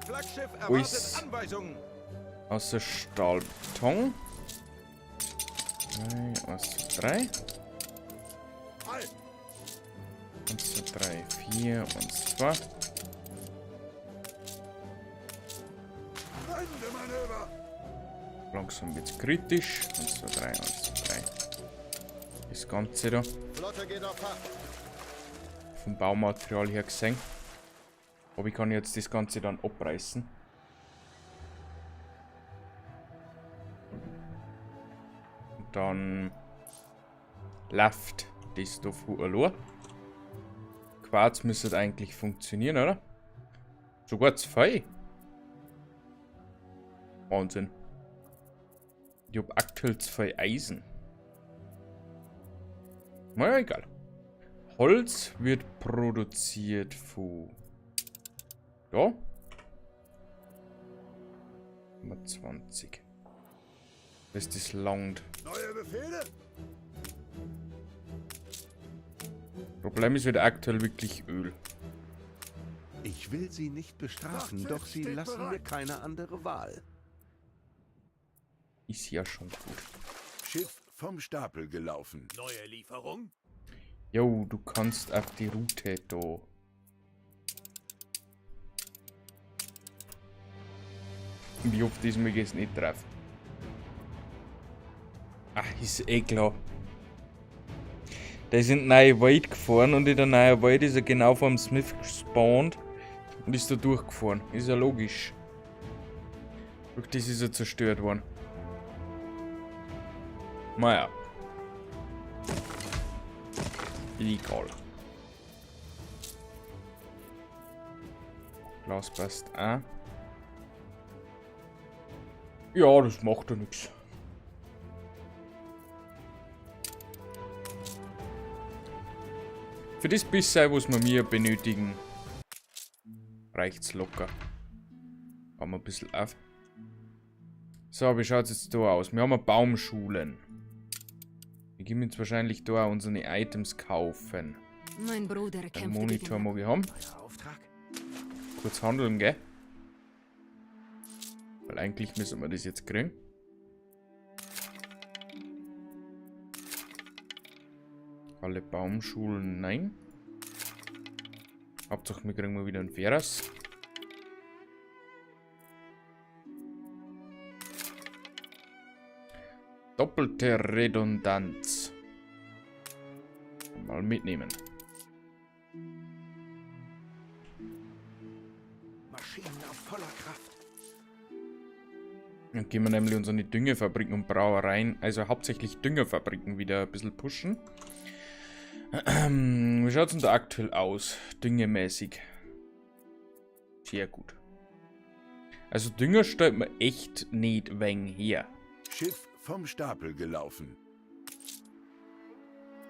Flaggschiff Alles erwartet Anweisungen. Außer Stahlbeton. 3, 1, 2, 3. 1, 2, 3, 4, 1, 2. Langsam wird's kritisch. 1, 2, 3, 1, 2, 3. Das Ganze da. Flotte geht auf Fahrt. Vom Baumaterial her gesehen. Aber ich kann jetzt das Ganze dann abreißen. Und dann läuft das da von allein. Quarz müsste eigentlich funktionieren, oder? Sogar 2. Wahnsinn. Ich hab aktuell 2 Eisen. Naja, egal. Holz wird produziert von... Da. Nummer 20. Das ist das langt. Neue Befehle? Problem ist wieder aktuell wirklich Öl. Ich will sie nicht bestrafen, Schlachtschiff doch sie steht lassen mir bereit. keine andere Wahl. Ist ja schon gut. Schiff vom Stapel gelaufen. Neue Lieferung? Jo, du kannst auf die Route da. Und ich hoffe, diesmal geht's nicht drauf. Ach, ist eh klar. Der ist in den neuen Wald gefahren und in der neuen Wald ist er genau vor dem Smith gespawnt und ist da durchgefahren. Ist ja logisch. Durch das ist er zerstört worden. Naja. Egal. Glas passt auch. Ja, das macht ja nix. Für das bisschen, was wir mir benötigen, reicht's locker. Bauen wir ein bisschen auf. So, wie schaut's jetzt da aus? Wir haben eine Baumschulen. Wir gehen jetzt wahrscheinlich da auch unsere Items kaufen. Mein Bruder Einen kämpfte Monitor gegen mag ich haben. Neuer Auftrag? Kurz handeln, gell? Weil eigentlich müssen wir das jetzt kriegen. Alle Baumschulen, nein. Hauptsache, wir kriegen mal wieder einen Ferras. Doppelte Redundanz. Mal mitnehmen. Maschinen auf voller Kraft. Dann gehen wir nämlich unsere Düngefabriken und Brauereien, also hauptsächlich Düngerfabriken wieder ein bisschen pushen. Wie schaut's denn da aktuell aus? Düngemäßig. Sehr gut. Also Dünger stellt man echt nicht wegen her. Schiff vom Stapel gelaufen.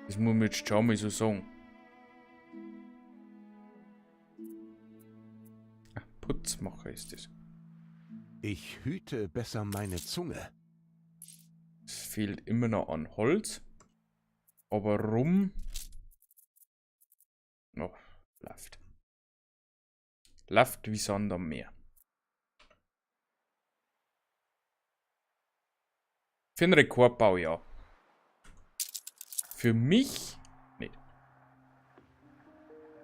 Das muss man jetzt schon mal so sagen. Ach, Putzmacher ist das. Ich hüte besser meine Zunge. Es fehlt immer noch an Holz. Aber rum. Oh, läuft. Läuft wie Sand am Meer. Für einen Rekordbau, ja. Für mich nicht.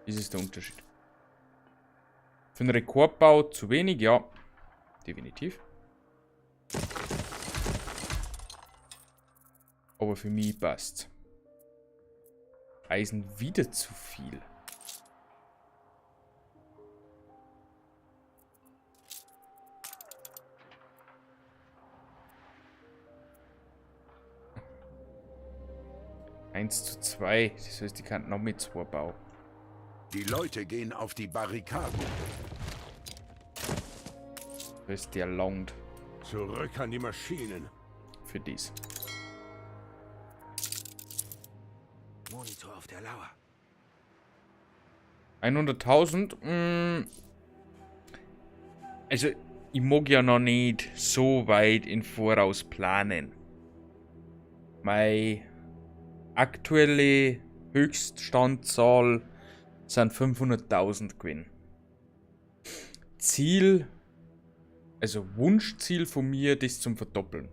Das ist der Unterschied. Für einen Rekordbau zu wenig, ja. Definitiv. Aber für mich passt. Eisen wieder zu viel. Eins zu 2. Das heißt, ich kann noch mit 2 bauen. Die Leute gehen auf die Barrikaden. Das ist der langt. Zurück an die Maschinen. Für dies. Monitor auf der Lauer. 100.000. Also, ich mag ja noch nicht so weit in Voraus planen. Meine aktuelle Höchststandzahl sind 500.000 gewesen. Ziel, also Wunschziel von mir, das zum Verdoppeln.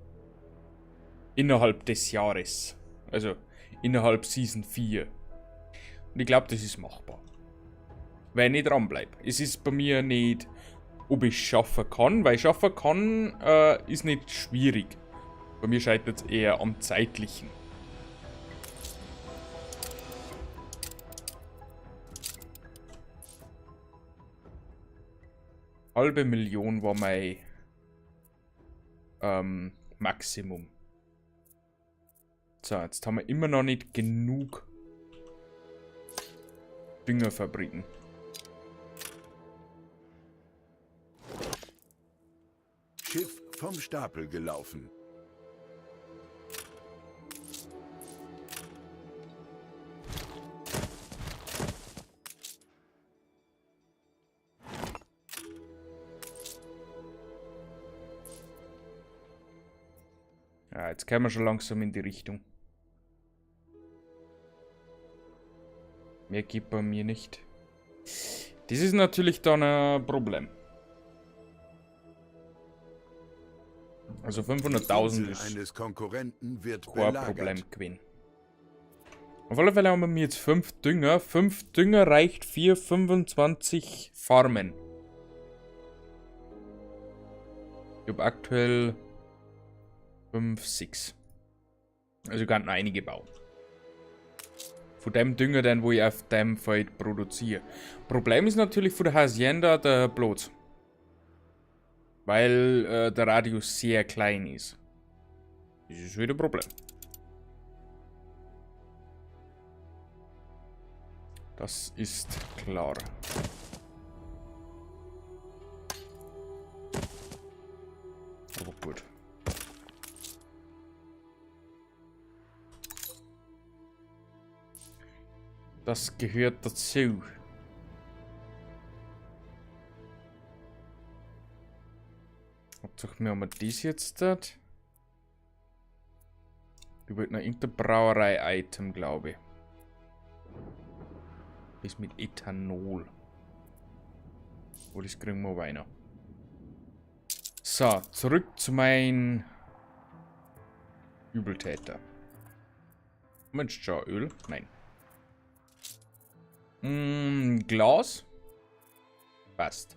Innerhalb des Jahres. Also innerhalb Season 4. Und ich glaub, das ist machbar. Weil ich nicht dranbleib. Es ist bei mir nicht, ob ich schaffen kann, weil schaffen kann, ist nicht schwierig. Bei mir scheitert es eher am Zeitlichen. Halbe Million war mein Maximum. So, jetzt haben wir immer noch nicht genug Düngerfabriken. Schiff vom Stapel gelaufen. Ja, jetzt kommen wir schon langsam in die Richtung. Mehr geht bei mir nicht. Das ist natürlich dann ein Problem. Also 500.000 Die Insel ist eines Konkurrenten wird kein belagert. Problem gewesen. Auf alle Fälle haben wir jetzt 5 Dünger. 5 Dünger reicht für 25 Farmen. Ich hab aktuell 5, 6. Also kann noch einige bauen. Von dem Dünger, den wo ich auf dem Feld produziere. Problem ist natürlich von der Hacienda der Platz. Weil der Radius sehr klein ist. Das ist wieder ein Problem. Das ist klar. Aber gut. Das gehört dazu. Hauptsache, wir haben das jetzt dort. Ich wollte noch irgendein Brauerei-Item, glaube ich. Das mit Ethanol. Oh, das kriegen wir aber noch. So, zurück zu meinem Übeltäter. Mensch, schon Öl? Nein. Glas. Passt.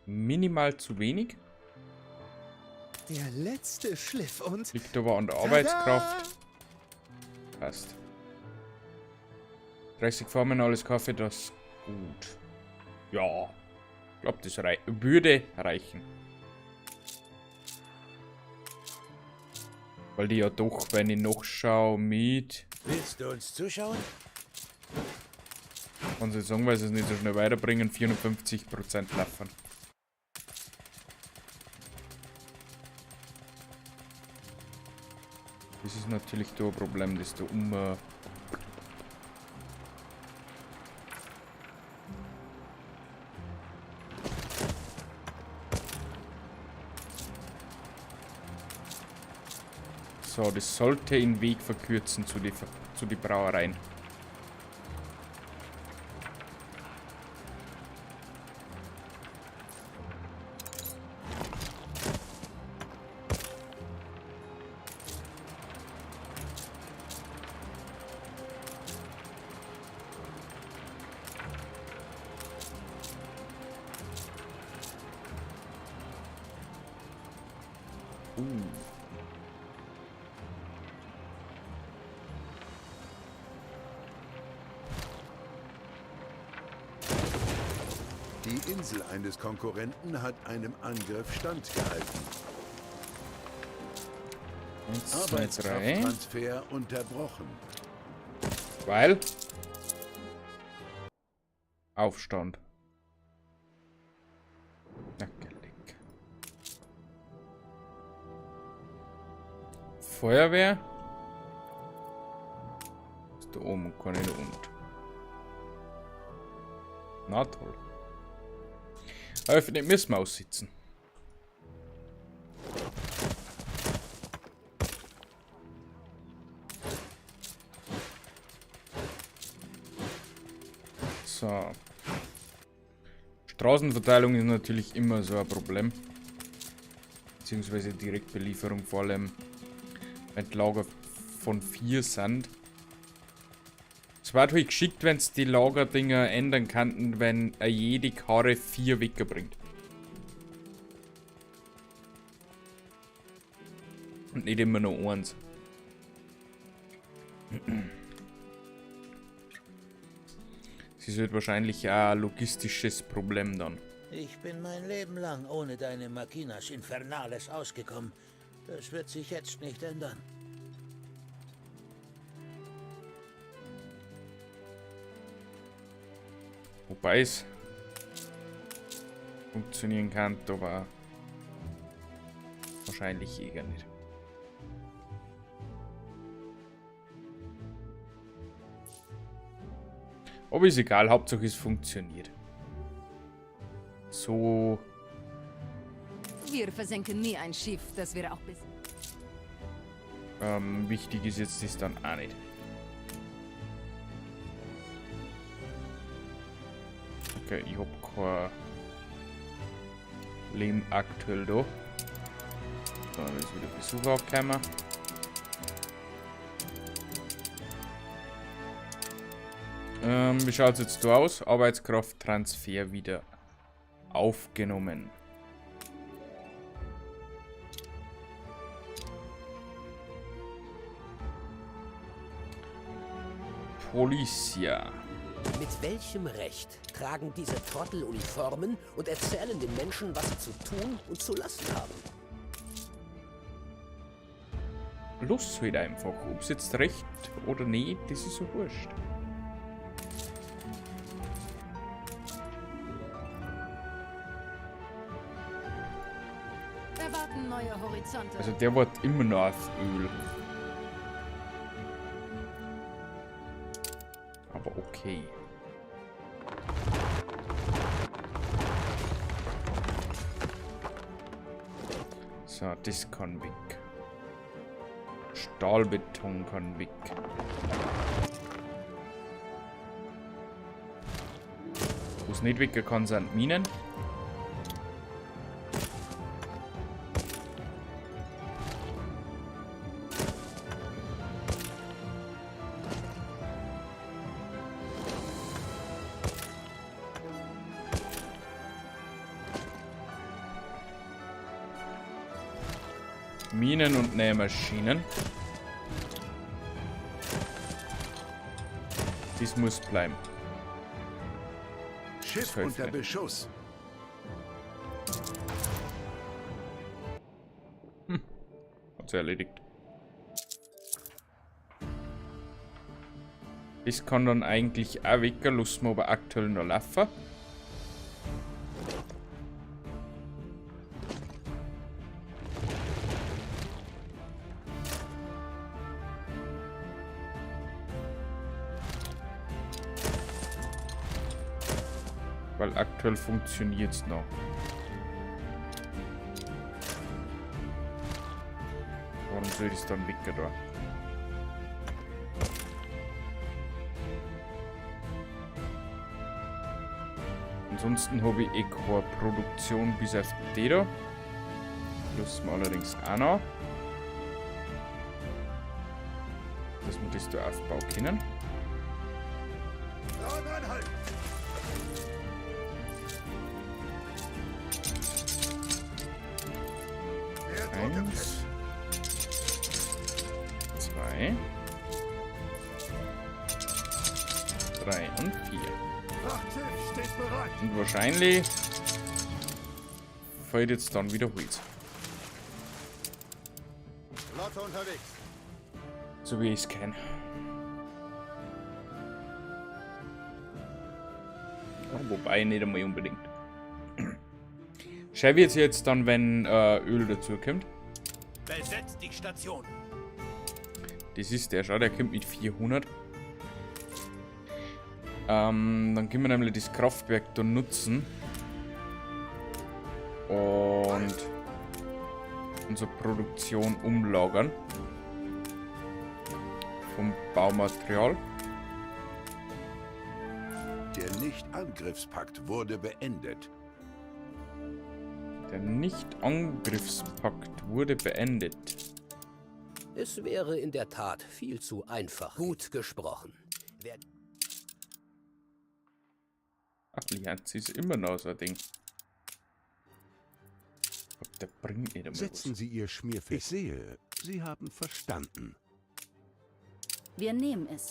Minimal zu wenig. Der letzte Schliff und Liegt aber an der Tada! Arbeitskraft. Passt. 30 Formen, alles Kaffee, das ist gut. Ja. Ich glaub, das würde reichen. Weil die ja doch, wenn ich noch schau, mit... Willst du uns zuschauen? Kann sie sagen, weil sie es nicht so schnell weiterbringen, 450% laufen. Das ist natürlich da ein Problem, dass du immer... So, das sollte den Weg verkürzen zu die Brauereien. Die Insel eines Konkurrenten hat einem Angriff standgehalten. 1, 2, 3. Arbeitskrafttransfer unterbrochen. Weil? Aufstand. Na, geleck. Feuerwehr? Ist da oben und keine da unten. Na toll. Aber nicht müssen wir aussitzen. So. Straßenverteilung ist natürlich immer so ein Problem. Beziehungsweise Direktbelieferung, vor allem wenn die Lager von 4 sind. Es war natürlich geschickt, wenn es die Lagerdinger ändern könnten, wenn jede Karre 4 Wecker bringt. Und nicht immer nur eins. Sie ist halt wahrscheinlich auch ein logistisches Problem dann. Ich bin mein Leben lang ohne deine Machinas Infernales ausgekommen. Das wird sich jetzt nicht ändern. Wobei es funktionieren kann, aber wahrscheinlich eher nicht. Aber ist egal, Hauptsache es funktioniert. So. Wir versenken nie ein Schiff, das wir auch bis. Wichtig ist jetzt das dann auch nicht. Okay, ich hab kein Leben aktuell da. Da ist wieder Besuch aufgekommen. Wie schaut's jetzt da aus? Arbeitskrafttransfer wieder aufgenommen. Policia. Mit welchem Recht tragen diese Trottel Uniformen und erzählen den Menschen, was sie zu tun und zu lassen haben? Lust halt einfach. Ob's jetzt recht oder nicht, das ist so wurscht. Erwarten neue Horizonte. Also der war immer noch auf Öl. Aber okay. So, das kann weg. Stahlbeton kann weg. Wo's nicht weg kann, sind Minen. Minen und Nähmaschinen. Das muss bleiben. Schiff unter Beschuss. Hat sich erledigt. Das kann dann eigentlich auch weg, lassen wir aber aktuell noch laufen. Weil aktuell funktioniert's noch. Warum soll ich das dann weg da? Ansonsten habe ich eh keine Produktion bis auf die da. Lassen wir allerdings auch noch. Dass wir das da aufbauen können. 1, 2, 3 und 4. Steht bereit. Und wahrscheinlich fällt jetzt dann wieder Holz. Flotte unterwegs. So wie ich es kenne. Ja, wobei nicht einmal unbedingt. Schön wird's jetzt dann, wenn Öl dazu kommt. Besetzt die Station. Das ist der, schau, der kommt mit 400. Dann können wir nämlich das Kraftwerk da nutzen. Und unsere Produktion umlagern. Vom Baumaterial. Der Nicht-Angriffspakt wurde beendet. Der Nicht-Angriffspakt wurde beendet. Es wäre in der Tat viel zu einfach. Gut gesprochen. Wer Allianz ist immer noch so ein Ding. Ob der bringt nicht einmal Setzen was. Sie Ihr Schmierfett. Ich sehe, Sie haben verstanden. Wir nehmen es.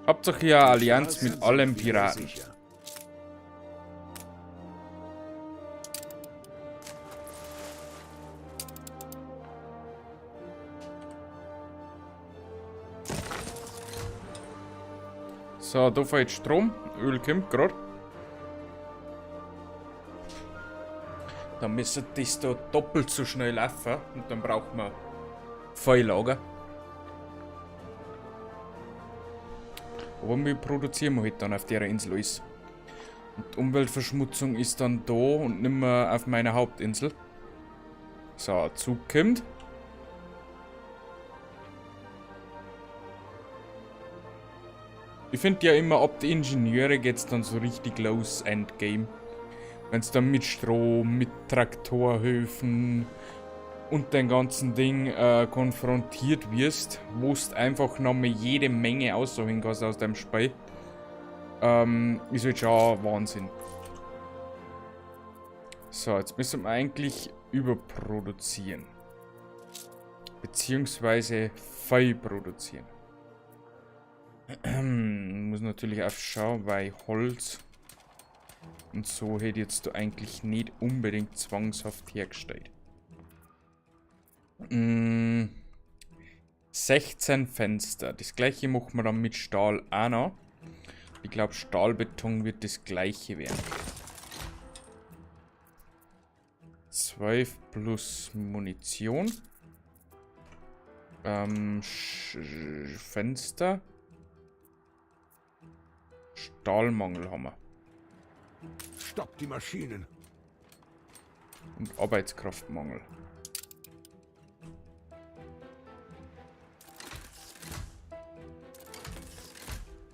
Hauptsache ja Allianz mit Straßen allen sind wieder Piraten. sicher. So, da fällt Strom. Öl kommt grad. Dann müsste das da doppelt so schnell laufen und dann brauchen wir voll Lager. Aber wir produzieren halt dann auf der Insel alles. Und die Umweltverschmutzung ist dann da und nicht mehr auf meiner Hauptinsel. So, Zug kommt. Ich find ja immer, ab die Ingenieure geht's dann so richtig los, Endgame. Wenn's dann mit Strom, mit Traktorhöfen und dem ganzen Ding konfrontiert wirst, wo du einfach nochmal jede Menge aussuchen kannst aus deinem Spiel. Ist halt schon Wahnsinn. So, jetzt müssen wir eigentlich überproduzieren. Beziehungsweise viel produzieren. Muss natürlich auch schauen, weil Holz und so hätte jetzt du eigentlich nicht unbedingt zwangshaft hergestellt. 16 Fenster. Das gleiche machen wir dann mit Stahl auch noch. Ich glaub, Stahlbeton wird das gleiche werden. 12 plus Munition. Fenster. Stahlmangel haben wir. Stopp die Maschinen. Und Arbeitskraftmangel.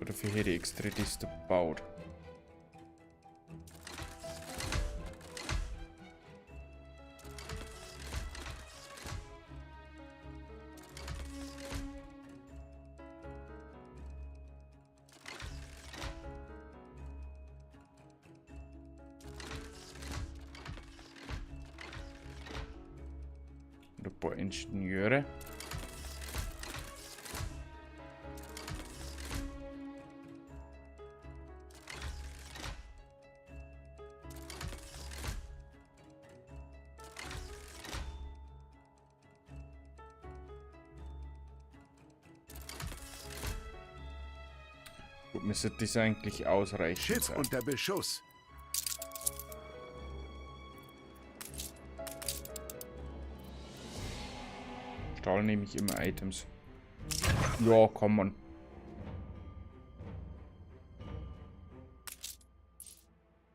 Dafür hätte ich extra das da gebaut. Und ein paar Ingenieure. Gut, müsste das eigentlich ausreichen. Schiff sein. unter Beschuss. Stahl nehme ich immer Items. Ja, kann man.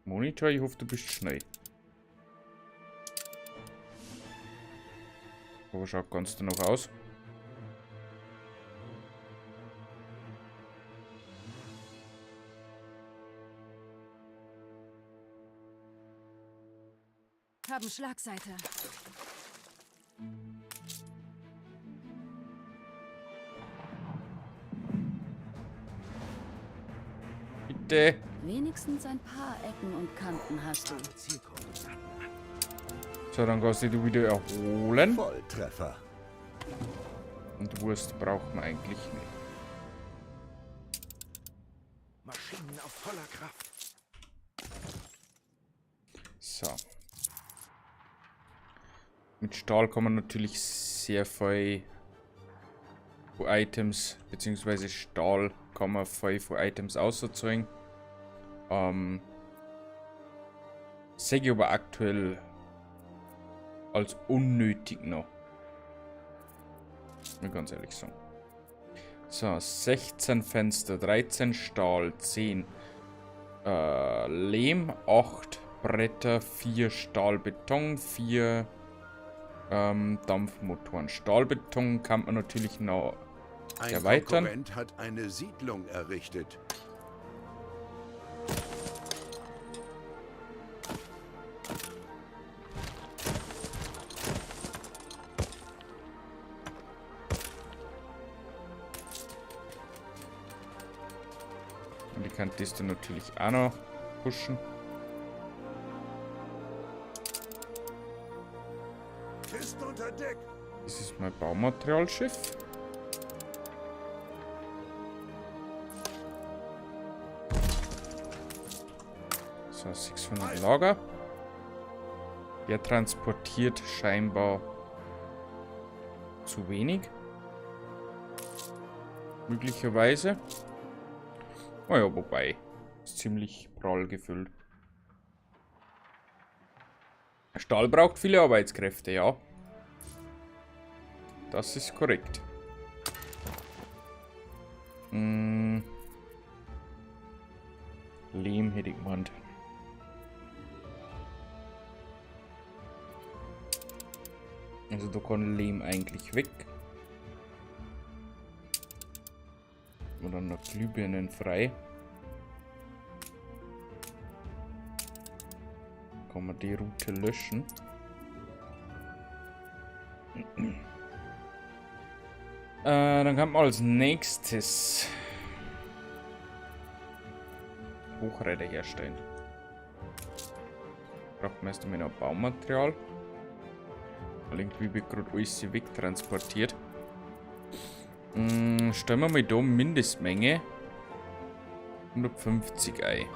Monitor, ich hoffe, du bist schnell. Aber schaut ganz danach aus. Haben Schlagseite. Bitte. Wenigstens ein paar Ecken und Kanten hast du. So, dann kannst du dich wieder erholen. Volltreffer. Und Wurst braucht man eigentlich nicht. Maschinen auf voller Kraft. So. Mit Stahl kann man natürlich sehr viel Items, beziehungsweise Stahl kann man viel von Items auserzeugen. Sehe ich aber aktuell als unnötig noch. Muss ganz ehrlich sagen. So, 16 Fenster, 13 Stahl, 10 Lehm, 8 Bretter, 4 Stahlbeton, 4 Dampfmotoren. Stahlbeton kann man natürlich noch Ein erweitern. Konkurrent hat eine Siedlung errichtet. Und ich kann das dann natürlich auch noch pushen. Kisten unter Deck. Das ist mein Baumaterialschiff. So, 600 Lager. Der transportiert scheinbar zu wenig. Möglicherweise. Naja, wobei. Ist ziemlich prall gefüllt. Stahl braucht viele Arbeitskräfte, ja. Das ist korrekt. Lehm hätte ich gemeint. Also da kann Lehm eigentlich weg. Und dann noch Glühbirnen frei. Kann man die Route löschen. Dann kann man als nächstes Hochräder herstellen. Braucht man erst einmal noch Baumaterial. Weil irgendwie wird gerade alles wegtransportiert. Stellen wir mal da Mindestmenge 150 ein.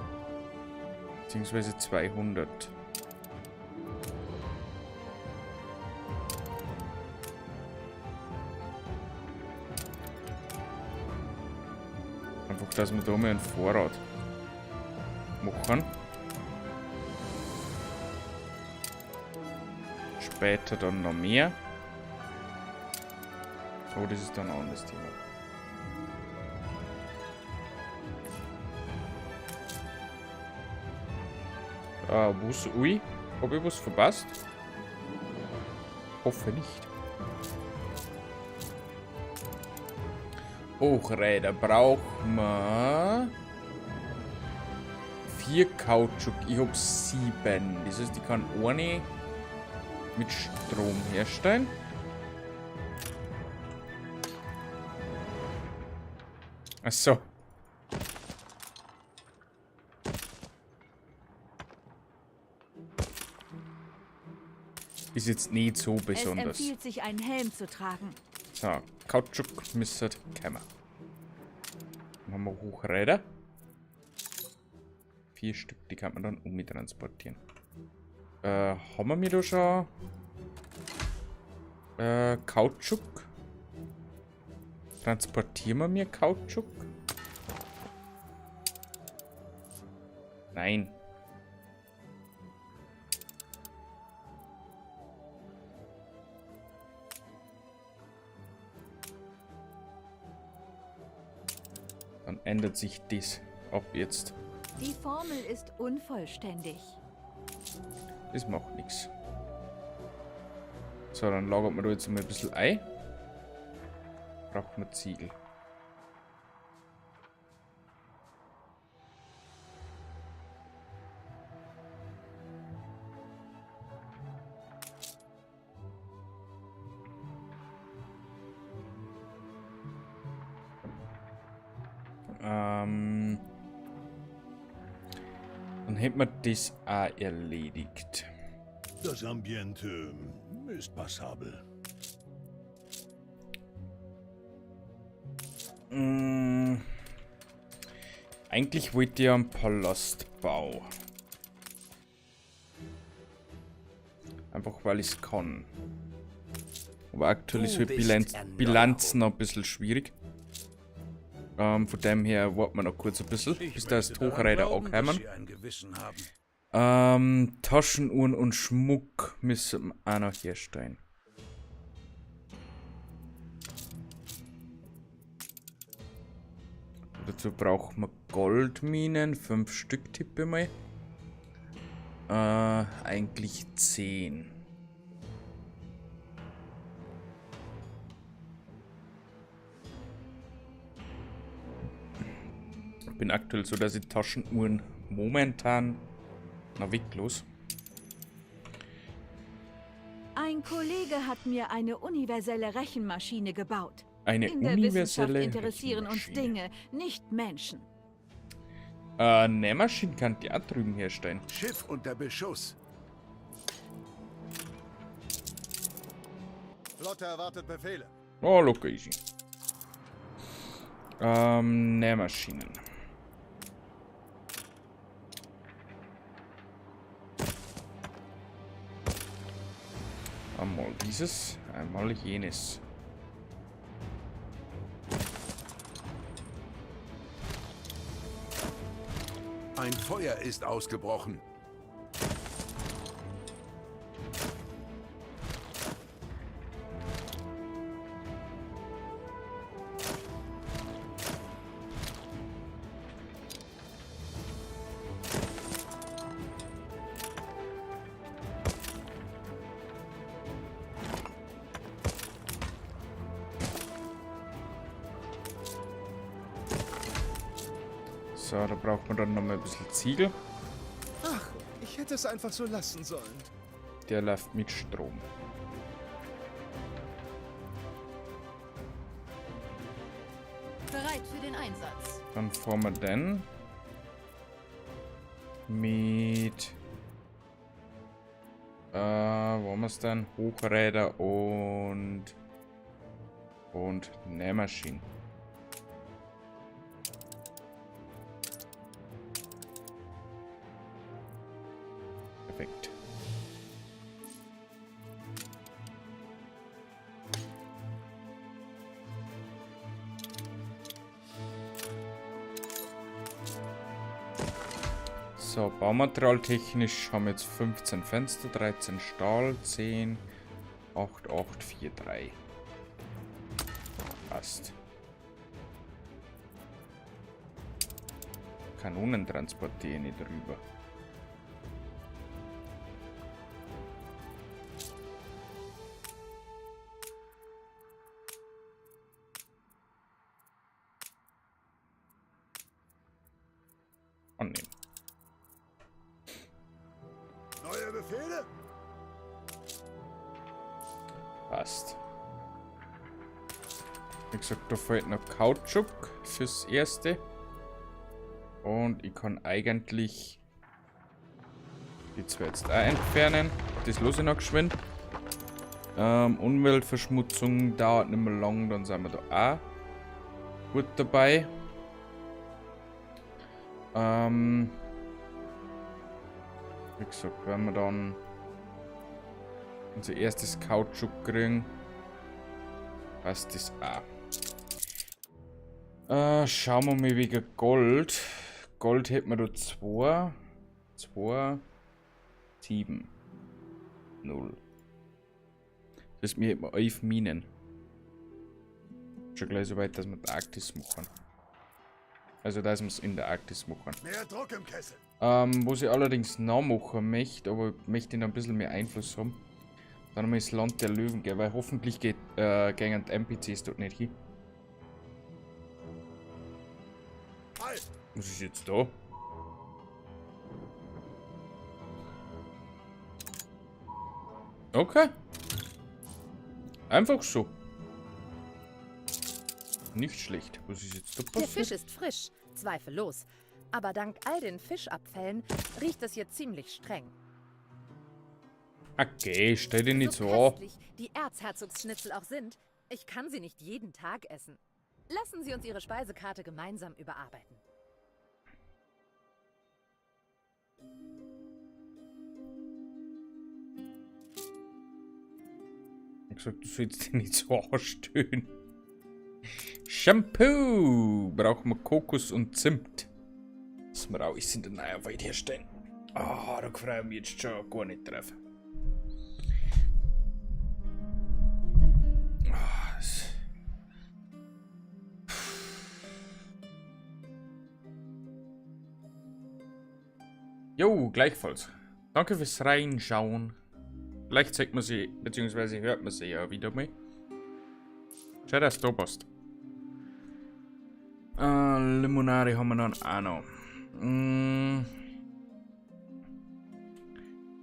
Beziehungsweise 200. Einfach, dass wir da mal einen Vorrat machen. Später dann noch mehr. Oh, das ist dann ein anderes Thema. Ah, was? Ui, hab ich was verpasst? Hoffe nicht. Hochräder braucht man 4 Kautschuk. Ich hab 7. Das heißt, ich kann eine mit Strom herstellen. Ach so. Ist jetzt nicht so besonders. Es empfiehlt sich, einen Helm zu tragen. So, Kautschuk müsste kommen. Dann haben wir Hochräder. 4 Stück, die kann man dann umtransportieren. Haben wir mir da schon Kautschuk? Transportieren wir mir Kautschuk? Nein. Dann ändert sich das ab jetzt. Die Formel ist unvollständig. Das macht nix. So, dann lagert man da jetzt mal ein bisschen ein. Braucht man Ziegel. Dann hätten wir das auch erledigt. Das Ambiente ist passabel. Eigentlich wollte ich ja einen Palastbau. Einfach weil ich es kann. Aber aktuell ist Du halt bist Bilanz noch ein bisschen schwierig. Von dem her warten wir noch kurz ein bisschen, Ich bis das möchte daran Hochreiter glauben, dass ankommen. Sie ein Gewissen haben. Taschenuhren und Schmuck müssen wir auch noch herstellen. Dazu brauchen wir Goldminen, 5 Stück tippe ich mal. Eigentlich 10. Ich bin aktuell so, dass ich Taschenuhren momentan noch weglos. Ein Kollege hat mir eine universelle Rechenmaschine gebaut. Eine In der Wissenschaft universelle interessieren uns Rechenmaschine. Dinge, nicht Menschen. Nähmaschinen kann die auch drüben herstellen. Schiff unter Beschuss. Flotte erwartet Befehle. Oh, locker easy. Nähmaschinen. Einmal dieses, einmal jenes. Ein Feuer ist ausgebrochen. So, da braucht man dann nochmal ein bisschen Ziegel. Ach, ich hätte es einfach so lassen sollen. Der läuft mit Strom. Bereit für den Einsatz. Dann fahren wir den mit, wo haben wir's denn? Hochräder und Nähmaschinen. Perfekt. So, baumaterialtechnisch haben wir jetzt 15 Fenster, 13 Stahl, 10, 8, 8, 4, 3. Passt. Kanonen transportieren nicht rüber. Annehmen. Neue Befehle? Passt. Wie gesagt, da fehlt noch Kautschuk fürs Erste. Und ich kann eigentlich die zwei jetzt auch entfernen. Das los ich noch geschwind. Umweltverschmutzung dauert nicht mehr lang, dann sind wir da auch gut dabei. Wie gesagt, wenn wir dann unser erstes Kautschuk kriegen, passt das auch. Schauen wir mal wegen Gold. Gold hätten wir da 2, 2, 7, 0. Das heißt, wir hätten 11 Minen. Schon gleich so weit, dass wir die Arktis machen. Also, dass wir's in der Arktis machen. Mehr Druck im Kessel. Was ich allerdings noch machen möchte, aber ich möchte noch ein bisschen mehr Einfluss haben. Dann einmal ins Land der Löwen gehen, weil hoffentlich gehen die N P Cs dort nicht hin. Halt! Was ist jetzt da? Okay. Einfach so. Nicht schlecht. Was ist jetzt da Der passiert? Fisch ist frisch, zweifellos. Aber dank all den Fischabfällen riecht es hier ziemlich streng. Okay, stell dich nicht So so an. köstlich die Erzherzogsschnitzel auch sind, ich kann sie nicht jeden Tag essen. Lassen Sie uns Ihre Speisekarte gemeinsam überarbeiten. Ich hab gesagt, du sollst dich nicht so anstellen. Shampoo! Brauchen wir Kokos und Zimt. Das wir auch alles in der neuen Welt herstellen. Ah, da freue ich mich jetzt schon gar nicht drauf. Ah, Jo, gleichfalls. Danke fürs Reinschauen. Vielleicht zeigt man sie, beziehungsweise hört man sie ja wieder mal. Schön, dass du da bist. Limonade haben wir dann auch noch.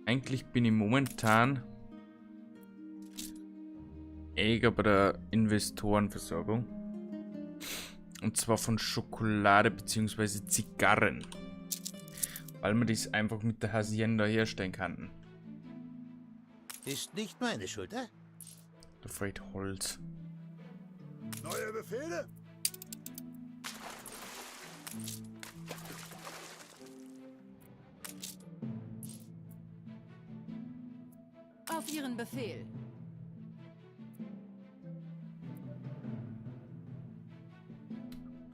Eigentlich bin ich momentan eher bei der Investorenversorgung. Und zwar von Schokolade beziehungsweise Zigarren. Weil man das einfach mit der Hacienda herstellen kann. Ist nicht meine Schuld, eh? Da fehlt Holz. Neue Befehle? Auf Ihren Befehl.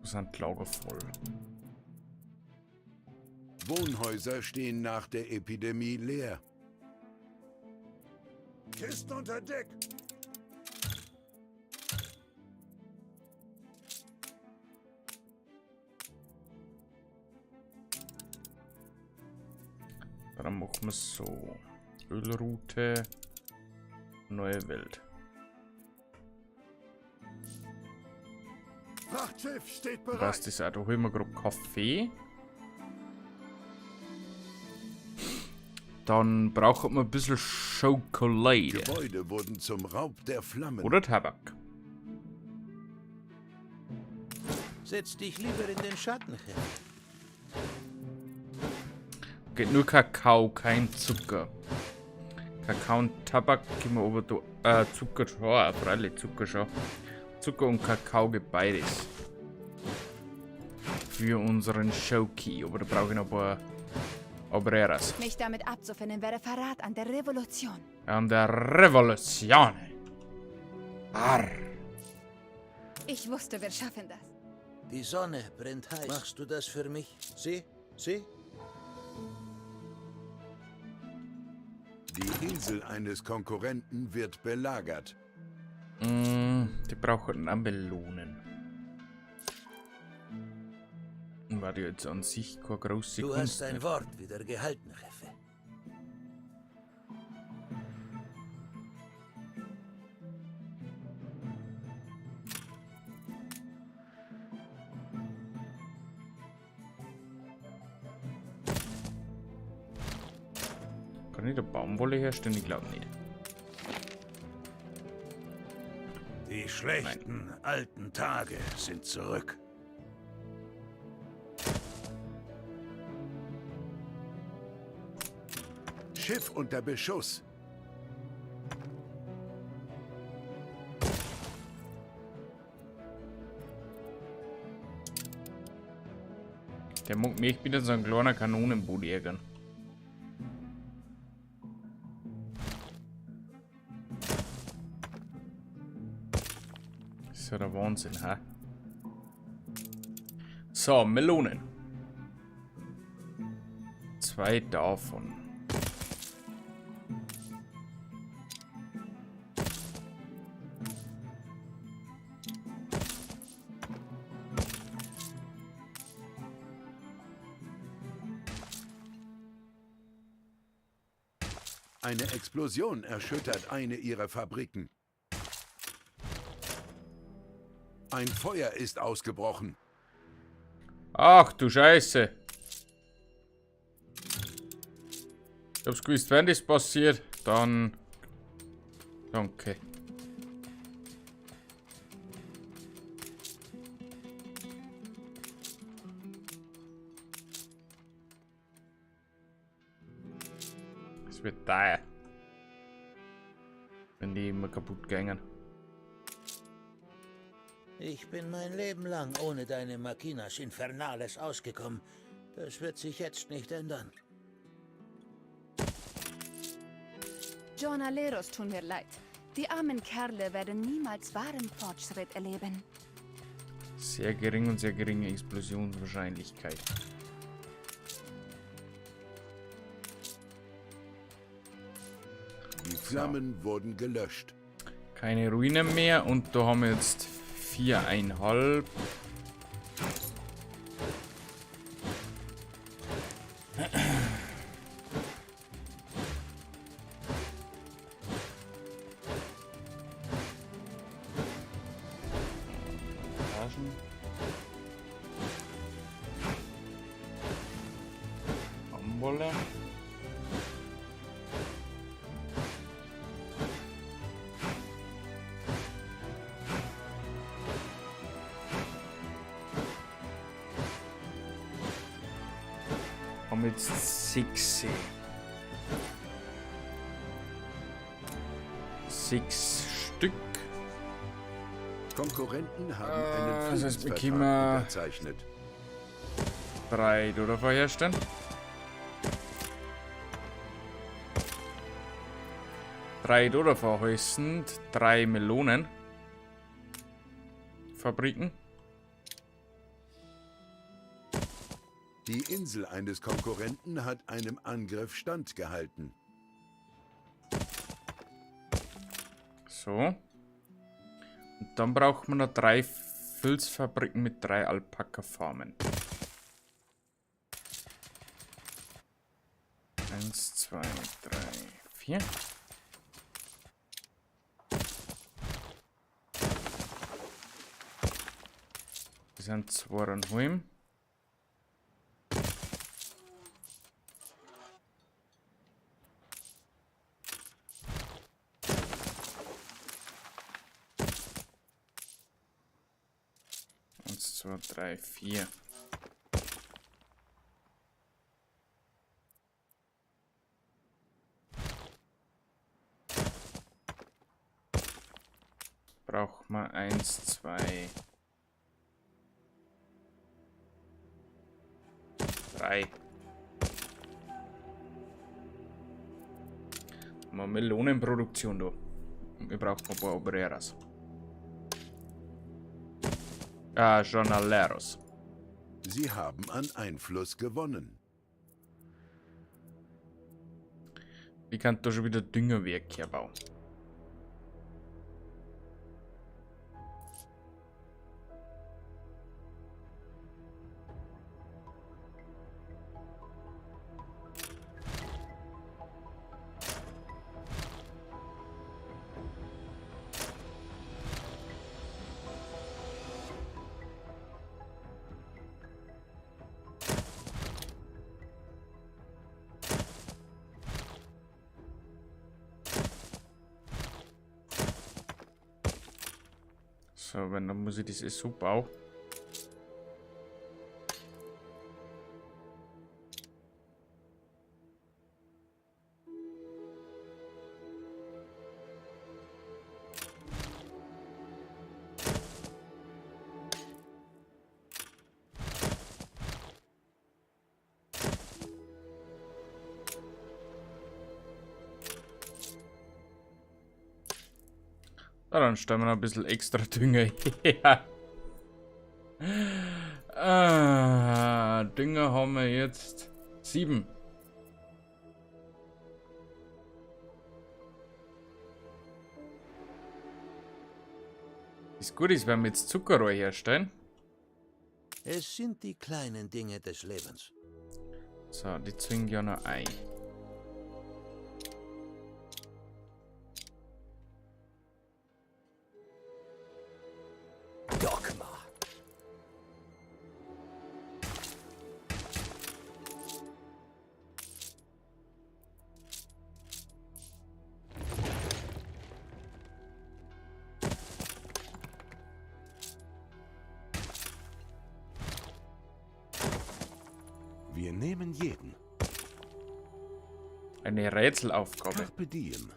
Da sind Lager voll. Wohnhäuser stehen nach der Epidemie leer. Kisten unter Deck. Dann machen wir so. Ölroute. Neue Welt. Frachtschiff steht bereit. Passt das auch. Da holen wir grad Kaffee. Dann braucht man ein bisschen Schokolade. Gebäude wurden zum Raub der Flammen. Oder Tabak. Setz dich lieber in den Schatten, Chef. Geht nur Kakao, kein Zucker. Kakao und Tabak gehen wir aber da, Zucker schon, auch, freilich Zucker schon. Zucker und Kakao geht beides. Für unseren Schoki. Aber da brauche ich noch ein paar Obreras. Mich damit abzufinden wäre Verrat an der Revolution. An der Revolution. Arr. Ich wusste, wir schaffen das. Die Sonne brennt heiß. Machst du das für mich? Sie? Sie? Die Insel eines Konkurrenten wird belagert. Die brauchen auch Melonen. War die jetzt an sich keine große Du Kunst hast dein nicht. Wort wieder gehalten, Jefe. Kann ich da Baumwolle herstellen? Ich glaub nicht. Die schlechten, Nein. alten Tage sind zurück. Schiff unter Beschuss. Der mag mich wieder so ein kleiner Kanonenboot ärgern. Das ist ja der Wahnsinn, hä? So, Melonen. 2 davon. Eine Explosion erschüttert eine ihrer Fabriken. Ein Feuer ist ausgebrochen. Ach du Scheiße. Ich hab's gewusst, wenn das passiert, dann... Danke. Es wird teuer. Wenn die immer kaputt gingen. Ich bin mein Leben lang ohne deine Maquinas Infernales ausgekommen. Das wird sich jetzt nicht ändern. Jornaleros tun mir leid. Die armen Kerle werden niemals wahren Fortschritt erleben. Sehr gering und sehr geringe Explosionswahrscheinlichkeit. Die Flammen wurden gelöscht. Keine Ruinen mehr und da haben wir jetzt 4,5. Taschen. Baumwolle. Haben jetzt 6. 6 Stück. Konkurrenten haben einen Das heißt, wir Friedensvertrag können unterzeichnet. 3 Dollar herstellen. 3 Dollar heißen 3 Melonen. Fabriken. Die Insel eines Konkurrenten hat einem Angriff standgehalten. So. Und dann braucht man noch 3 Filzfabriken mit 3 Alpaka-Farmen. 1, 2, 3, 4. Das sind 2,5. Eins, 2, 3, 4. Braucht man 1, 2, 3. Mal Melonenproduktion da. Wir brauchen ein paar Obreras. Ah, Jornaleros. Sie haben an Einfluss gewonnen. Ich kann da schon wieder Düngerwerk herbauen. So, wenn, dann muss ich das eh so bauen. Na, dann stellen wir noch ein bisschen extra Dünger her. Ah, Dünger haben wir jetzt 7. Das Gute ist, wenn wir jetzt Zuckerrohr herstellen. Es sind die kleinen Dinge des Lebens. So, die zwingen ja noch ein. Dogma. Wir nehmen jeden. Eine Rätselaufgabe. Carpe diem.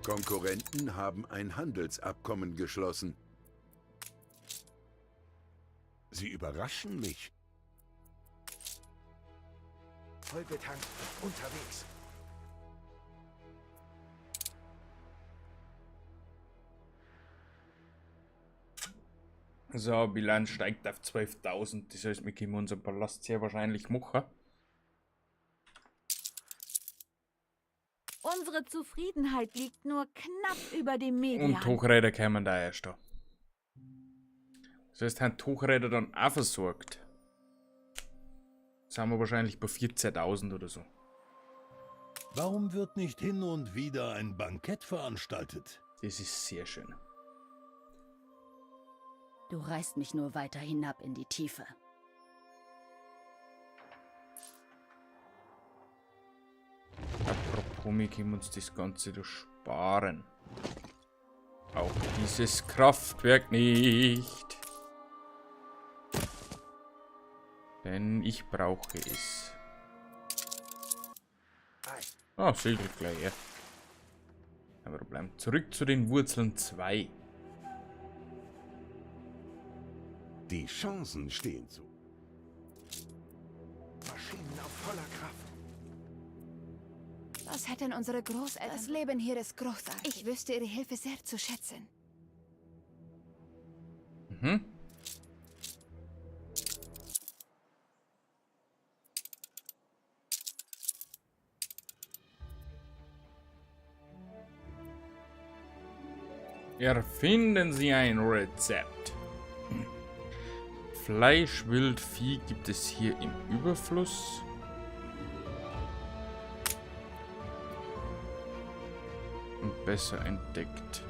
Konkurrenten haben ein Handelsabkommen geschlossen. Sie überraschen mich. Vollbetankt und unterwegs. So, Bilanz steigt auf 12.000. Das heißt, wir können unseren Palast sehr wahrscheinlich machen. Unsere Zufriedenheit liegt nur knapp über dem Median. Und Hochräder kämen da erst da. Das heißt, haben die Hochräder dann auch versorgt. Sind wir wahrscheinlich bei 14.000 oder so. Warum wird nicht hin und wieder ein Bankett veranstaltet? Das ist sehr schön. Du reißt mich nur weiter hinab in die Tiefe. Apropos, wir können uns das Ganze da sparen. Auch dieses Kraftwerk nicht. Denn ich brauche es. Ah, segelt gleich, ja. Kein Problem. Zurück zu den Wurzeln 2. Die Chancen stehen zu. Maschinen auf voller Kraft. Was hätten unsere Großeltern? Das Leben hier ist großartig. Ich wüsste ihre Hilfe sehr zu schätzen. Mhm. Erfinden Sie ein Rezept. Fleisch, Wild, Vieh gibt es hier im Überfluss. Und besser entdeckt.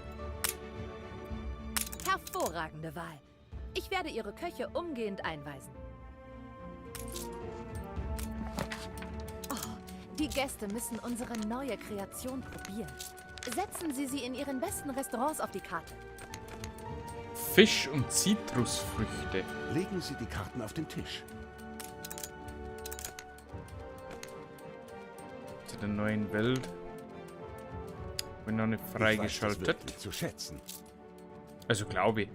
Hervorragende Wahl. Ich werde Ihre Köche umgehend einweisen. Oh, die Gäste müssen unsere neue Kreation probieren. Setzen Sie sie in Ihren besten Restaurants auf die Karte. Fisch und Zitrusfrüchte. Legen Sie die Karten auf den Tisch. Zu der neuen Welt. Bin noch nicht Ich weiß das freigeschaltet. wirklich zu schätzen. Also glaube ich.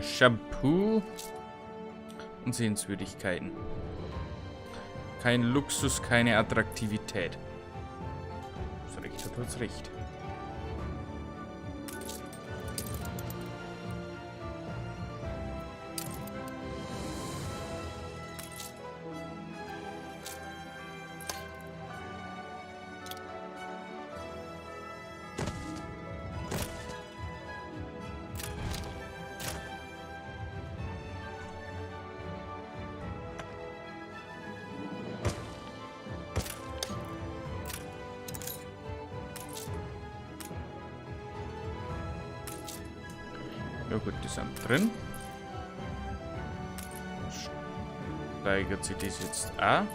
Shampoo und Sehenswürdigkeiten. Kein Luxus, keine Attraktivität. Das Recht hat uns recht. Ja gut, die sind drin. Steigert sich das jetzt auch.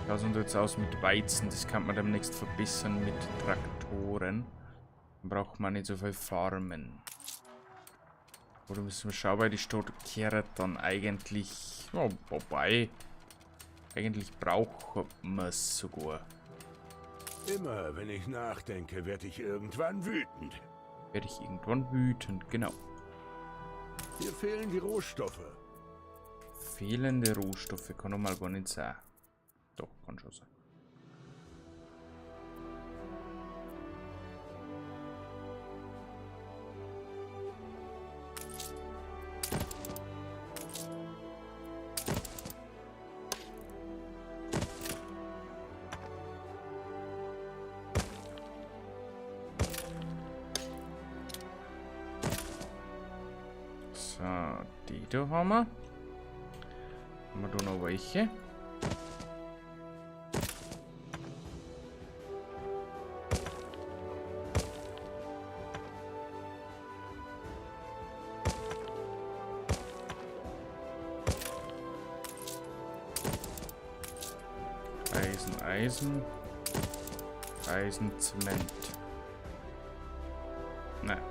Das sieht jetzt aus mit Weizen. Das kann man demnächst verbessern mit Traktoren. Dann braucht man nicht so viel Farmen. Oder müssen wir schauen, weil die Stadt kehrt dann eigentlich... Ja, wobei... Eigentlich braucht man es sogar. Immer wenn ich nachdenke, werde ich irgendwann wütend. Werde ich irgendwann wütend, genau. Hier fehlen die Rohstoffe. Fehlende Rohstoffe kann doch mal gar nicht sein. Doch, kann schon sein. So, die da haben wir. Haben wir da noch welche? Eisen, Eisen. Eisen, Zement. Nein.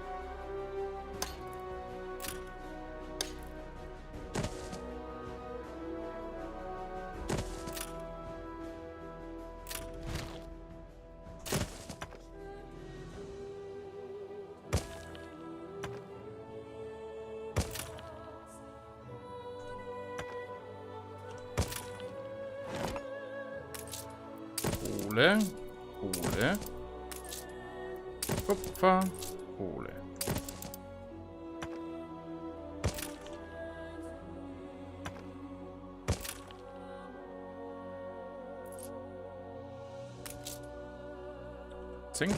Kohle, Kohle, Kupfer, Kohle. Zink,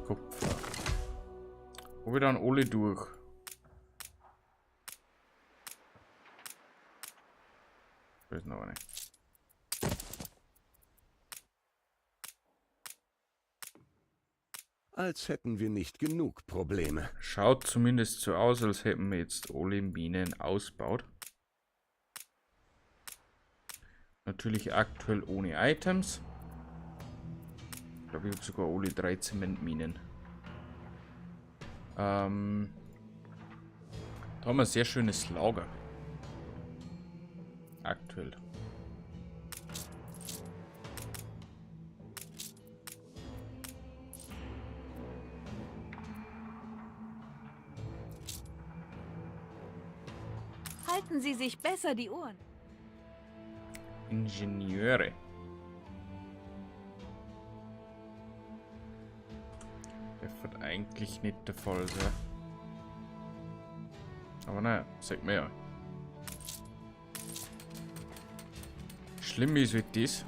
Kupfer. Wo wir dann alle durch. Da ist noch eine. Als hätten wir nicht genug Probleme. Schaut zumindest so aus, als hätten wir jetzt alle Minen ausgebaut. Natürlich aktuell ohne Items. Ich glaube, ich habe sogar alle 3 Zementminen. Da haben wir ein sehr schönes Lager. Aktuell. Halten Sie sich besser die Ohren. Ingenieure. Das wird eigentlich nicht der Fall sein. Aber naja, sagt mir ja. Schlimm ist wie das.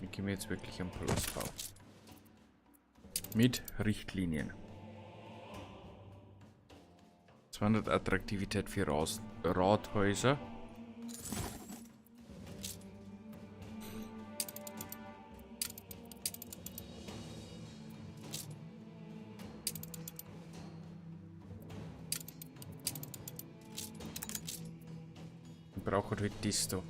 Wir gehen jetzt wirklich am Palastbau. Mit Richtlinien. 200 Attraktivität für Rathäuser. Ich brauche halt das da.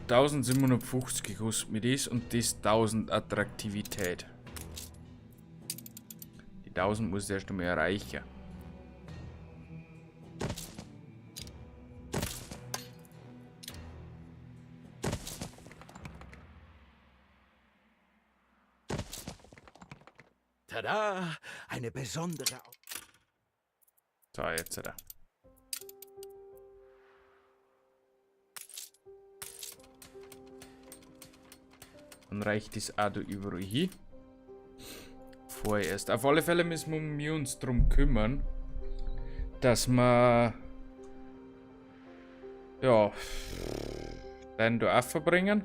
...1750 kostet mir das und das 1000 Attraktivität. Die 1000 muss ich erst einmal erreichen. Tada! Eine besondere... So, jetzt da. Dann reicht das auch da überall hin. Vorerst. Auf alle Fälle müssen wir uns drum kümmern, dass wir ja den da auch verbringen.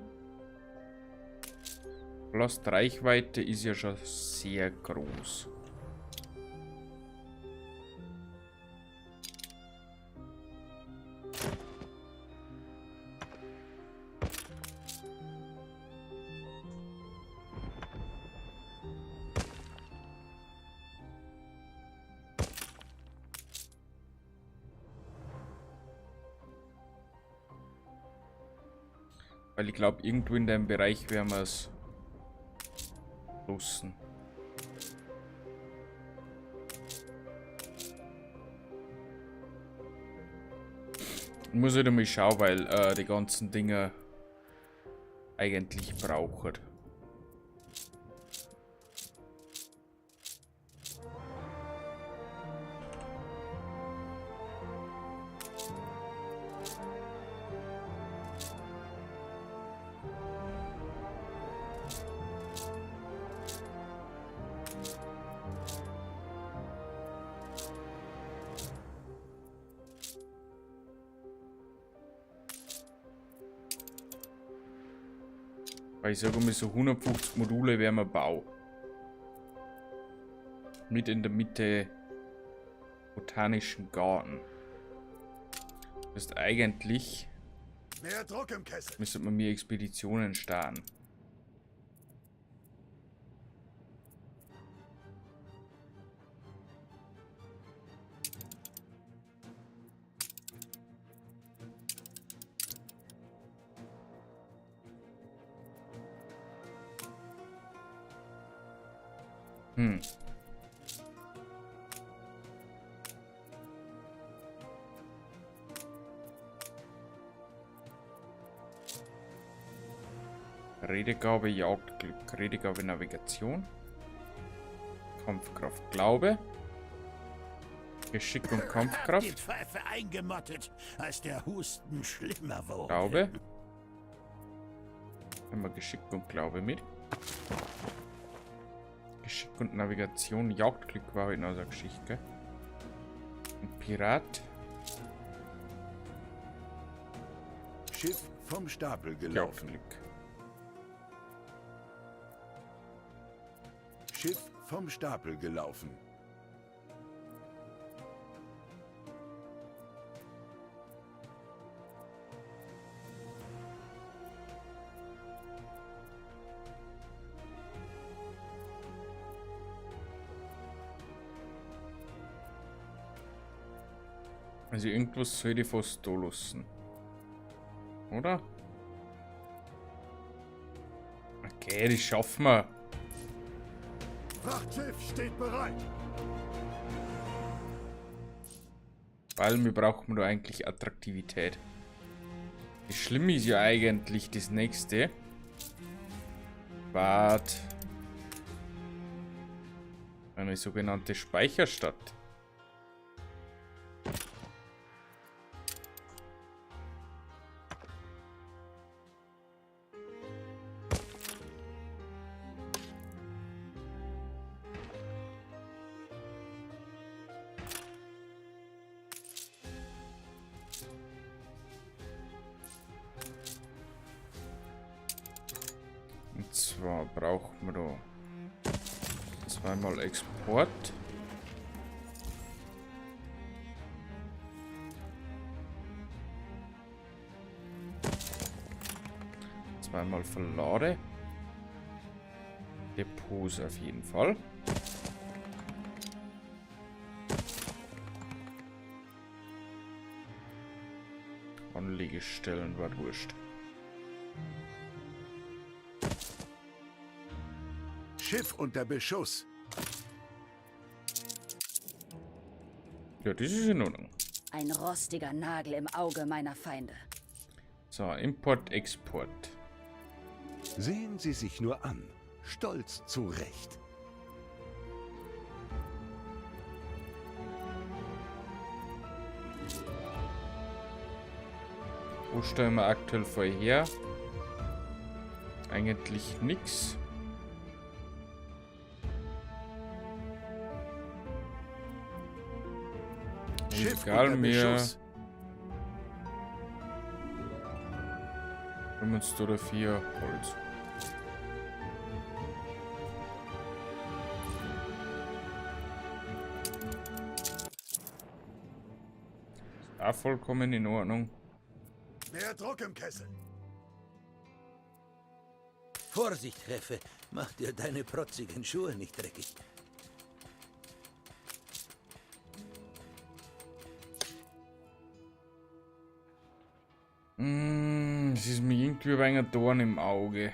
Last Reichweite ist ja schon sehr groß. Weil ich glaube, irgendwo in dem Bereich werden wir es lassen. Ich muss halt einmal schauen, weil die ganzen Dinger eigentlich brauchen. Weil ich sage mal so 150 Module werden wir bauen. Mit in der Mitte botanischen Garten. Das ist eigentlich. Mehr Druck im Kessel. Müsste man mir Expeditionen starten. Redegabe, Jagdglück, Redegabe, Navigation. Kampfkraft, Glaube. Geschick und Kampfkraft. Die Pfeife eingemottet, als der Husten schlimmer wurde. Glaube. Immer Geschick und Glaube mit. Geschick und Navigation, Jagdglück war in unserer Geschichte, gell? Ein Pirat. Schiff vom Stapel gelaufen. Jagdglück. Schiff vom Stapel gelaufen. Also irgendwas soll ich fast da lassen. Oder? Okay, das schaffen wir. Frachtschiff steht bereit. Weil wir brauchen da eigentlich Attraktivität. Das Schlimme ist ja eigentlich das nächste. Wart. Eine sogenannte Speicherstadt. Und zwar brauchen wir da zweimal Export. Zweimal Verlade. Depots auf jeden Fall. Anlegestellen war wurscht. Schiff unter Beschuss. Ja, das ist in Ordnung. Ein rostiger Nagel im Auge meiner Feinde. So, Import, Export. Sehen Sie sich nur an. Stolz zurecht. Wo stellen wir aktuell vorher? Eigentlich nix. Schiff Egal unter mir. Beschuss. 5 oder 4 Holz. Ist auch vollkommen in Ordnung. Mehr Druck im Kessel. Vorsicht, Jefe. Mach dir deine protzigen Schuhe nicht dreckig. Es ist mir irgendwie ein wenig ein Dorn im Auge.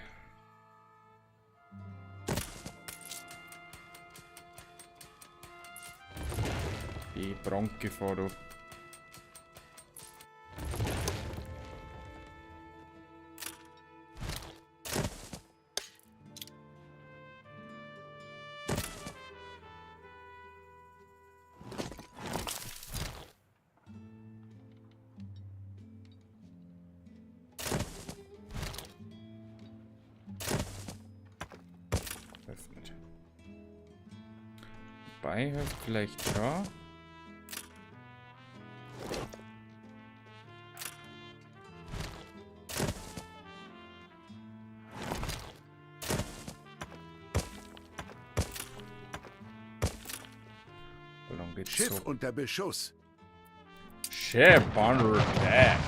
Die Brandgefahr da. Öffnet. Wobei, vielleicht schon. Ballon geht Schiff so. unter Beschuss. Ship under attack.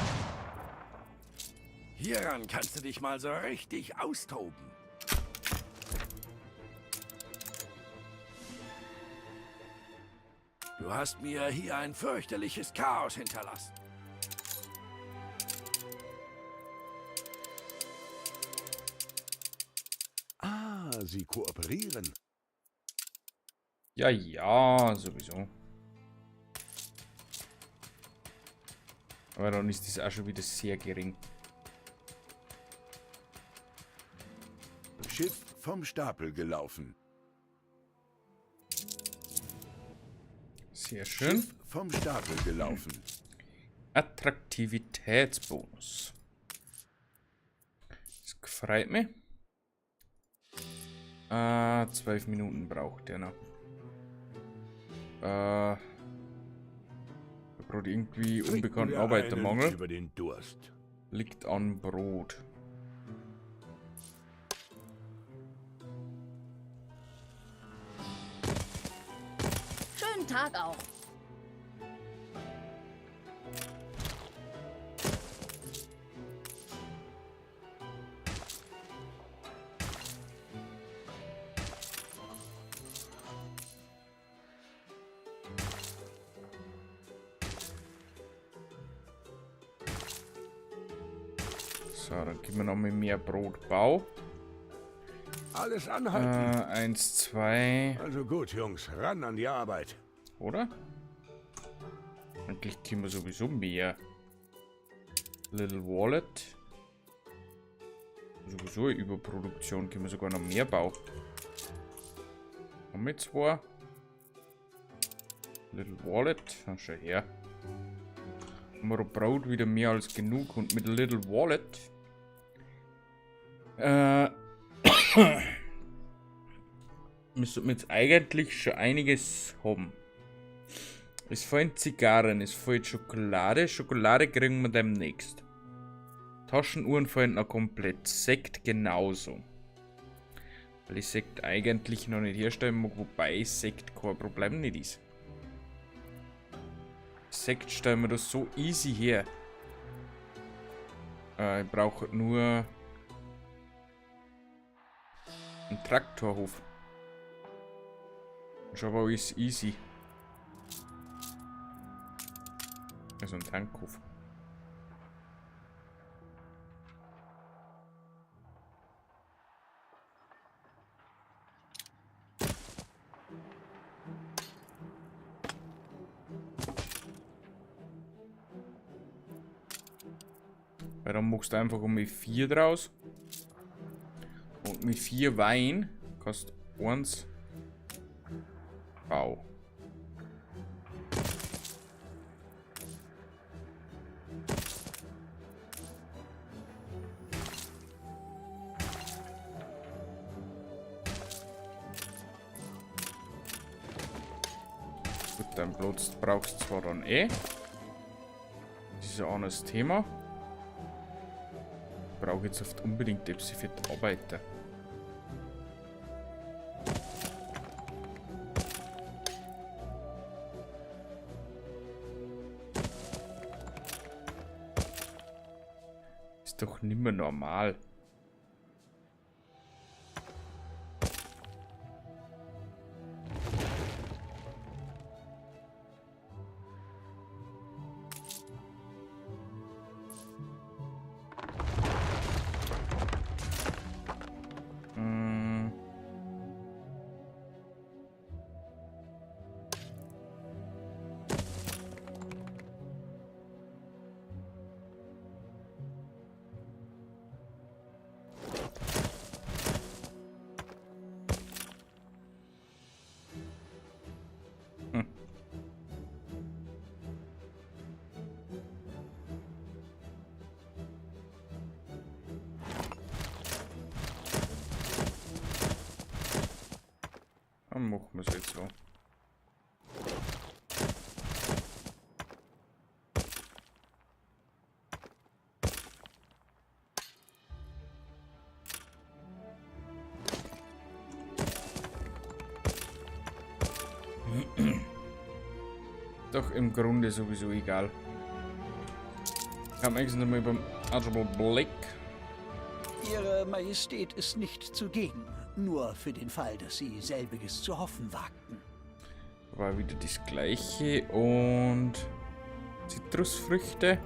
Hieran kannst du dich mal so richtig austoben. Du hast mir hier ein fürchterliches Chaos hinterlassen. Ah, sie kooperieren. Ja, ja, sowieso. Aber dann ist das auch schon wieder sehr gering. Schiff vom Stapel gelaufen. Sehr schön. Schiff vom Stapel gelaufen. Attraktivitätsbonus. Das gefreut mich. 12 Minuten braucht der noch. Brot irgendwie Trinken unbekannten wir einen Arbeitermangel. Über den Durst. Liegt an Brot. Schönen Tag auch. So, dann geben wir noch mal mehr Brotbau. Alles anhalten. 1, 2. Also gut, Jungs, ran an die Arbeit. Oder? Eigentlich kriegen wir sowieso mehr. Little Wallet. Sowieso eine Überproduktion, können wir sogar noch mehr bauen. Haben wir 2. Little Wallet. Na, schau her. Haben wir Brot wieder mehr als genug und mit Little Wallet. Müssen wir jetzt eigentlich schon einiges haben. Es fehlen Zigarren, es fehlt Schokolade. Schokolade kriegen wir demnächst. Taschenuhren fehlen noch komplett. Sekt genauso. Weil ich Sekt eigentlich noch nicht herstellen mag, wobei Sekt kein Problem nicht ist. Sekt stellen wir das so easy her. Ich brauche nur einen Traktorhof. Schon war alles easy. Also ein Tankhof. Weil dann machst du einfach um mit 4 draus. Und mit 4 Wein kostet 1 Bau. Gut, dein Platz brauchst du zwar dann eh. Das ist ein anderes Thema. Ich brauche jetzt oft unbedingt etwas für die Arbeiter. Ist doch nimmer normal. Dann machen wir's jetzt so. Doch im Grunde sowieso egal. Ich hab eigentlich noch mal beim Archibald Blake. Ihre Majestät ist nicht zugegen. Nur für den Fall, dass Sie selbiges zu hoffen wagten. War wieder das gleiche und Zitrusfrüchte.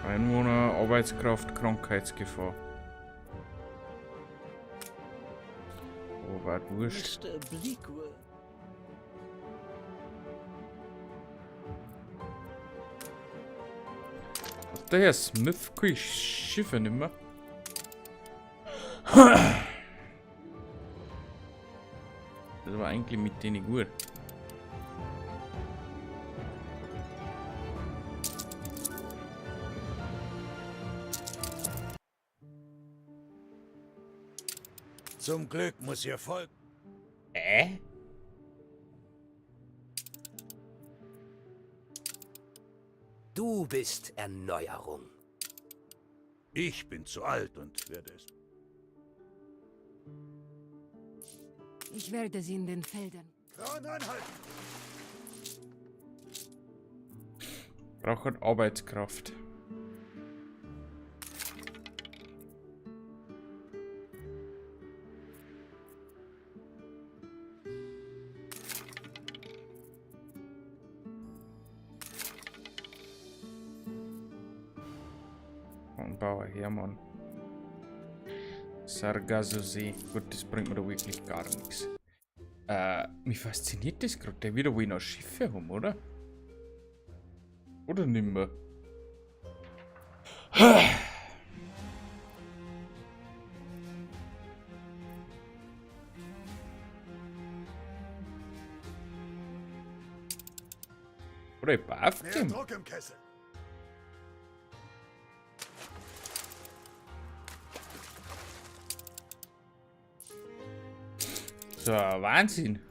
Einwohner, Arbeitskraft, Krankheitsgefahr. Oh, war wurscht. Mister Bleakwood. Hat der Herr Smith keine Schiffe nimmer? Das war eigentlich mit denen gut. Zum Glück muss Ihr Volk. Du bist Erneuerung. Ich bin zu alt und werde es. Ich werde sie in den Feldern. Kran anhalten! Braucht Arbeitskraft. Und Bauer Hermann. Sargassosee. Gut, das bringt mir da wirklich gar nichts. Mich fasziniert das gerade. Der wird wohl noch Schiffe haben, oder? Oder nimmer? Oder ich darf Mehr dem. Druck im Kessel! So, Wahnsinn.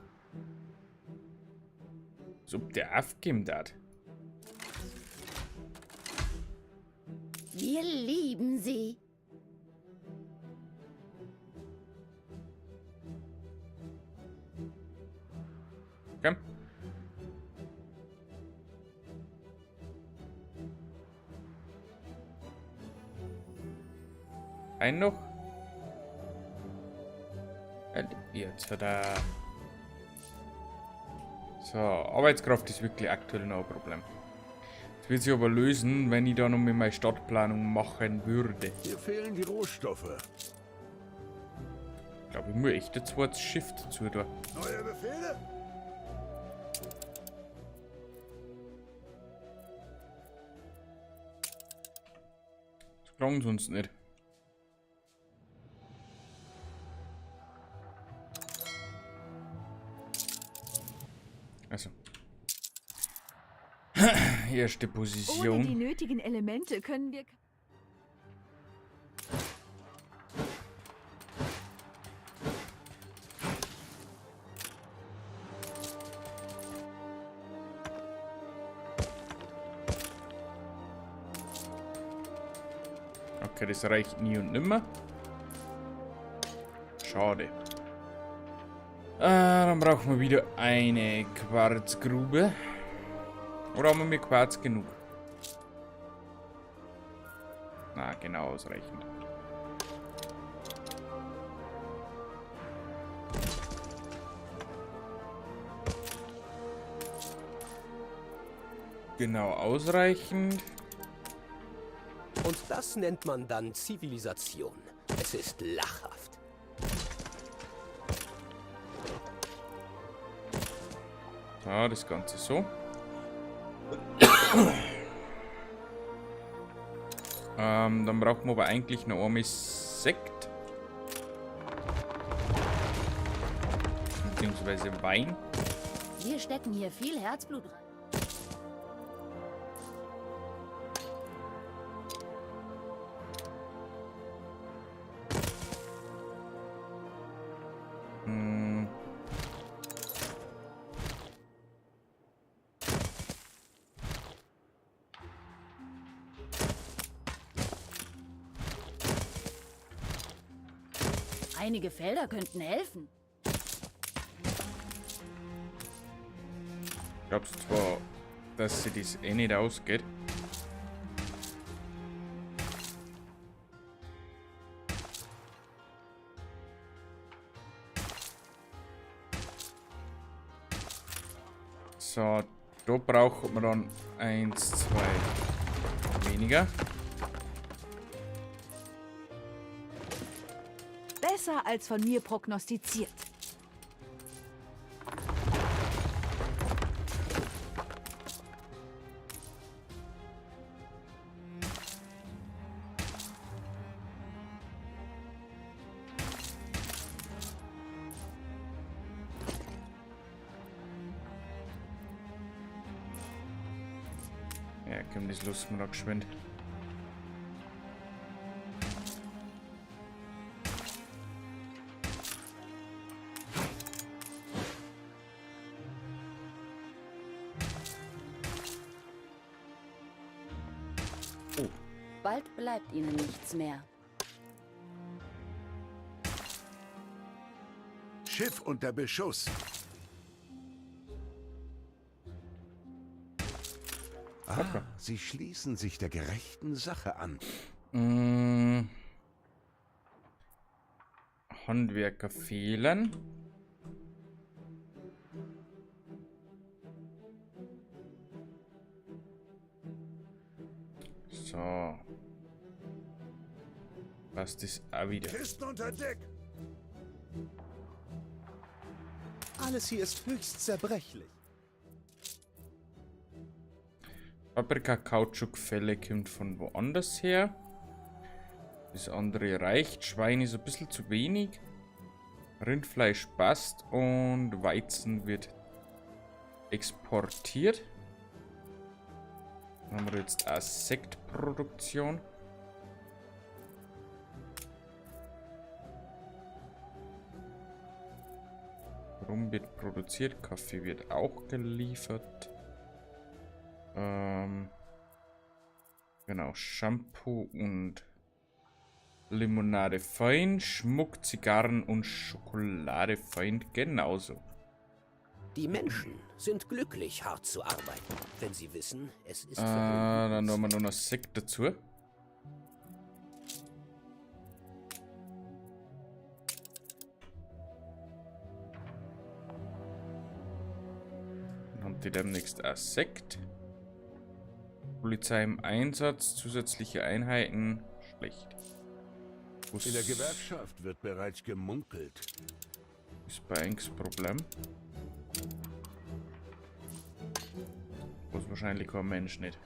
Als ob der aufgeben hat. Wir lieben sie. Okay. Ein noch. Jetzt hat er. So, Arbeitskraft ist wirklich aktuell noch ein Problem. Das wird sich aber lösen, wenn ich da noch mit meiner Stadtplanung machen würde. Hier fehlen die Rohstoffe. Ich glaube, ich muss echt ein zweites Schiff dazu tun. Neue Befehle? Das klang sonst nicht. Also. Erste Ohne die Position. nötigen Elemente können wir... Okay, das reicht nie und nimmer. Schade. Dann brauchen wir wieder eine Quarzgrube. Oder haben wir Quarz genug? Na, genau ausreichend. Genau ausreichend. Und das nennt man dann Zivilisation. Es ist lachhaft. Ja, das Ganze so. Dann brauchen wir aber eigentlich noch einmal Sekt. Beziehungsweise Wein. Wir stecken hier viel Herzblut rein. Einige Felder könnten helfen. Glaubst zwar, dass sie das eh nicht ausgeht. So, da braucht man dann 1, 2 weniger. Besser als von mir prognostiziert. komm, das lassen wir noch geschwind. Oh. Bald bleibt ihnen nichts mehr. Schiff unter Beschuss. Ah, sie schließen sich der gerechten Sache an. Handwerker fehlen. So. Passt das auch wieder. Kisten unter Deck. Alles hier ist höchst zerbrechlich. Paprika, Kautschukfälle kommt von woanders her. Das andere reicht. Schwein ist ein bisschen zu wenig. Rindfleisch passt und Weizen wird exportiert. Dann haben wir jetzt auch Sektproduktion. Rum wird produziert, Kaffee wird auch geliefert. Genau, Shampoo und Limonade fein, Schmuck, Zigarren und Schokolade fein genauso. Die Menschen sind glücklich, hart zu arbeiten, wenn sie wissen, es ist für Dann nehmen wir noch Sekt dazu. Dann haben die demnächst auch Sekt. Polizei im Einsatz, zusätzliche Einheiten, schlecht. In der Gewerkschaft wird bereits gemunkelt. Ist bei Engs Problem. Was wahrscheinlich kein Mensch nicht.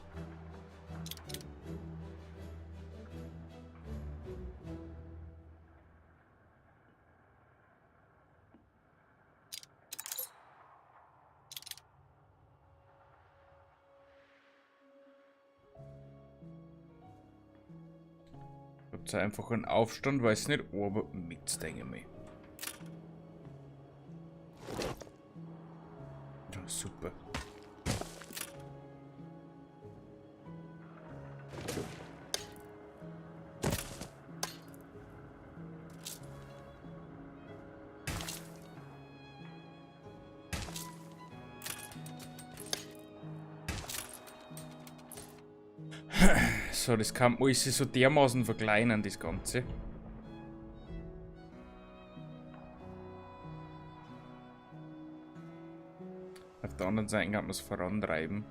Habt ihr einfach einen Aufstand, weiß nicht, aber mitdenke ich mir. Ja, super. So, das kann man sich so dermaßen verkleinern, das Ganze. Auf der anderen Seite kann man es vorantreiben.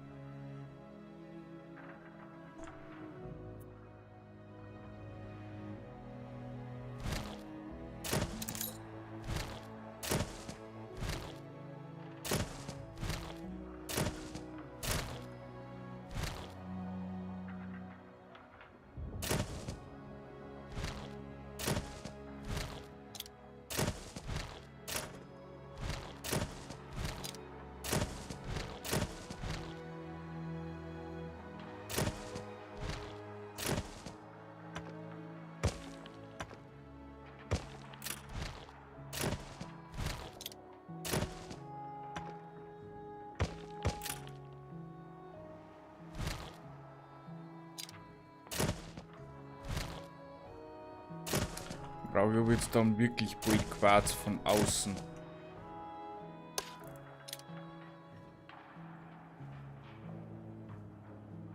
Brauche ich jetzt dann wirklich bald Quarz von außen.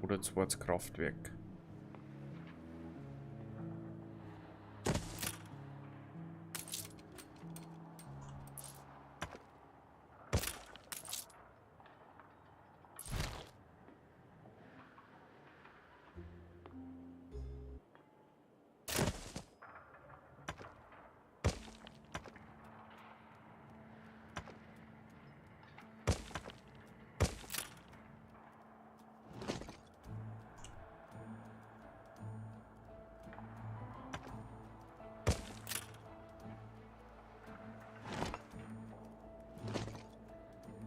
Oder zweites Kraftwerk.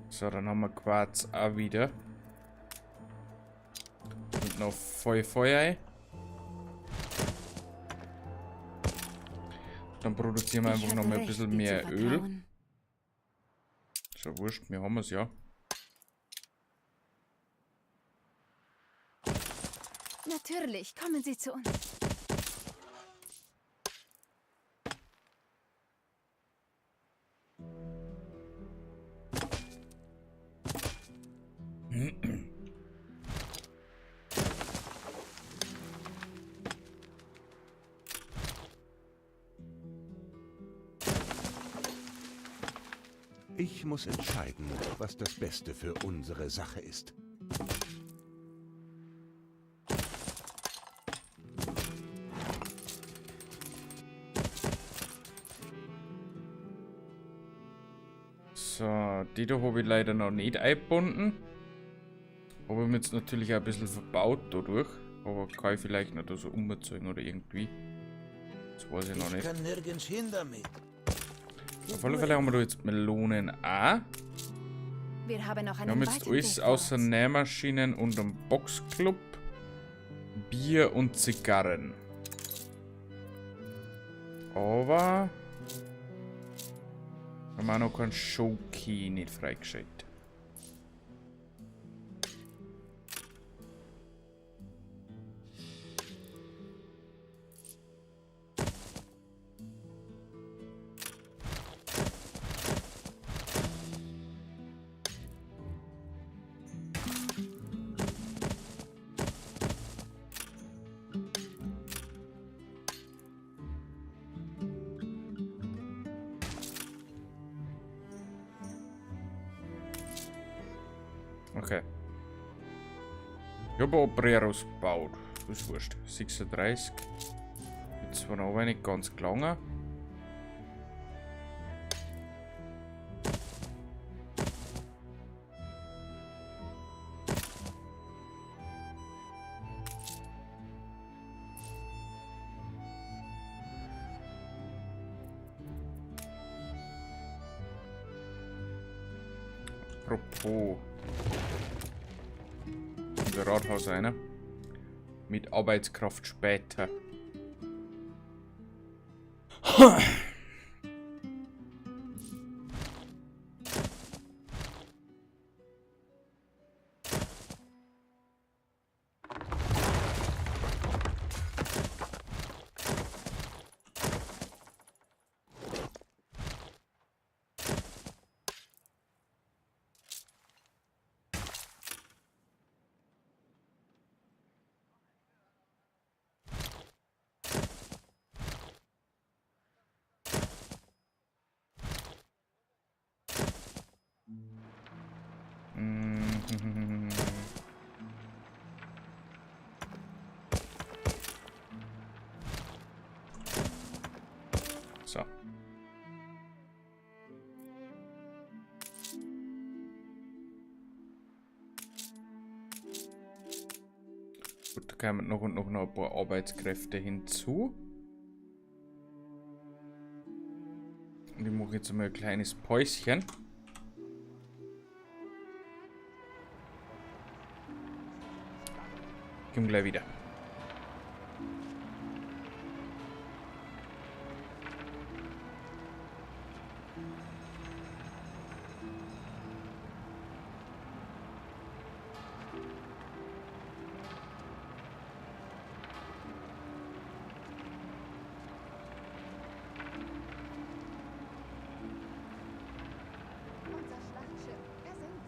So, dann haben wir Quarz auch wieder. Kommt noch voll Feuer ein. Dann produzieren wir Ich einfach noch hatte mal ein recht, bisschen dir zu mehr Öl. vertrauen. Ist ja wurscht, wir haben es ja. Natürlich, kommen Sie zu uns. Ich muss entscheiden, was das Beste für unsere Sache ist. So, die da habe ich leider noch nicht eingebunden. Habe ich mir jetzt natürlich auch ein bisschen verbaut dadurch. Aber kann ich vielleicht noch da so umziehen oder irgendwie. Das weiß ich noch Ich nicht. kann nirgends hin damit. Auf alle Fälle haben wir da jetzt Melonen auch. Wir haben noch Wir einen haben jetzt weiten alles Weg vor außer uns. Nähmaschinen und einem Boxclub, Bier und Zigarren. Aber haben wir auch noch keinen Showkey nicht freigeschaltet. Okay. Ich habe Obreros gebaut. Das ist wurscht. 36. Jetzt zwar noch nicht ganz gelangen. Apropos. Unser Rathaus einer. Mit Arbeitskraft später. So. Gut, da kommen noch und noch ein paar Arbeitskräfte hinzu. Und ich mache jetzt einmal ein kleines Päuschen. Ich komme gleich wieder. Unser Schlachtschiff, er sinkt.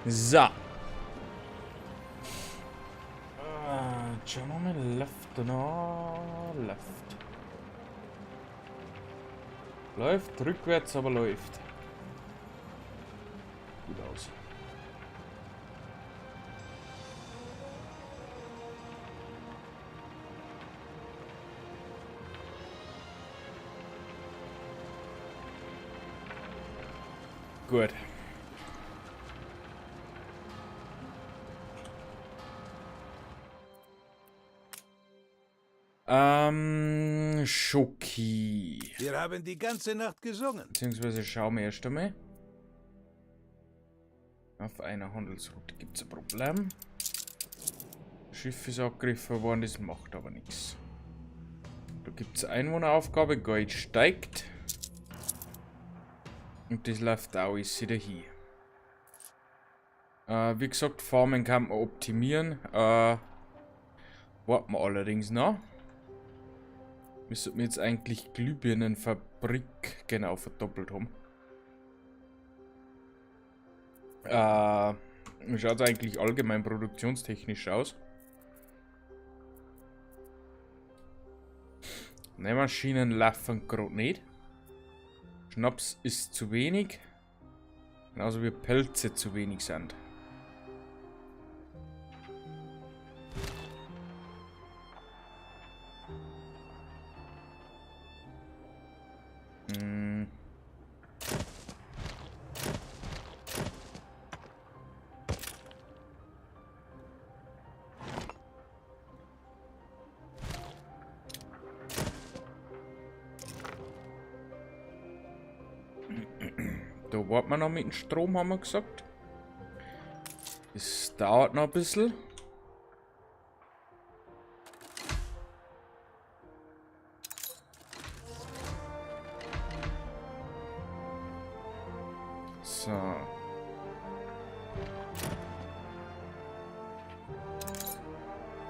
So. Schauen wir mal. Left noch. Left. Läuft rückwärts, aber läuft. Gut aus. Gut. Schoki. Wir haben die ganze Nacht gesungen. Beziehungsweise schauen wir erst einmal. Auf einer Handelsroute gibt es ein Problem. Schiff ist angegriffen worden, das macht aber nichts. Da gibt es Einwohneraufgabe, Gold steigt. Und das läuft auch ist wieder hier. Wie gesagt, Farmen kann man optimieren. Warten wir allerdings noch. Müssten wir jetzt eigentlich Glühbirnenfabrik genau verdoppelt haben. Wie schaut es eigentlich allgemein produktionstechnisch aus? Nähmaschinen laufen gerade nicht. Schnaps ist zu wenig. Genauso wie Pelze zu wenig sind. Da warten wir noch mit dem Strom, haben wir gesagt. Es dauert noch ein bisschen. So.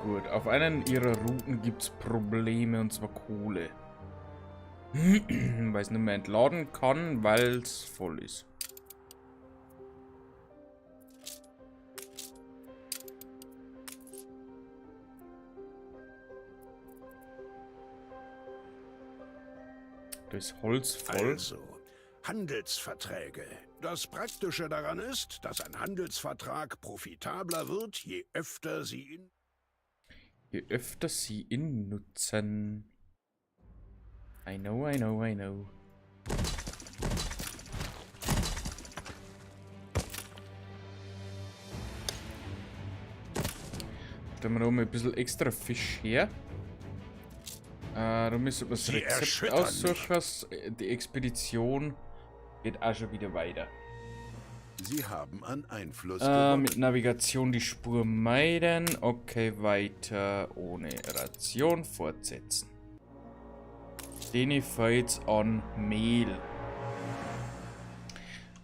Gut, auf einen ihrer Routen gibt's Probleme, und zwar Kohle. Weil es nicht mehr entladen kann, weil's voll ist. Da ist Holz voll. Also, Handelsverträge. Das Praktische daran ist, dass ein Handelsvertrag profitabler wird, je öfter Sie ihn... Je öfter Sie ihn nutzen. I know, I know, I know. Stellen wir noch mal ein bisschen extra Fisch her. Da müssen wir das Sie Rezept erschüttern aussuchen. Die Expedition geht auch schon wieder weiter. Sie haben an Einfluss gewonnen. Mit Navigation die Spur meiden. Okay, weiter ohne Ration fortsetzen. Den fällt's an Mehl.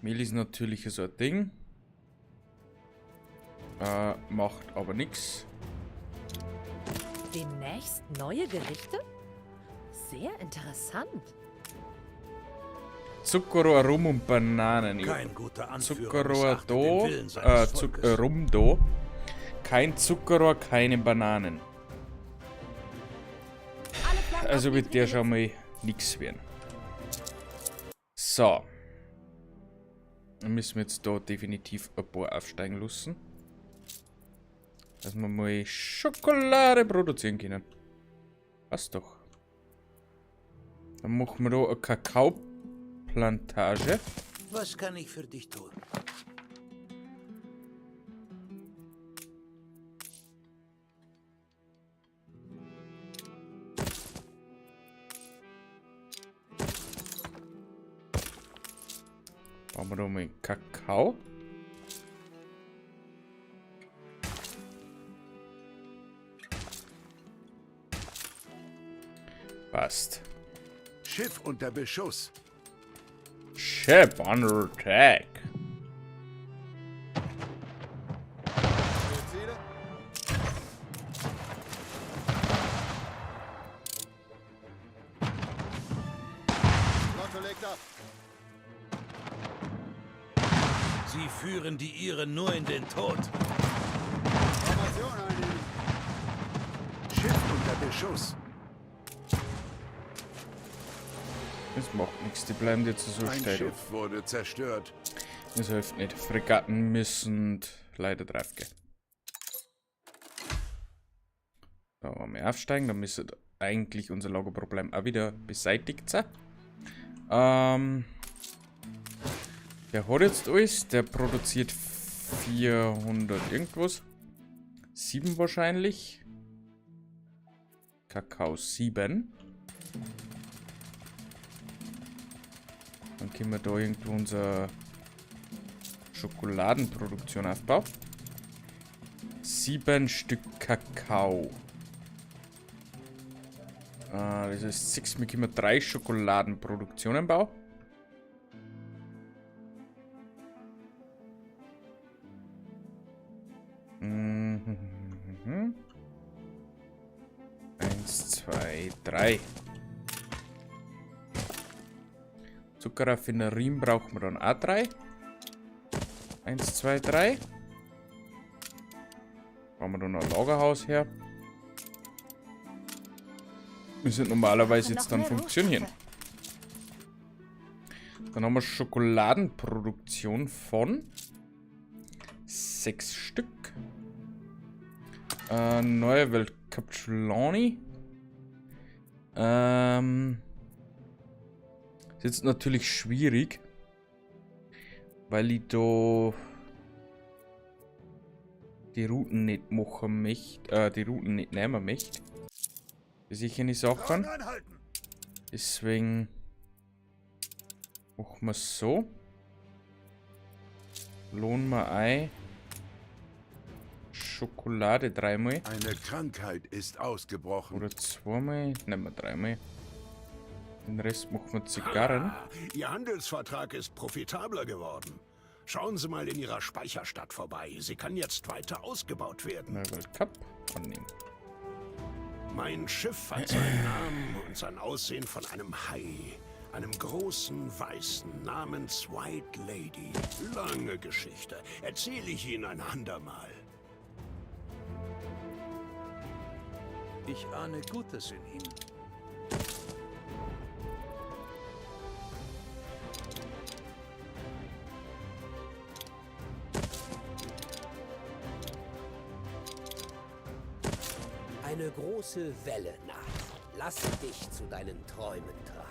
Mehl ist natürlich so ein Ding. Macht aber nix. Demnächst neue Gerichte? Sehr interessant. Zuckerrohr, Rum und Bananen. Kein guter Anführer Zuckerrohr missachtet den da, Willen seines Volkes. Rum da. Kein Zuckerrohr, keine Bananen. Also wird der schon mal nix werden. So. Dann müssen wir jetzt da definitiv ein paar aufsteigen lassen. Dass wir mal Schokolade produzieren können. Passt doch. Dann machen wir da eine Kakaoplantage. Was kann ich für dich tun? Machen wir da mal Kakao. Passt. Schiff unter Beschuss. Ship under attack. Flotte legt ab. Sie Sie führen die Ihren nur in den Tod. Formation einnehmen. Schiff unter Beschuss. Das macht nichts, die bleiben jetzt so Ein steil. Schiff wurde zerstört. Das hilft nicht. Fregatten müssen leider drauf gehen. Da wollen wir aufsteigen, dann müsste eigentlich unser Lagerproblem auch wieder beseitigt sein. Der hat jetzt alles, der produziert 400 irgendwas. 7 wahrscheinlich. Kakao 7. Dann können wir da irgendwo unsere Schokoladenproduktion aufbauen. 7 Stück Kakao. Das ist 6, wir können 3 Schokoladenproduktionen bauen. 1, 2, 3. Zuckerraffinerien brauchen wir dann auch 3. 1, 2, 3. Brauchen wir da noch ein Lagerhaus her. Müssen normalerweise jetzt dann funktionieren. Dann haben wir Schokoladenproduktion von 6 Stück. Neue Welt Capitulani. Ist jetzt natürlich schwierig, weil ich da die Routen nicht machen möchte, die Routen nicht nehmen möchte. Bis ich in die Sachen. Deswegen machen wir es so. Lohnen wir ein. Schokolade 3-mal. Eine Krankheit ist ausgebrochen. Oder 2-mal. Nehmen wir 3-mal. Den Rest machen wir Zigarren. Ah, Ihr Handelsvertrag ist profitabler geworden. Schauen Sie mal in Ihrer Speicherstadt vorbei. Sie kann jetzt weiter ausgebaut werden. Neuer Cup annehmen. Mein Schiff hat seinen Namen und sein Aussehen von einem Hai. Einem großen Weißen namens White Lady. Lange Geschichte. Erzähle ich Ihnen ein andermal. Ich ahne Gutes in ihm. Eine große Welle naht. Lass dich zu deinen Träumen tragen.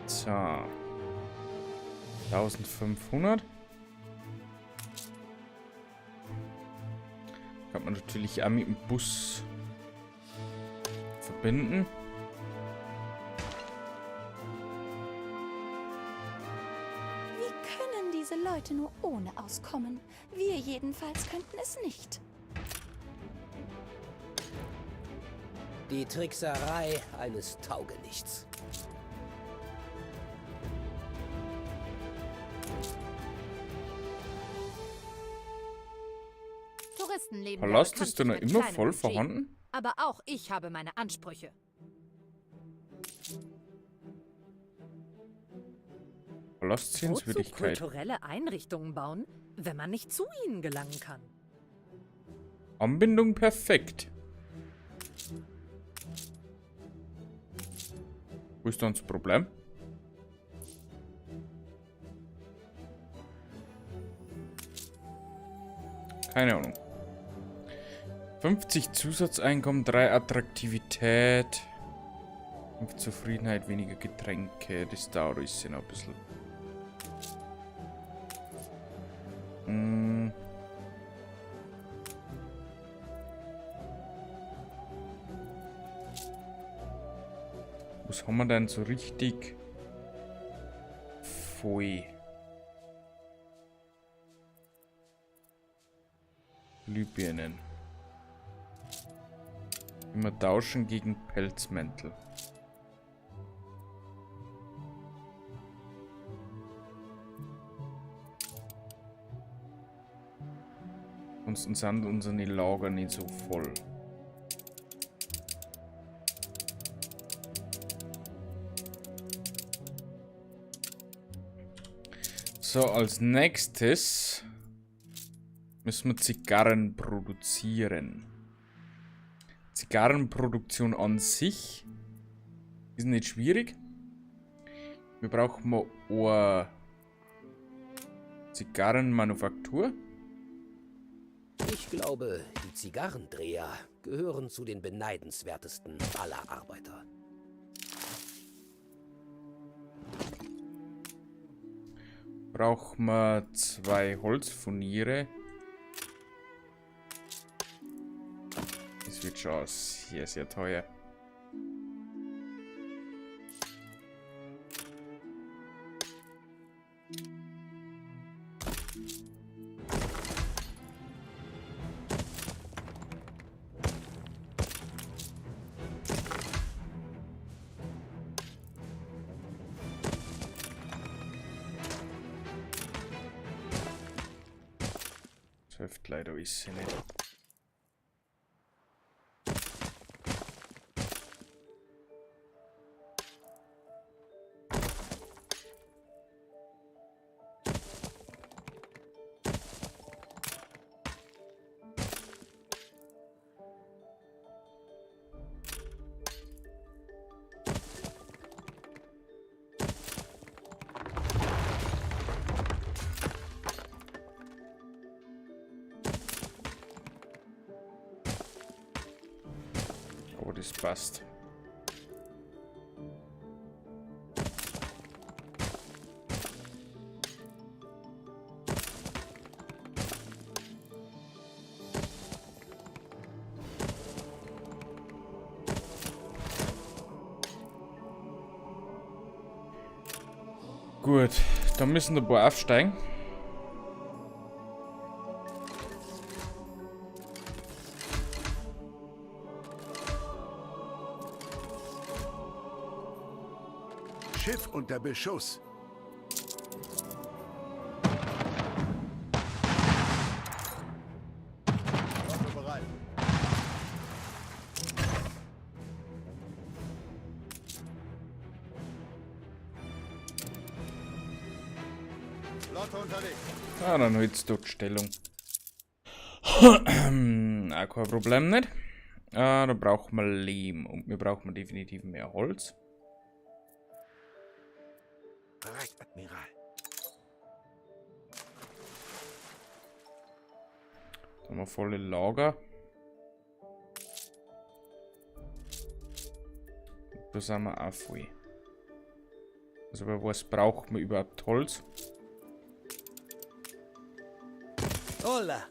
So. 1500. Kann man natürlich auch mit dem Bus verbinden. Wie können diese Leute nur ohne auskommen? Wir jedenfalls könnten es nicht. Die Trickserei eines Taugenichts. Touristen leben ja Palast ist da noch bekanntlich immer mit kleinem voll Budget. vorhanden? Aber auch ich habe meine Ansprüche. Wozu Palastsehenswürdigkeit. kulturelle Einrichtungen bauen, wenn man nicht zu ihnen gelangen kann? Anbindung perfekt. Wo ist dann das Problem? Keine Ahnung. 50 Zusatzeinkommen, 3 Attraktivität, 5 Zufriedenheit, weniger Getränke. Das dauert alles noch ein bisschen. Was haben wir denn so richtig voll? Glühbirnen. Immer tauschen gegen Pelzmäntel. Ansonsten sind unsere Lager nicht so voll. So, als nächstes müssen wir Zigarren produzieren. Zigarrenproduktion an sich ist nicht schwierig. Wir brauchen mal eine Zigarrenmanufaktur. Ich glaube, die Zigarrendreher gehören zu den beneidenswertesten aller Arbeiter. Brauchen wir 2 Holzfurniere. Das wird schon sehr, sehr teuer. Das hilft leider ist sie nicht. Aber das passt. Gut, da müssen ein paar aufsteigen. Schiff unter Beschuss. Ah, dann holst du die Stellung. Auch kein Problem nicht. Ah, da brauchen wir Lehm und wir brauchen definitiv mehr Holz. Bereit, Admiral. Da haben wir volle Lager. Da sind wir auch voll. Also, aber was braucht man überhaupt Holz? Hola.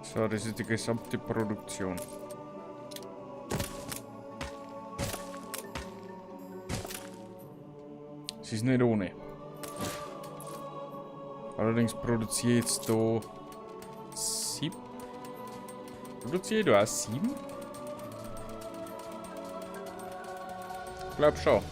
So, das ist die gesamte Produktion. Es ist nicht ohne. Allerdings produziere ich jetzt da 7. Produziere ich da auch 7? Ich glaub schon.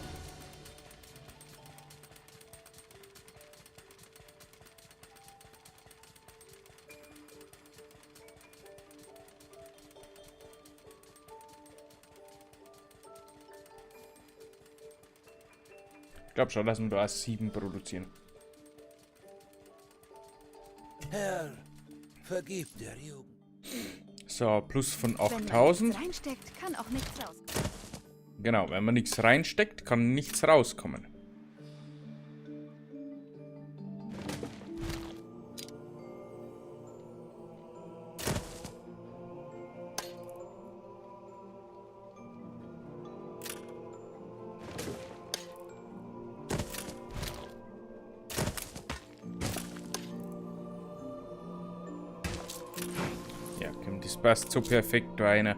Ich glaub schon, dass wir da auch 7 produzieren. Herr, vergib der Jugend. So, plus von Wenn man 8000. nichts reinsteckt, kann auch nichts rauskommen. Genau, wenn man nichts reinsteckt, kann nichts rauskommen. Ja, komm, das passt so perfekt da rein.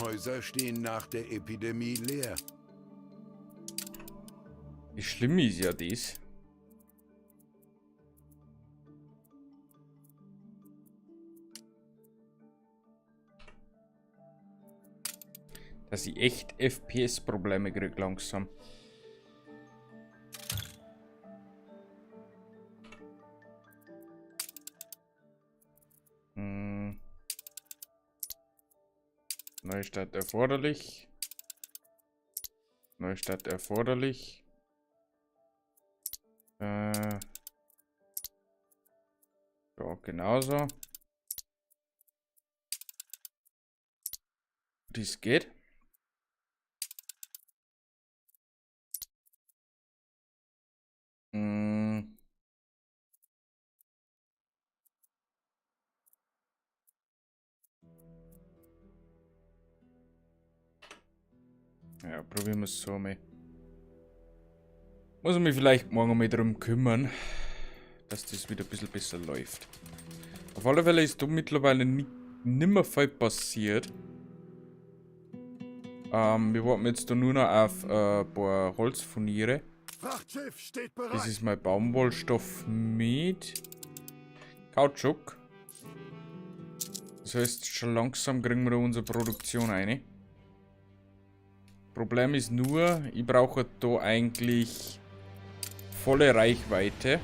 Häuser stehen nach der Epidemie leer. Wie schlimm ist ja das? Dass ich echt FPS-Probleme krieg langsam. Hm. Neustart erforderlich. Neustart erforderlich. Ja, genauso. Dies geht. Hm. Ja, probieren wir es so mal. Muss ich mich vielleicht morgen mal drum kümmern, dass das wieder ein bisschen besser läuft. Auf alle Fälle ist da mittlerweile nimmer viel passiert. Wir warten jetzt da nur noch auf ein paar Holzfurniere. Frachtschiff steht bereit. Das ist mein Baumwollstoff mit Kautschuk. Das heißt, schon langsam kriegen wir da unsere Produktion rein. Problem ist nur, ich brauche da eigentlich volle Reichweite.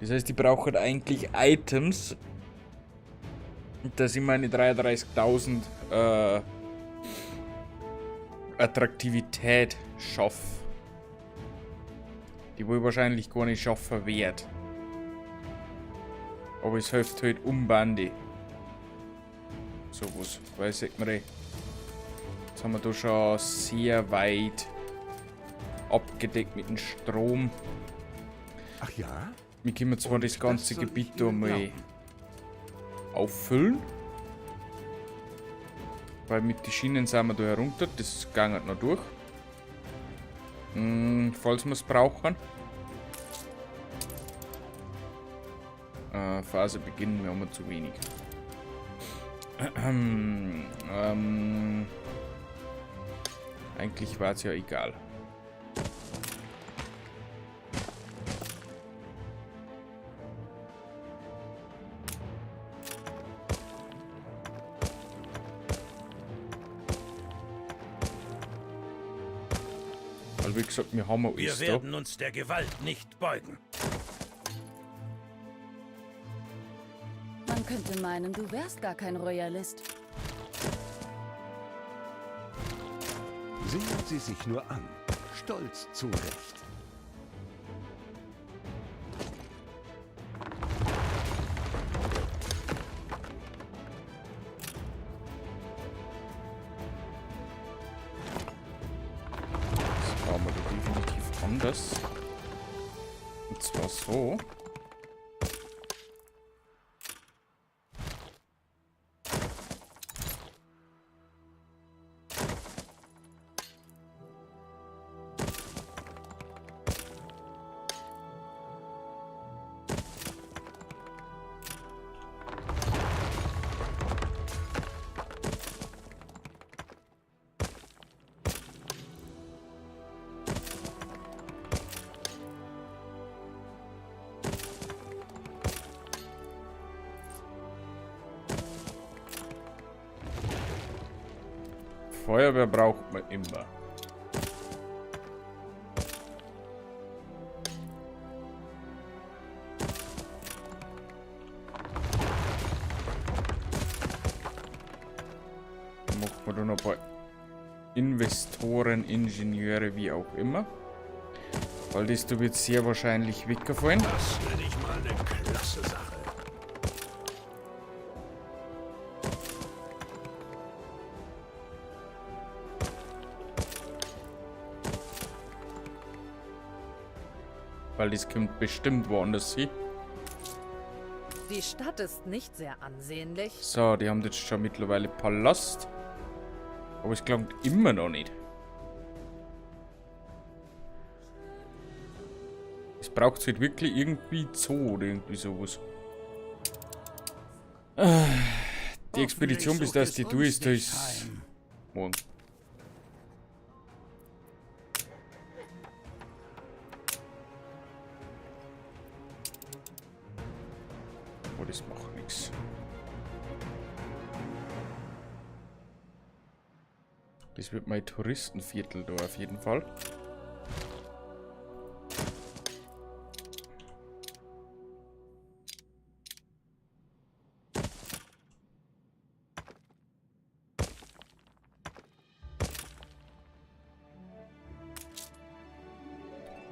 Das heißt, ich brauche eigentlich Items, dass ich meine 33.000 Attraktivität schaffe. Die wo ich wahrscheinlich gar nicht schaffen werde. Aber es hilft halt um Bande. Sowas, weil sieht man eh. Jetzt haben wir da schon sehr weit abgedeckt mit dem Strom. Ach ja? Wir können zwar Und das ganze das soll Gebiet ich da Ihnen mal glauben? auffüllen. Weil mit den Schienen sind wir da herunter, das ging noch durch. Falls wir es brauchen. Phase beginnen, wir haben zu wenig. Eigentlich war es ja egal. Weil wie gesagt, wir haben ja Wir alles da. werden uns der Gewalt nicht beugen. Man könnte meinen, du wärst gar kein Royalist. Sehen Sie sich nur an. Stolz zu Recht. Das bauen wir da definitiv anders. Und zwar so. Feuerwehr braucht man immer. Machen wir da noch ein paar Investoren, Ingenieure, wie auch immer. Weil das da wird sehr wahrscheinlich weggefallen. Das nenne ich mal eine klasse Sache. Weil das kommt bestimmt woanders hin. Die Stadt ist nicht sehr ansehnlich. So, die haben jetzt schon mittlerweile Palast. Aber es klangt immer noch nicht. Es braucht halt wirklich irgendwie Zoo oder irgendwie sowas. Die Expedition, bis das die du ist, da ist morgen. Oh, das macht nichts. Das wird mein Touristenviertel da auf jeden Fall.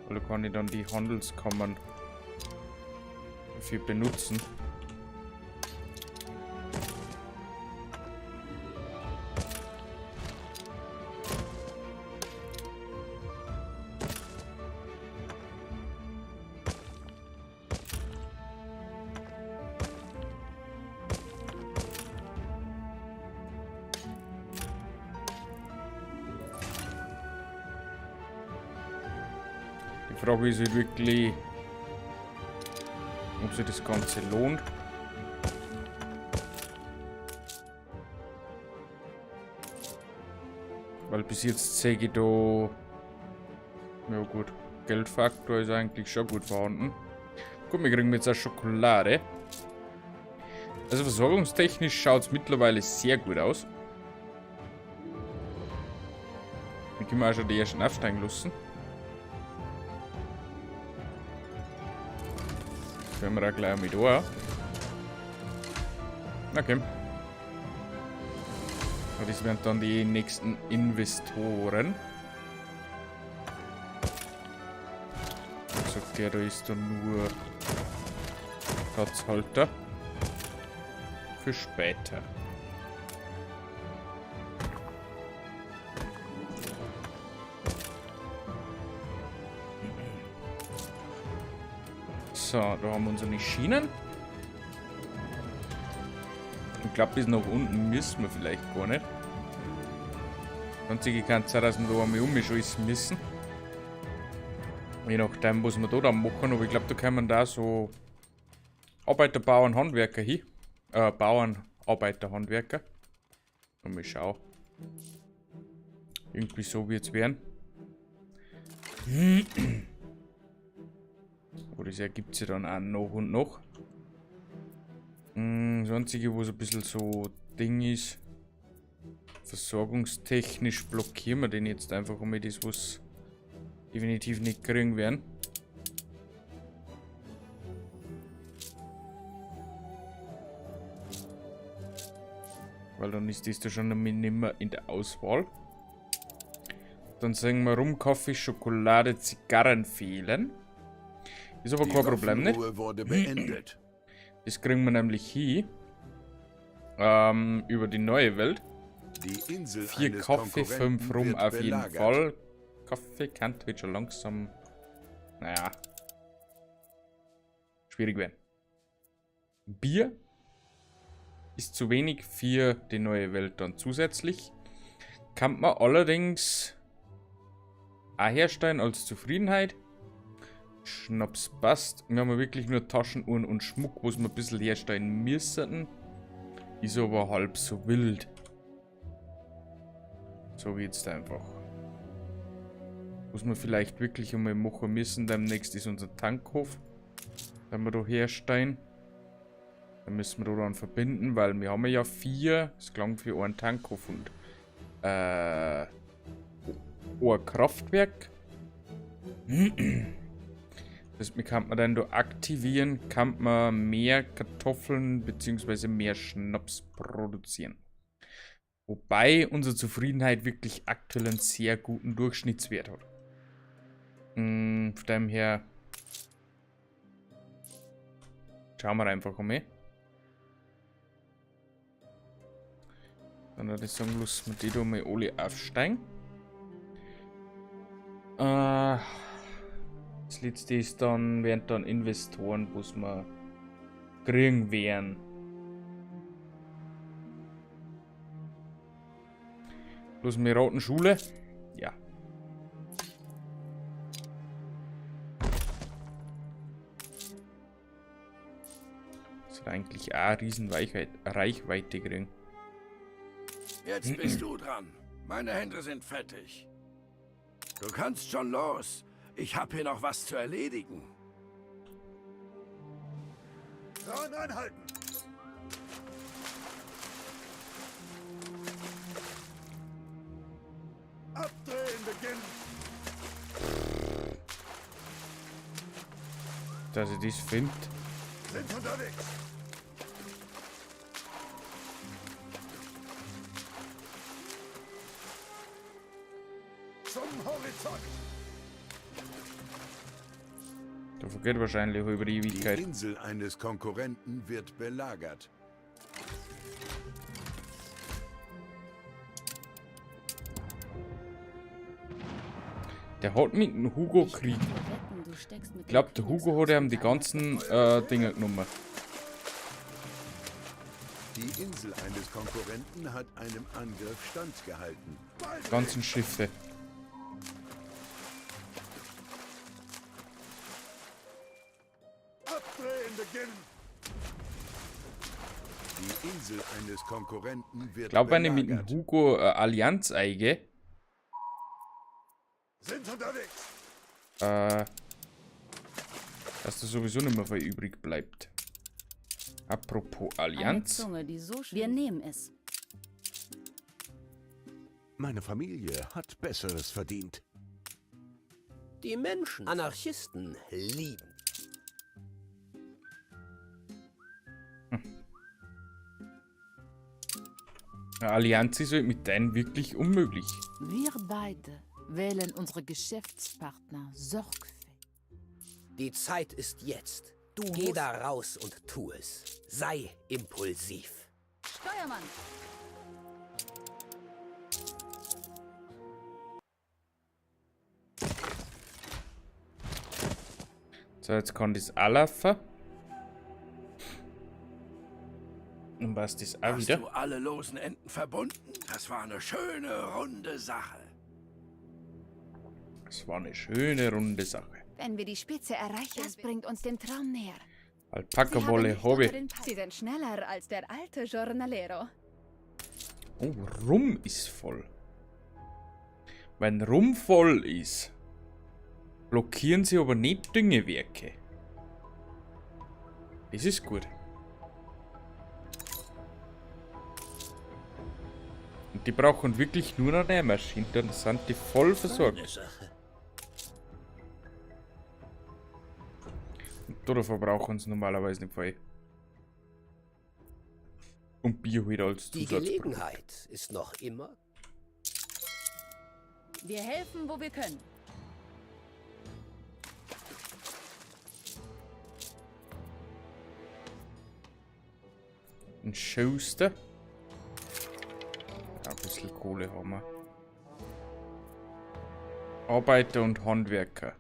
Oder kann ich dann die Handelskammern dafür benutzen? Die Frage ist halt wirklich, ob sich das Ganze lohnt. Weil bis jetzt sehe ich da... Ja gut, Geldfaktor ist eigentlich schon gut vorhanden. Gut, wir kriegen jetzt auch Schokolade. Also versorgungstechnisch schaut es mittlerweile sehr gut aus. Wir können auch schon die ersten aufsteigen lassen. Können wir da gleich mit an. Okay. Das wären dann die nächsten Investoren. Sagt der, da ist dann nur Platzhalter. Für später. So, da haben wir unsere Schienen. Ich glaube, bis nach unten müssen wir vielleicht gar nicht. Einzige kann es sein, dass wir da einmal umschießen müssen. Je nachdem, was wir da dann machen. Aber ich glaube, da kommen da so Arbeiter, Bauern, Handwerker hin. Bauern, Arbeiter, Handwerker. Und mal schauen. Irgendwie so wird es werden. Oh, das ergibt sich dann auch noch und noch. Das Einzige, wo es ein bisschen so Ding ist, versorgungstechnisch blockieren wir den jetzt einfach um das, was definitiv nicht kriegen werden. Weil dann ist das da schon nimmer in der Auswahl. Dann sagen wir Rum, Kaffee, Schokolade, Zigarren fehlen. Ist aber Die kein Problem, nicht? Waffenruhe wurde beendet. Das kriegen wir nämlich hin. Über die neue Welt. Die Insel 4 eines Kaffee, 5 Konkurrenten Rum wird auf jeden belagert. Fall. Kaffee kann wird schon langsam, naja, schwierig werden. Bier ist zu wenig für die neue Welt dann zusätzlich. Kann man allerdings auch herstellen als Zufriedenheit. Schnaps passt. Wir haben ja wirklich nur Taschenuhren und Schmuck, was wir ein bisschen herstellen müssen. Ist aber halb so wild. So geht's einfach. Was wir vielleicht wirklich einmal machen müssen demnächst, ist unser Tankhof. Den wir da herstellen. Dann müssen wir da dann verbinden, weil wir haben ja 4. Es klang für einen Tankhof und ein Kraftwerk. Das kann man dann da aktivieren, kann man mehr Kartoffeln bzw. mehr Schnaps produzieren. Wobei unsere Zufriedenheit wirklich aktuell einen sehr guten Durchschnittswert hat. Von dem her schauen wir einfach einmal. Dann würde ich sagen, lassen wir die da mal alle aufsteigen. Das letzte ist dann, wären dann Investoren, was wir kriegen werden. Bloß mit roten Schule. Ja. So, Müsste eigentlich auch riesen Reichweite kriegen. Jetzt bist du dran. Meine Hände sind fettig. Du kannst schon los. Ich habe hier noch was zu erledigen. Kran anhalten! Abdrehen beginnen! Dass ich das finde. Sind unterwegs! Zum Horizont! Da vergeht wahrscheinlich über die Die Ewigkeit. Insel eines Konkurrenten wird belagert. Der hat mit dem Hugo Krieg. Ich glaube, der Hugo hat ihm die ganzen Dinger genommen. Die Insel eines Konkurrenten hat einem Angriff standgehalten. Die ganzen Schiffe. Abdrehen beginnen! Die Insel eines Konkurrenten wird Ich glaube, wenn ich mit dem belagert. Hugo Allianz eingehe, Sind unterwegs! Dass da sowieso nicht mehr viel übrig bleibt. Apropos Eine Allianz. Zunge, die so schön. Wir nehmen es. Meine Familie hat Besseres verdient. Die Menschen, Anarchisten, lieben. Eine Allianz ist halt mit denen wirklich unmöglich. Wir beide wählen unsere Geschäftspartner sorgfältig. Die Zeit ist jetzt. Du geh da raus und tu es. Sei impulsiv. Steuermann! So, jetzt kann das auch laufen. Und was das auch Hast wieder? du alle losen Enden verbunden? Das war eine schöne, runde Sache. Das war eine schöne, runde Sache. Wenn wir die Spitze erreichen, das bringt uns dem Traum näher. Alpaka-Wolle Sie haben habe nicht ich. unter den Sie sind schneller als der alte Jornalero. Oh, Rum ist voll. Wenn Rum voll ist, blockieren sie aber nicht Düngewerke. Das ist gut. Und die brauchen wirklich nur noch Nähmaschinen, dann sind die voll versorgt. Und da verbrauchen sie normalerweise nicht viel. Und Bier halt als Die Zusatzprodukt. Gelegenheit ist noch immer. Wir helfen, wo wir können. Ein Schuster. Ja, ein bisschen Kohle haben wir. Arbeiter und Handwerker.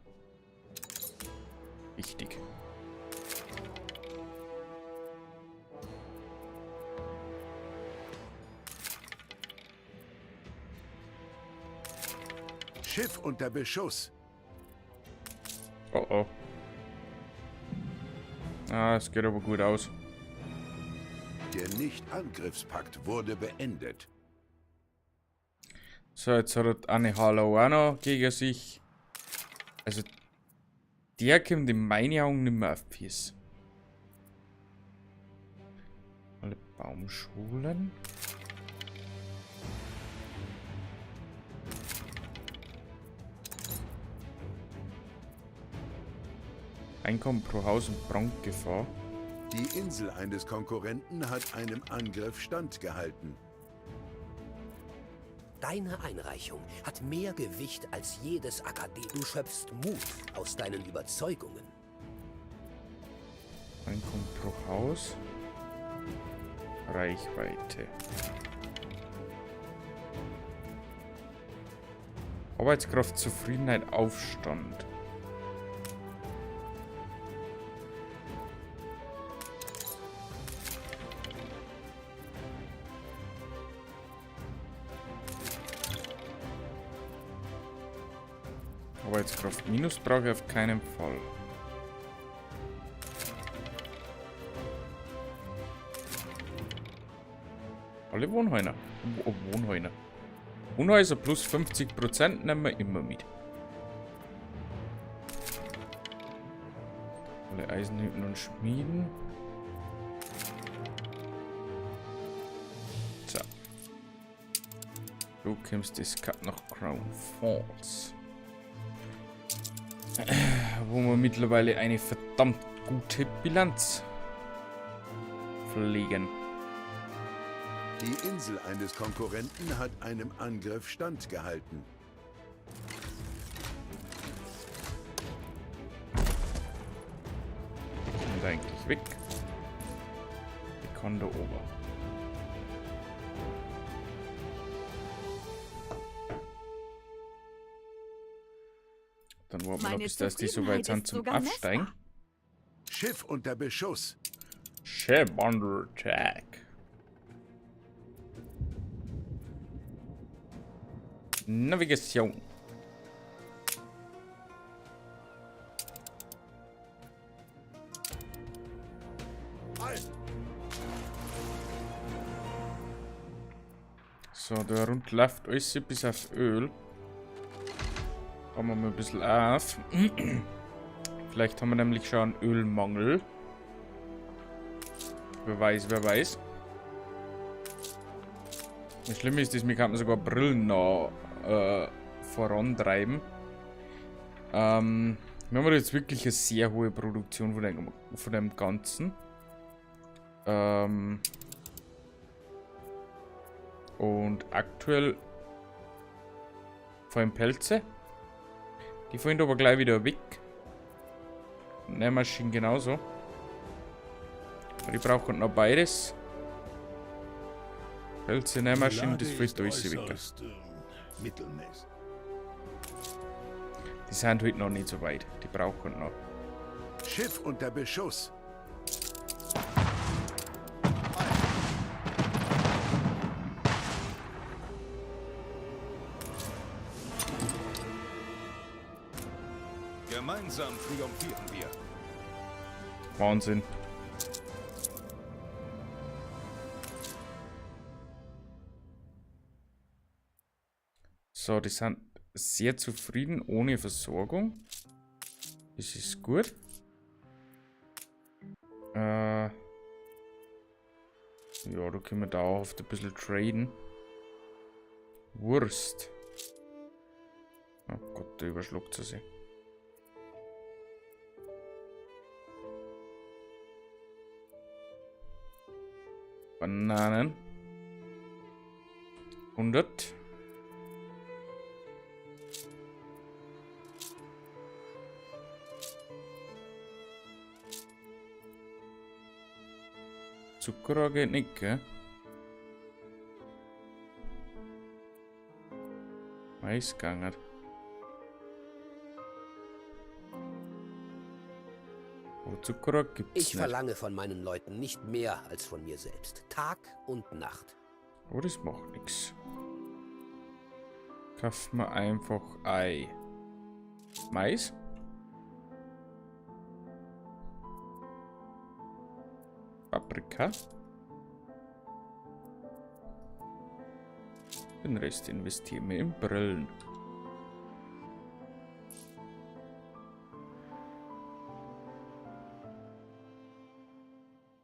Wichtig. Schiff unter Beschuss. Oh oh. Ah, es geht aber gut aus. Der Nicht-Angriffspakt wurde beendet. So, jetzt hat er eine Harlow auch noch gegen sich. Also, der kommt in meinen Augen nicht mehr auf Piss. Alle Baumschulen. Einkommen pro Haus und Brandgefahr. Die Insel eines Konkurrenten hat einem Angriff standgehalten. Deine Einreichung hat mehr Gewicht als jedes Akadem. Du schöpfst Mut aus deinen Überzeugungen. Einkommen pro Haus. Reichweite. Arbeitskraft, Zufriedenheit, Aufstand. Arbeitskraft minus brauche ich auf keinen Fall. Alle Wohnhäuser. Wohnhäuser. Wohnhäuser plus 50% nehmen wir immer mit. Alle Eisenhütten und Schmieden. So. Du kommst das Cut nach Crown Falls. Wo wir mittlerweile eine verdammt gute Bilanz pflegen. Die Insel eines Konkurrenten hat einem Angriff standgehalten. Kommt eigentlich weg. Die kann da oben. Dann warten wir noch, bis das die so weit sind zum Aufsteigen. Schiff unter Beschuss. Ship under attack. Navigation. So, da rund läuft alles bis auf Öl. Bauen wir mal ein bisschen auf. Vielleicht haben wir nämlich schon einen Ölmangel. Wer weiß, wer weiß. Das Schlimme ist, dass wir kann sogar Brillen noch vorantreiben. Wir haben jetzt wirklich eine sehr hohe Produktion von dem Ganzen. Und aktuell vor allem Pelze. Die fallen aber gleich wieder weg. Nähmaschinen genauso. Aber die brauchen noch beides. Pelze, Nähmaschinen, das fällt alles weg. Mittelmäßig. Die sind halt noch nicht so weit. Die brauchen noch. Schiff unter Beschuss. Gemeinsam triumphieren wir. Wahnsinn. So, die sind sehr zufrieden ohne Versorgung. Das ist gut. Ja, da können wir dauerhaft ein bisschen traden. Wurst. Oh Gott, der überschluckt sie sich. Bananen. 100. Zuckerrohr geht nicht, gell? Mais gegangen. Wo Zuckerrohr gibt's Ich nicht. verlange von meinen Leuten nicht mehr als von mir selbst. Tag und Nacht. Oh, das macht nix. Kaufen wir einfach Ei. Mais. Paprika. Den Rest investieren wir in Brillen.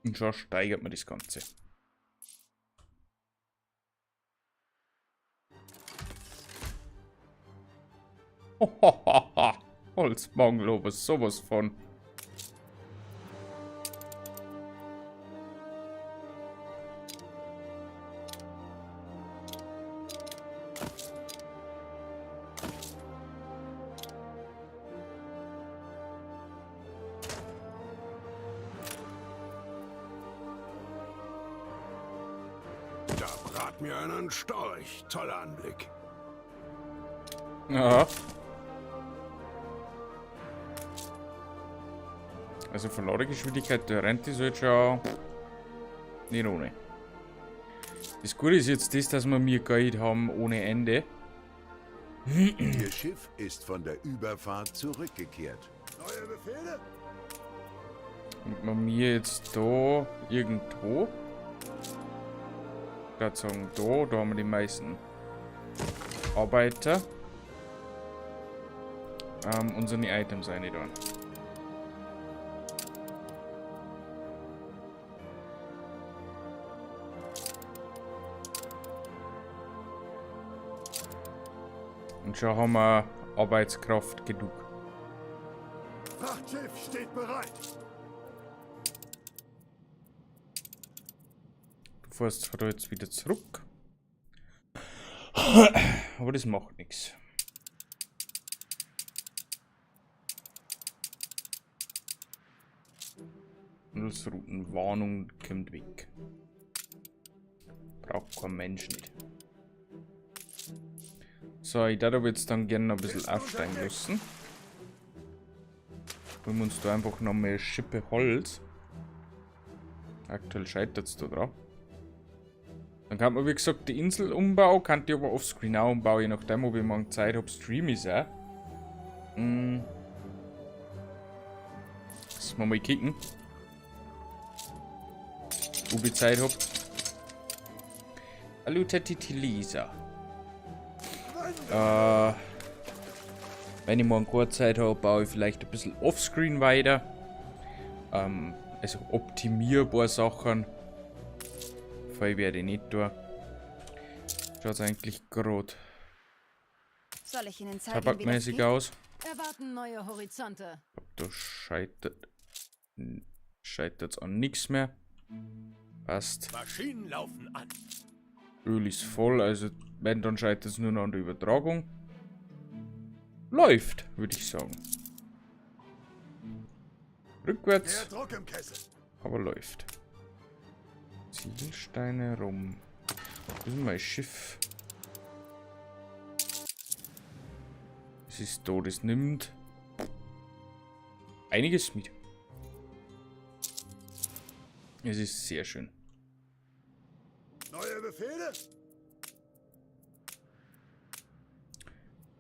Und schon steigert man das Ganze. Hohohoho. Holzmangel, aber sowas von. Da brat mir einen Storch. Toller Anblick. Ja. Also von Ladegeschwindigkeit der rennt die halt schon nicht ohne. Das Gute ist jetzt das, dass wir mehr Geld haben ohne Ende. Ihr Schiff ist von der Überfahrt zurückgekehrt. Neue Befehle? Und man mir jetzt da irgendwo Ich sagen, da haben wir die meisten Arbeiter. Unsere Items rein da. Und schon haben wir Arbeitskraft genug. Frachtschiff steht bereit. Du fährst zwar da jetzt wieder zurück. Aber das macht nichts. Handelsroutenwarnung kommt weg. Braucht kein Mensch nicht. So, ich darf aber jetzt dann gerne noch ein bisschen aufsteigen lassen. Holen wir uns da einfach noch mehr Schippe Holz. Aktuell scheitert es da dran. Dann kann man, wie gesagt, die Insel umbauen, kann die aber offscreen auch umbauen, je nachdem, ob ich morgen Zeit habe, stream ich auch. Lass mal kicken. Ob ich Zeit hab. Hallo Tati Lisa. Wenn ich morgen keine Zeit habe, baue ich vielleicht ein bisschen offscreen weiter. Also optimiere ein paar Sachen. Viel werde ich nicht tun. Schaut eigentlich grad Soll ich Ihnen zeigen, wie das tabakmäßig geht? aus. Erwarten neue Horizonte. Da scheitert's an nichts mehr. Passt. Maschinen laufen an. Öl ist voll, also wenn, dann scheitert's nur noch an der Übertragung. Läuft, würde ich sagen. Rückwärts. Mehr Druck im Kessel. Aber läuft. Ziegelsteine rum. Wo ist denn mein Schiff? Es ist da, das nimmt einiges mit. Es ist sehr schön. Neue Befehle?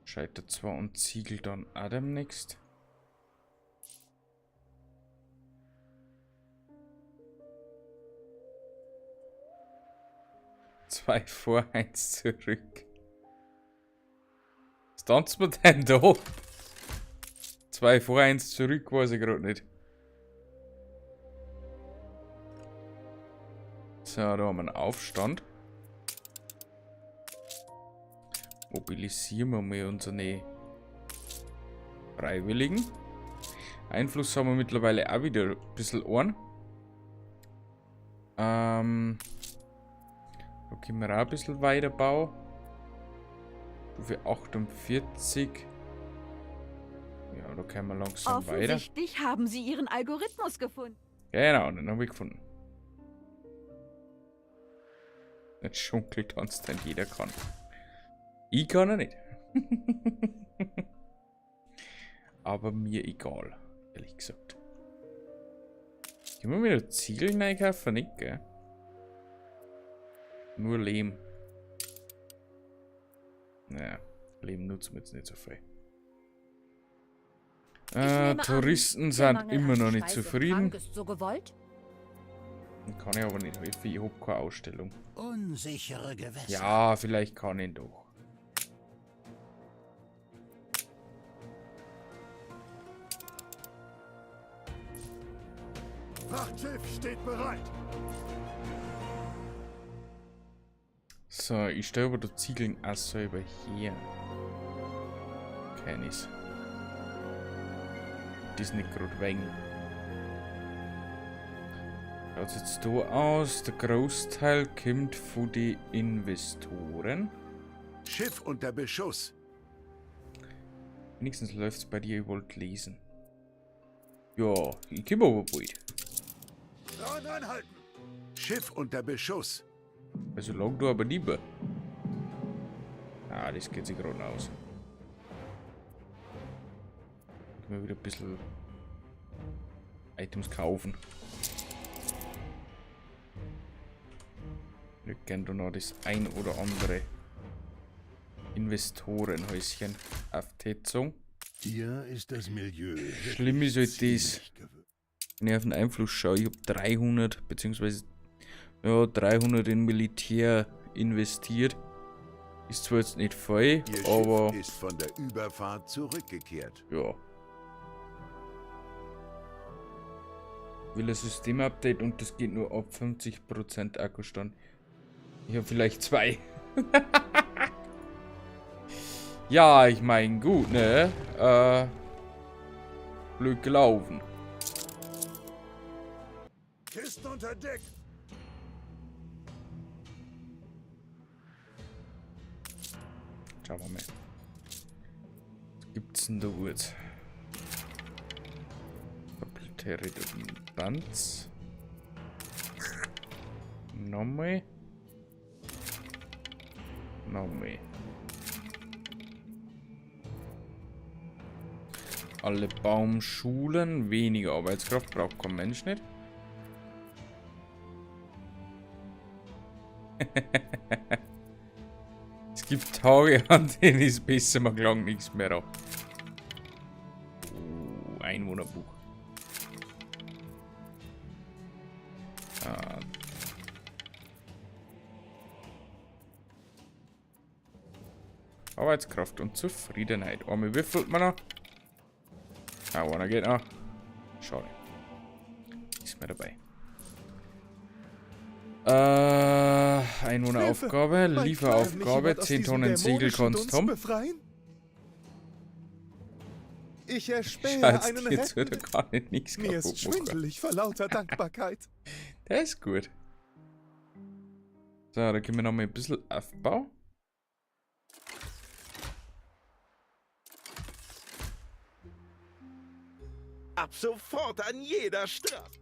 Scheitert zwar und Ziegel dann auch demnächst. 2 vor, 1 zurück. Was tanzt man denn da? 2 vor, 1 zurück, weiß ich grad nicht. So, da haben wir einen Aufstand. Mobilisieren wir mal unsere Freiwilligen. Einfluss haben wir mittlerweile auch wieder ein bisschen an. Da können wir auch ein bisschen weiterbauen. Stufe 48. Ja, da können wir langsam weiter. Offensichtlich haben sie ihren Algorithmus gefunden. Genau, den habe ich gefunden. Jetzt schunkelt uns denn jeder kann. Ich kann er nicht. Aber mir egal, ehrlich gesagt. Können wir wieder Ziegeln einkaufen? Nicht, gell? Nur Lehm. Naja, Lehm nutzen wir jetzt nicht so viel. Ich nehme an, Touristen der sind Mangel immer an noch nicht Speise und zufrieden. Trank ist so gewollt? Kann ich aber nicht helfen, ich hab keine Ausstellung. Unsichere Gewässer. Ja, vielleicht kann ich doch. Frachtschiff steht bereit. So, ich stelle aber die Ziegeln auch selber her. Keines. Das ist nicht grad wegen. Schaut jetzt da aus. Der Großteil kommt von den Investoren. Schiff unter Beschuss. Wenigstens läuft's bei dir, ich wollte lesen. Ja, ich komm aber bald. Dran anhalten! Schiff unter Beschuss. Also lang du aber lieber. Ah, das geht sich gerade noch aus. Können wir wieder ein bisschen Items kaufen. Wir können da noch das ein oder andere Investorenhäuschen auf Tetzung. Hier ist das Milieu Schlimm ist halt das, ziemlich wenn ich auf den Einfluss schaue, ich hab 300 beziehungsweise Ja, 300 in Militär investiert. Ist zwar jetzt nicht viel, Ihr aber Schiff ist von der Überfahrt zurückgekehrt. Ja. Will ein Systemupdate und das geht nur ab 50% Akkustand. Ich habe vielleicht 2. Ja, ich mein, gut, ne? Blöd gelaufen. Kisten unter Deck. Schauen wir mal. Was gibt's denn da gut? Doppelte Redundanz. Nochmal. Nochmal. Alle Baumschulen. Weniger Arbeitskraft braucht kein Mensch nicht. Es gibt Tage, an denen ist besser, man gelangt nichts mehr ab. Oh, Einwohnerbuch. Ah. Arbeitskraft und Zufriedenheit. Einmal würfelt man noch. Ah, einer geht noch. Schade. Ist mehr dabei. Einwohneraufgabe, Hilfe! Mein Lieferaufgabe, Kleiner, mich jemand aus 10 diesem Tonnen Segel dämonischen kannst Dunst haben. befreien? Ich erspähe Schatz, einen jetzt wird er rettenden gar nicht nichts Mir ist kaputt machen. schwindelig vor lauter Dankbarkeit. Der ist gut. So, da können wir noch mal ein bisschen aufbauen. Ab sofort an jeder Straße.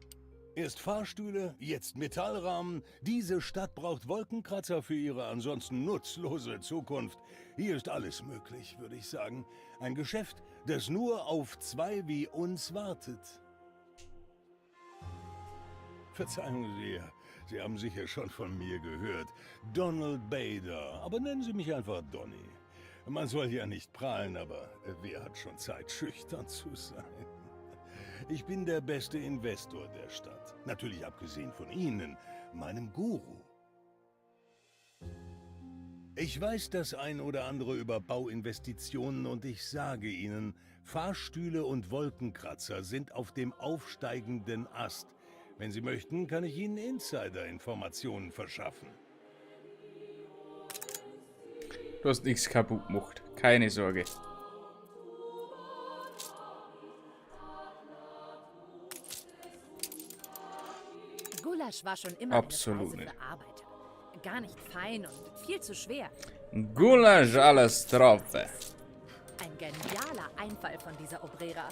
Erst Fahrstühle, jetzt Metallrahmen. Diese Stadt braucht Wolkenkratzer für ihre ansonsten nutzlose Zukunft. Hier ist alles möglich, würde ich sagen. Ein Geschäft, das nur auf zwei wie uns wartet. Verzeihung Sie, Sie haben sicher schon von mir gehört. Donald Bader, aber nennen Sie mich einfach Donny. Man soll ja nicht prahlen, aber wer hat schon Zeit, schüchtern zu sein? Ich bin der beste Investor der Stadt. Natürlich abgesehen von Ihnen, meinem Guru. Ich weiß das ein oder andere über Bauinvestitionen und ich sage Ihnen, Fahrstühle und Wolkenkratzer sind auf dem aufsteigenden Ast. Wenn Sie möchten, kann ich Ihnen Insider-Informationen verschaffen. Du hast nichts kaputt gemacht. Keine Sorge. Gulasch war schon immer eine Absolut Speise nicht. für Arbeiter. Gar nicht fein und viel zu schwer. Gulasch alles drauf. Ein genialer Einfall von dieser Obrera.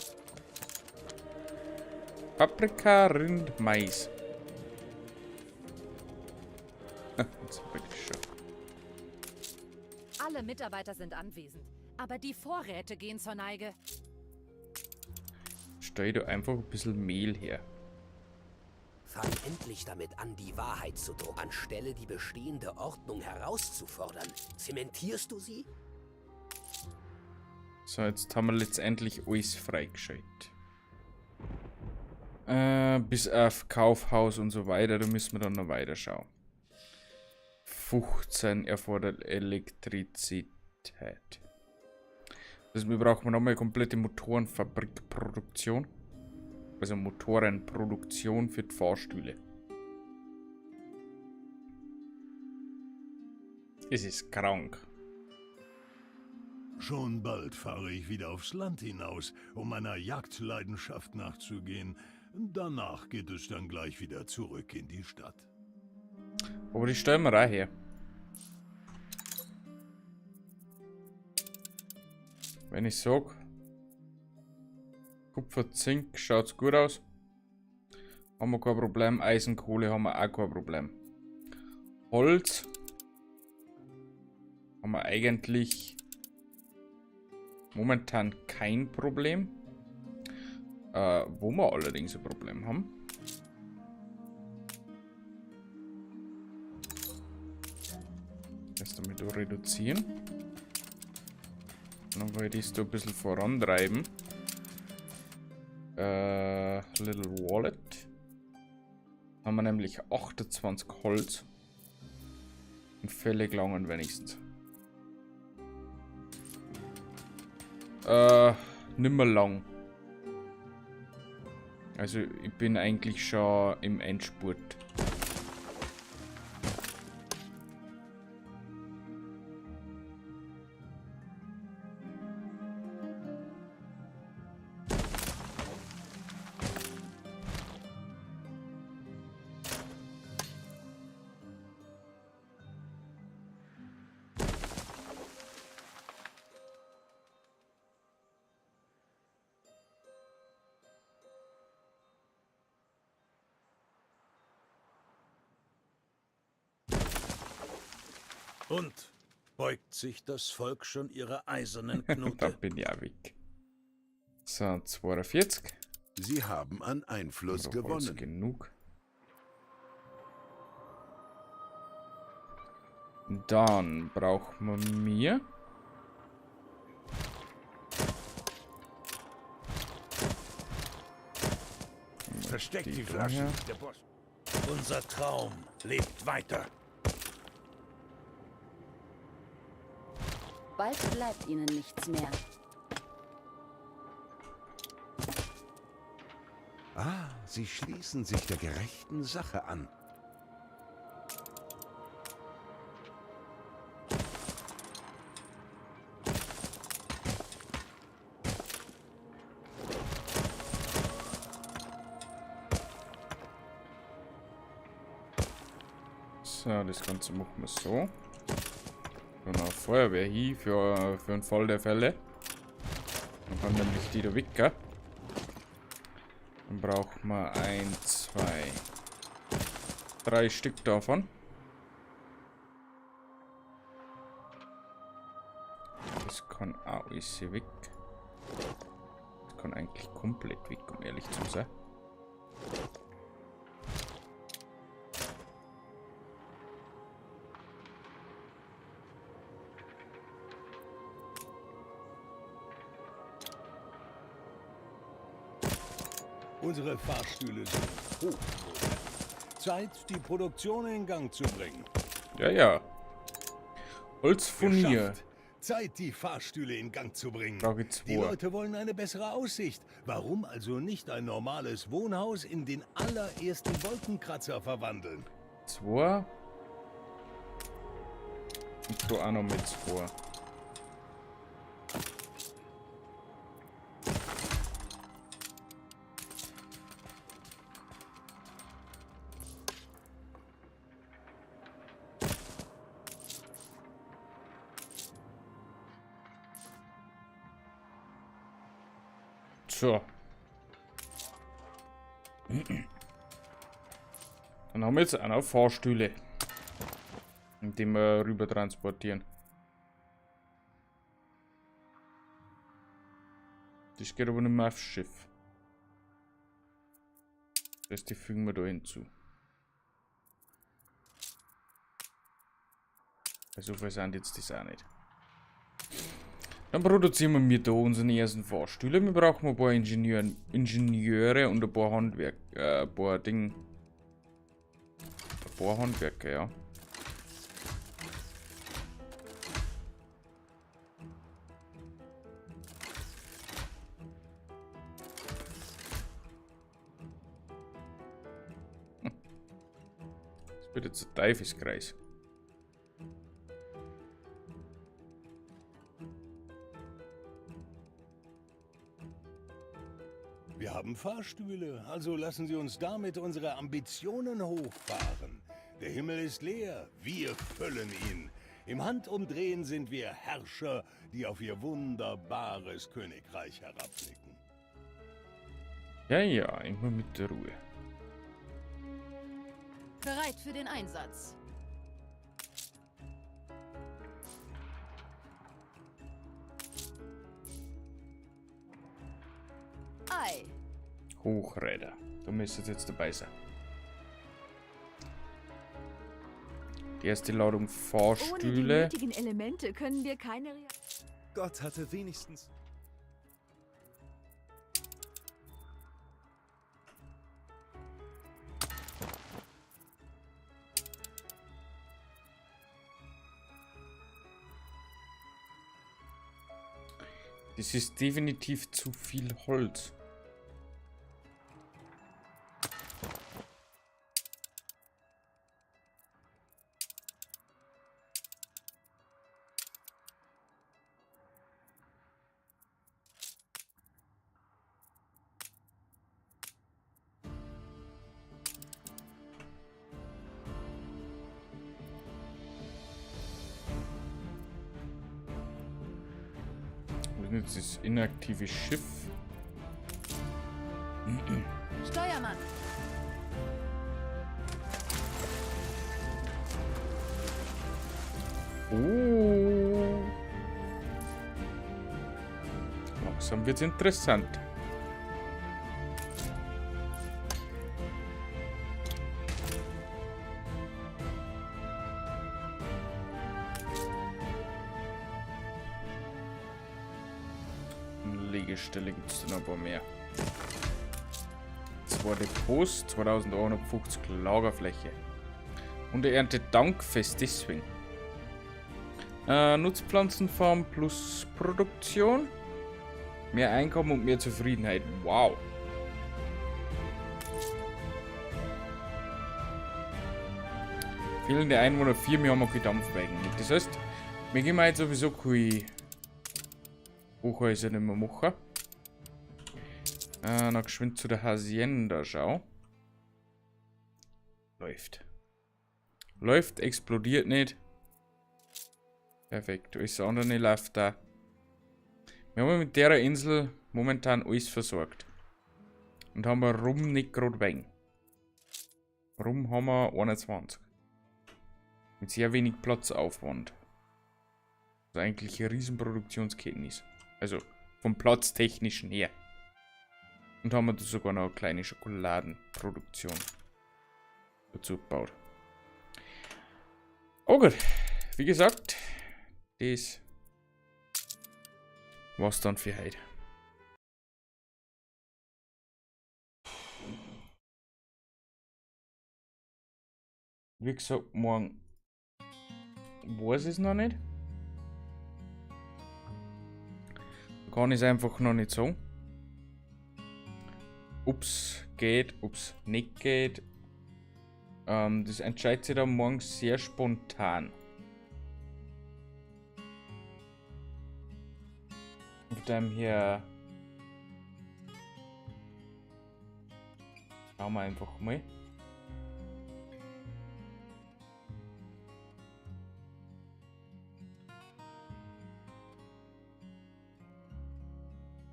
Paprika, Rind, Mais. Das hab ich schon. Alle Mitarbeiter sind anwesend, aber die Vorräte gehen zur Neige. Stell dir einfach ein bisschen Mehl her. Fang endlich damit an, die Wahrheit zu drucken, anstelle die bestehende Ordnung herauszufordern. Zementierst du sie? So, jetzt haben wir letztendlich alles freigeschaltet. Bis auf Kaufhaus und so weiter, da müssen wir dann noch weiter schauen. 15 erfordert Elektrizität. Das heißt, wir brauchen nochmal eine komplette Motorenfabrikproduktion. Also Motorenproduktion für die Fahrstühle. Es ist krank. Schon bald fahre ich wieder aufs Land hinaus, um meiner Jagdleidenschaft nachzugehen. Danach geht es dann gleich wieder zurück in die Stadt. Aber die stellen wir auch her. Wenn ich sag, Kupfer, Zink, schaut's gut aus. Haben wir kein Problem. Eisen, Kohle haben wir auch kein Problem. Holz haben wir eigentlich momentan kein Problem. Wo wir allerdings ein Problem haben. Das damit reduzieren. Dann wollte ich es da ein bisschen vorantreiben. Little Wallet. Haben wir nämlich 28 Holz. Und völlig langen wenigstens. Nimmer lang. Also ich bin eigentlich schon im Endspurt. Und beugt sich das Volk schon ihrer eisernen Knute? Da bin ich auch weg. So, 42. Sie haben an Einfluss Oder Holz gewonnen. Genug. Dann brauchen wir mir. Versteckt die da Flaschen. her. Der Boss. Unser Traum lebt weiter. Bald bleibt ihnen nichts mehr. Ah, sie schließen sich der gerechten Sache an. So, das Ganze machen wir so. Dann eine Feuerwehr hier für den Fall der Fälle. Dann kann nämlich die da weg, gell? Dann brauchen wir 1, 2, 3 Stück davon. Das kann auch alles weg. Das kann eigentlich komplett weg, um ehrlich zu sein. Unsere Fahrstühle sind hochmodern. Zeit, die Produktion in Gang zu bringen. Ja, ja. Holzfurnier. Geschafft. Zeit, die Fahrstühle in Gang zu bringen. Brauche ich Die zwei. Leute wollen eine bessere Aussicht. Warum also nicht ein normales Wohnhaus in den allerersten Wolkenkratzer verwandeln? 2. Und da auch noch mit 2. So. Dann haben wir jetzt auch noch Fahrstühle, die wir rüber transportieren. Das geht aber nicht mehr aufs Schiff. Das die fügen wir da hinzu. So viel sind jetzt das auch nicht. Dann produzieren wir da unseren ersten Fahrstühle. Wir brauchen ein paar Ingenieure und ein paar Handwerk, ein paar Ding. Ein paar Handwerker, ja. Das wird jetzt ein Teufelskreis. Wir haben Fahrstühle, also lassen Sie uns damit unsere Ambitionen hochfahren. Der Himmel ist leer, wir füllen ihn. Im Handumdrehen sind wir Herrscher, die auf ihr wunderbares Königreich herabblicken. Ja, ja, immer mit der Ruhe. Bereit für den Einsatz. Ei. Hochräder. Da müsste jetzt dabei sein. Die erste Ladung Ohne die Fahrstühle. nötigen Elemente können wir keine Rea- Gott hatte wenigstens... Das ist definitiv zu viel Holz. Jetzt das inaktive Schiff. Steuermann. Oh. Langsam wird's interessant. Legestelle gibt es noch ein paar mehr. 2 Depots, 2150 Lagerfläche. Und der Erntedankfest deswegen. Nutzpflanzenfarm plus Produktion. Mehr Einkommen und mehr Zufriedenheit. Wow. Fehlende Einwohner 4, wir haben auch keine Dampfwagen nicht. Das heißt, wir gehen jetzt sowieso keine Hochhäuser nicht mehr machen. Noch geschwind zu der Hacienda, schau. Läuft. Läuft, explodiert nicht. Perfekt, alles andere läuft da. Wir haben mit der Insel momentan alles versorgt. Und haben wir Rum nicht grad wegen. Rum haben wir 21. Mit sehr wenig Platzaufwand. Was eigentlich eine Riesenproduktionskette ist. Also vom Platztechnischen her. Und haben wir da sogar noch eine kleine Schokoladenproduktion dazu gebaut. Oh gut, wie gesagt, das war's dann für heute. Wie gesagt, morgen weiß ich es noch nicht. Kann ich es einfach noch nicht sagen. Ob's geht, ob's nicht geht. Das entscheidet sich dann morgen sehr spontan. Von dem her schauen wir einfach mal.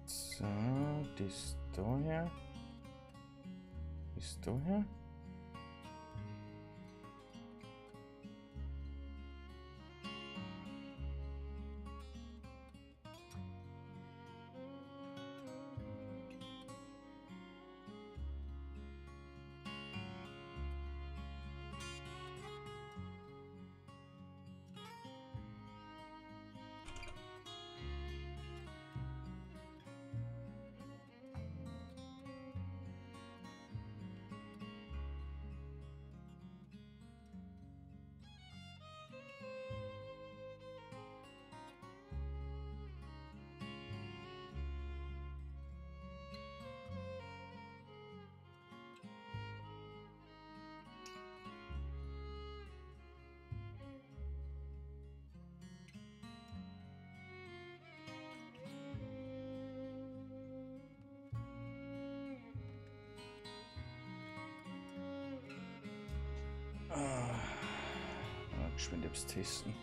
So, das da her. Das da her. Geschwind etwas testen.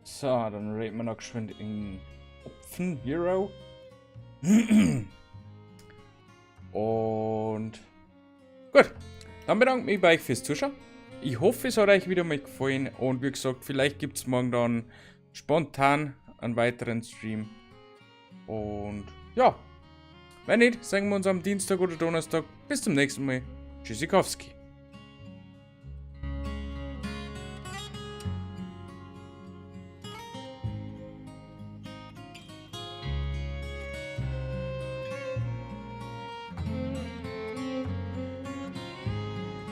So, dann raten wir noch geschwind in Hopfen Hero. Und gut, dann bedanke ich mich bei euch fürs Zuschauen. Ich hoffe, es hat euch wieder mal gefallen. Und wie gesagt, vielleicht gibt's morgen dann spontan einen weiteren Stream. Und ja, wenn nicht, sehen wir uns am Dienstag oder Donnerstag. Bis zum nächsten Mal. Tschüssikowski.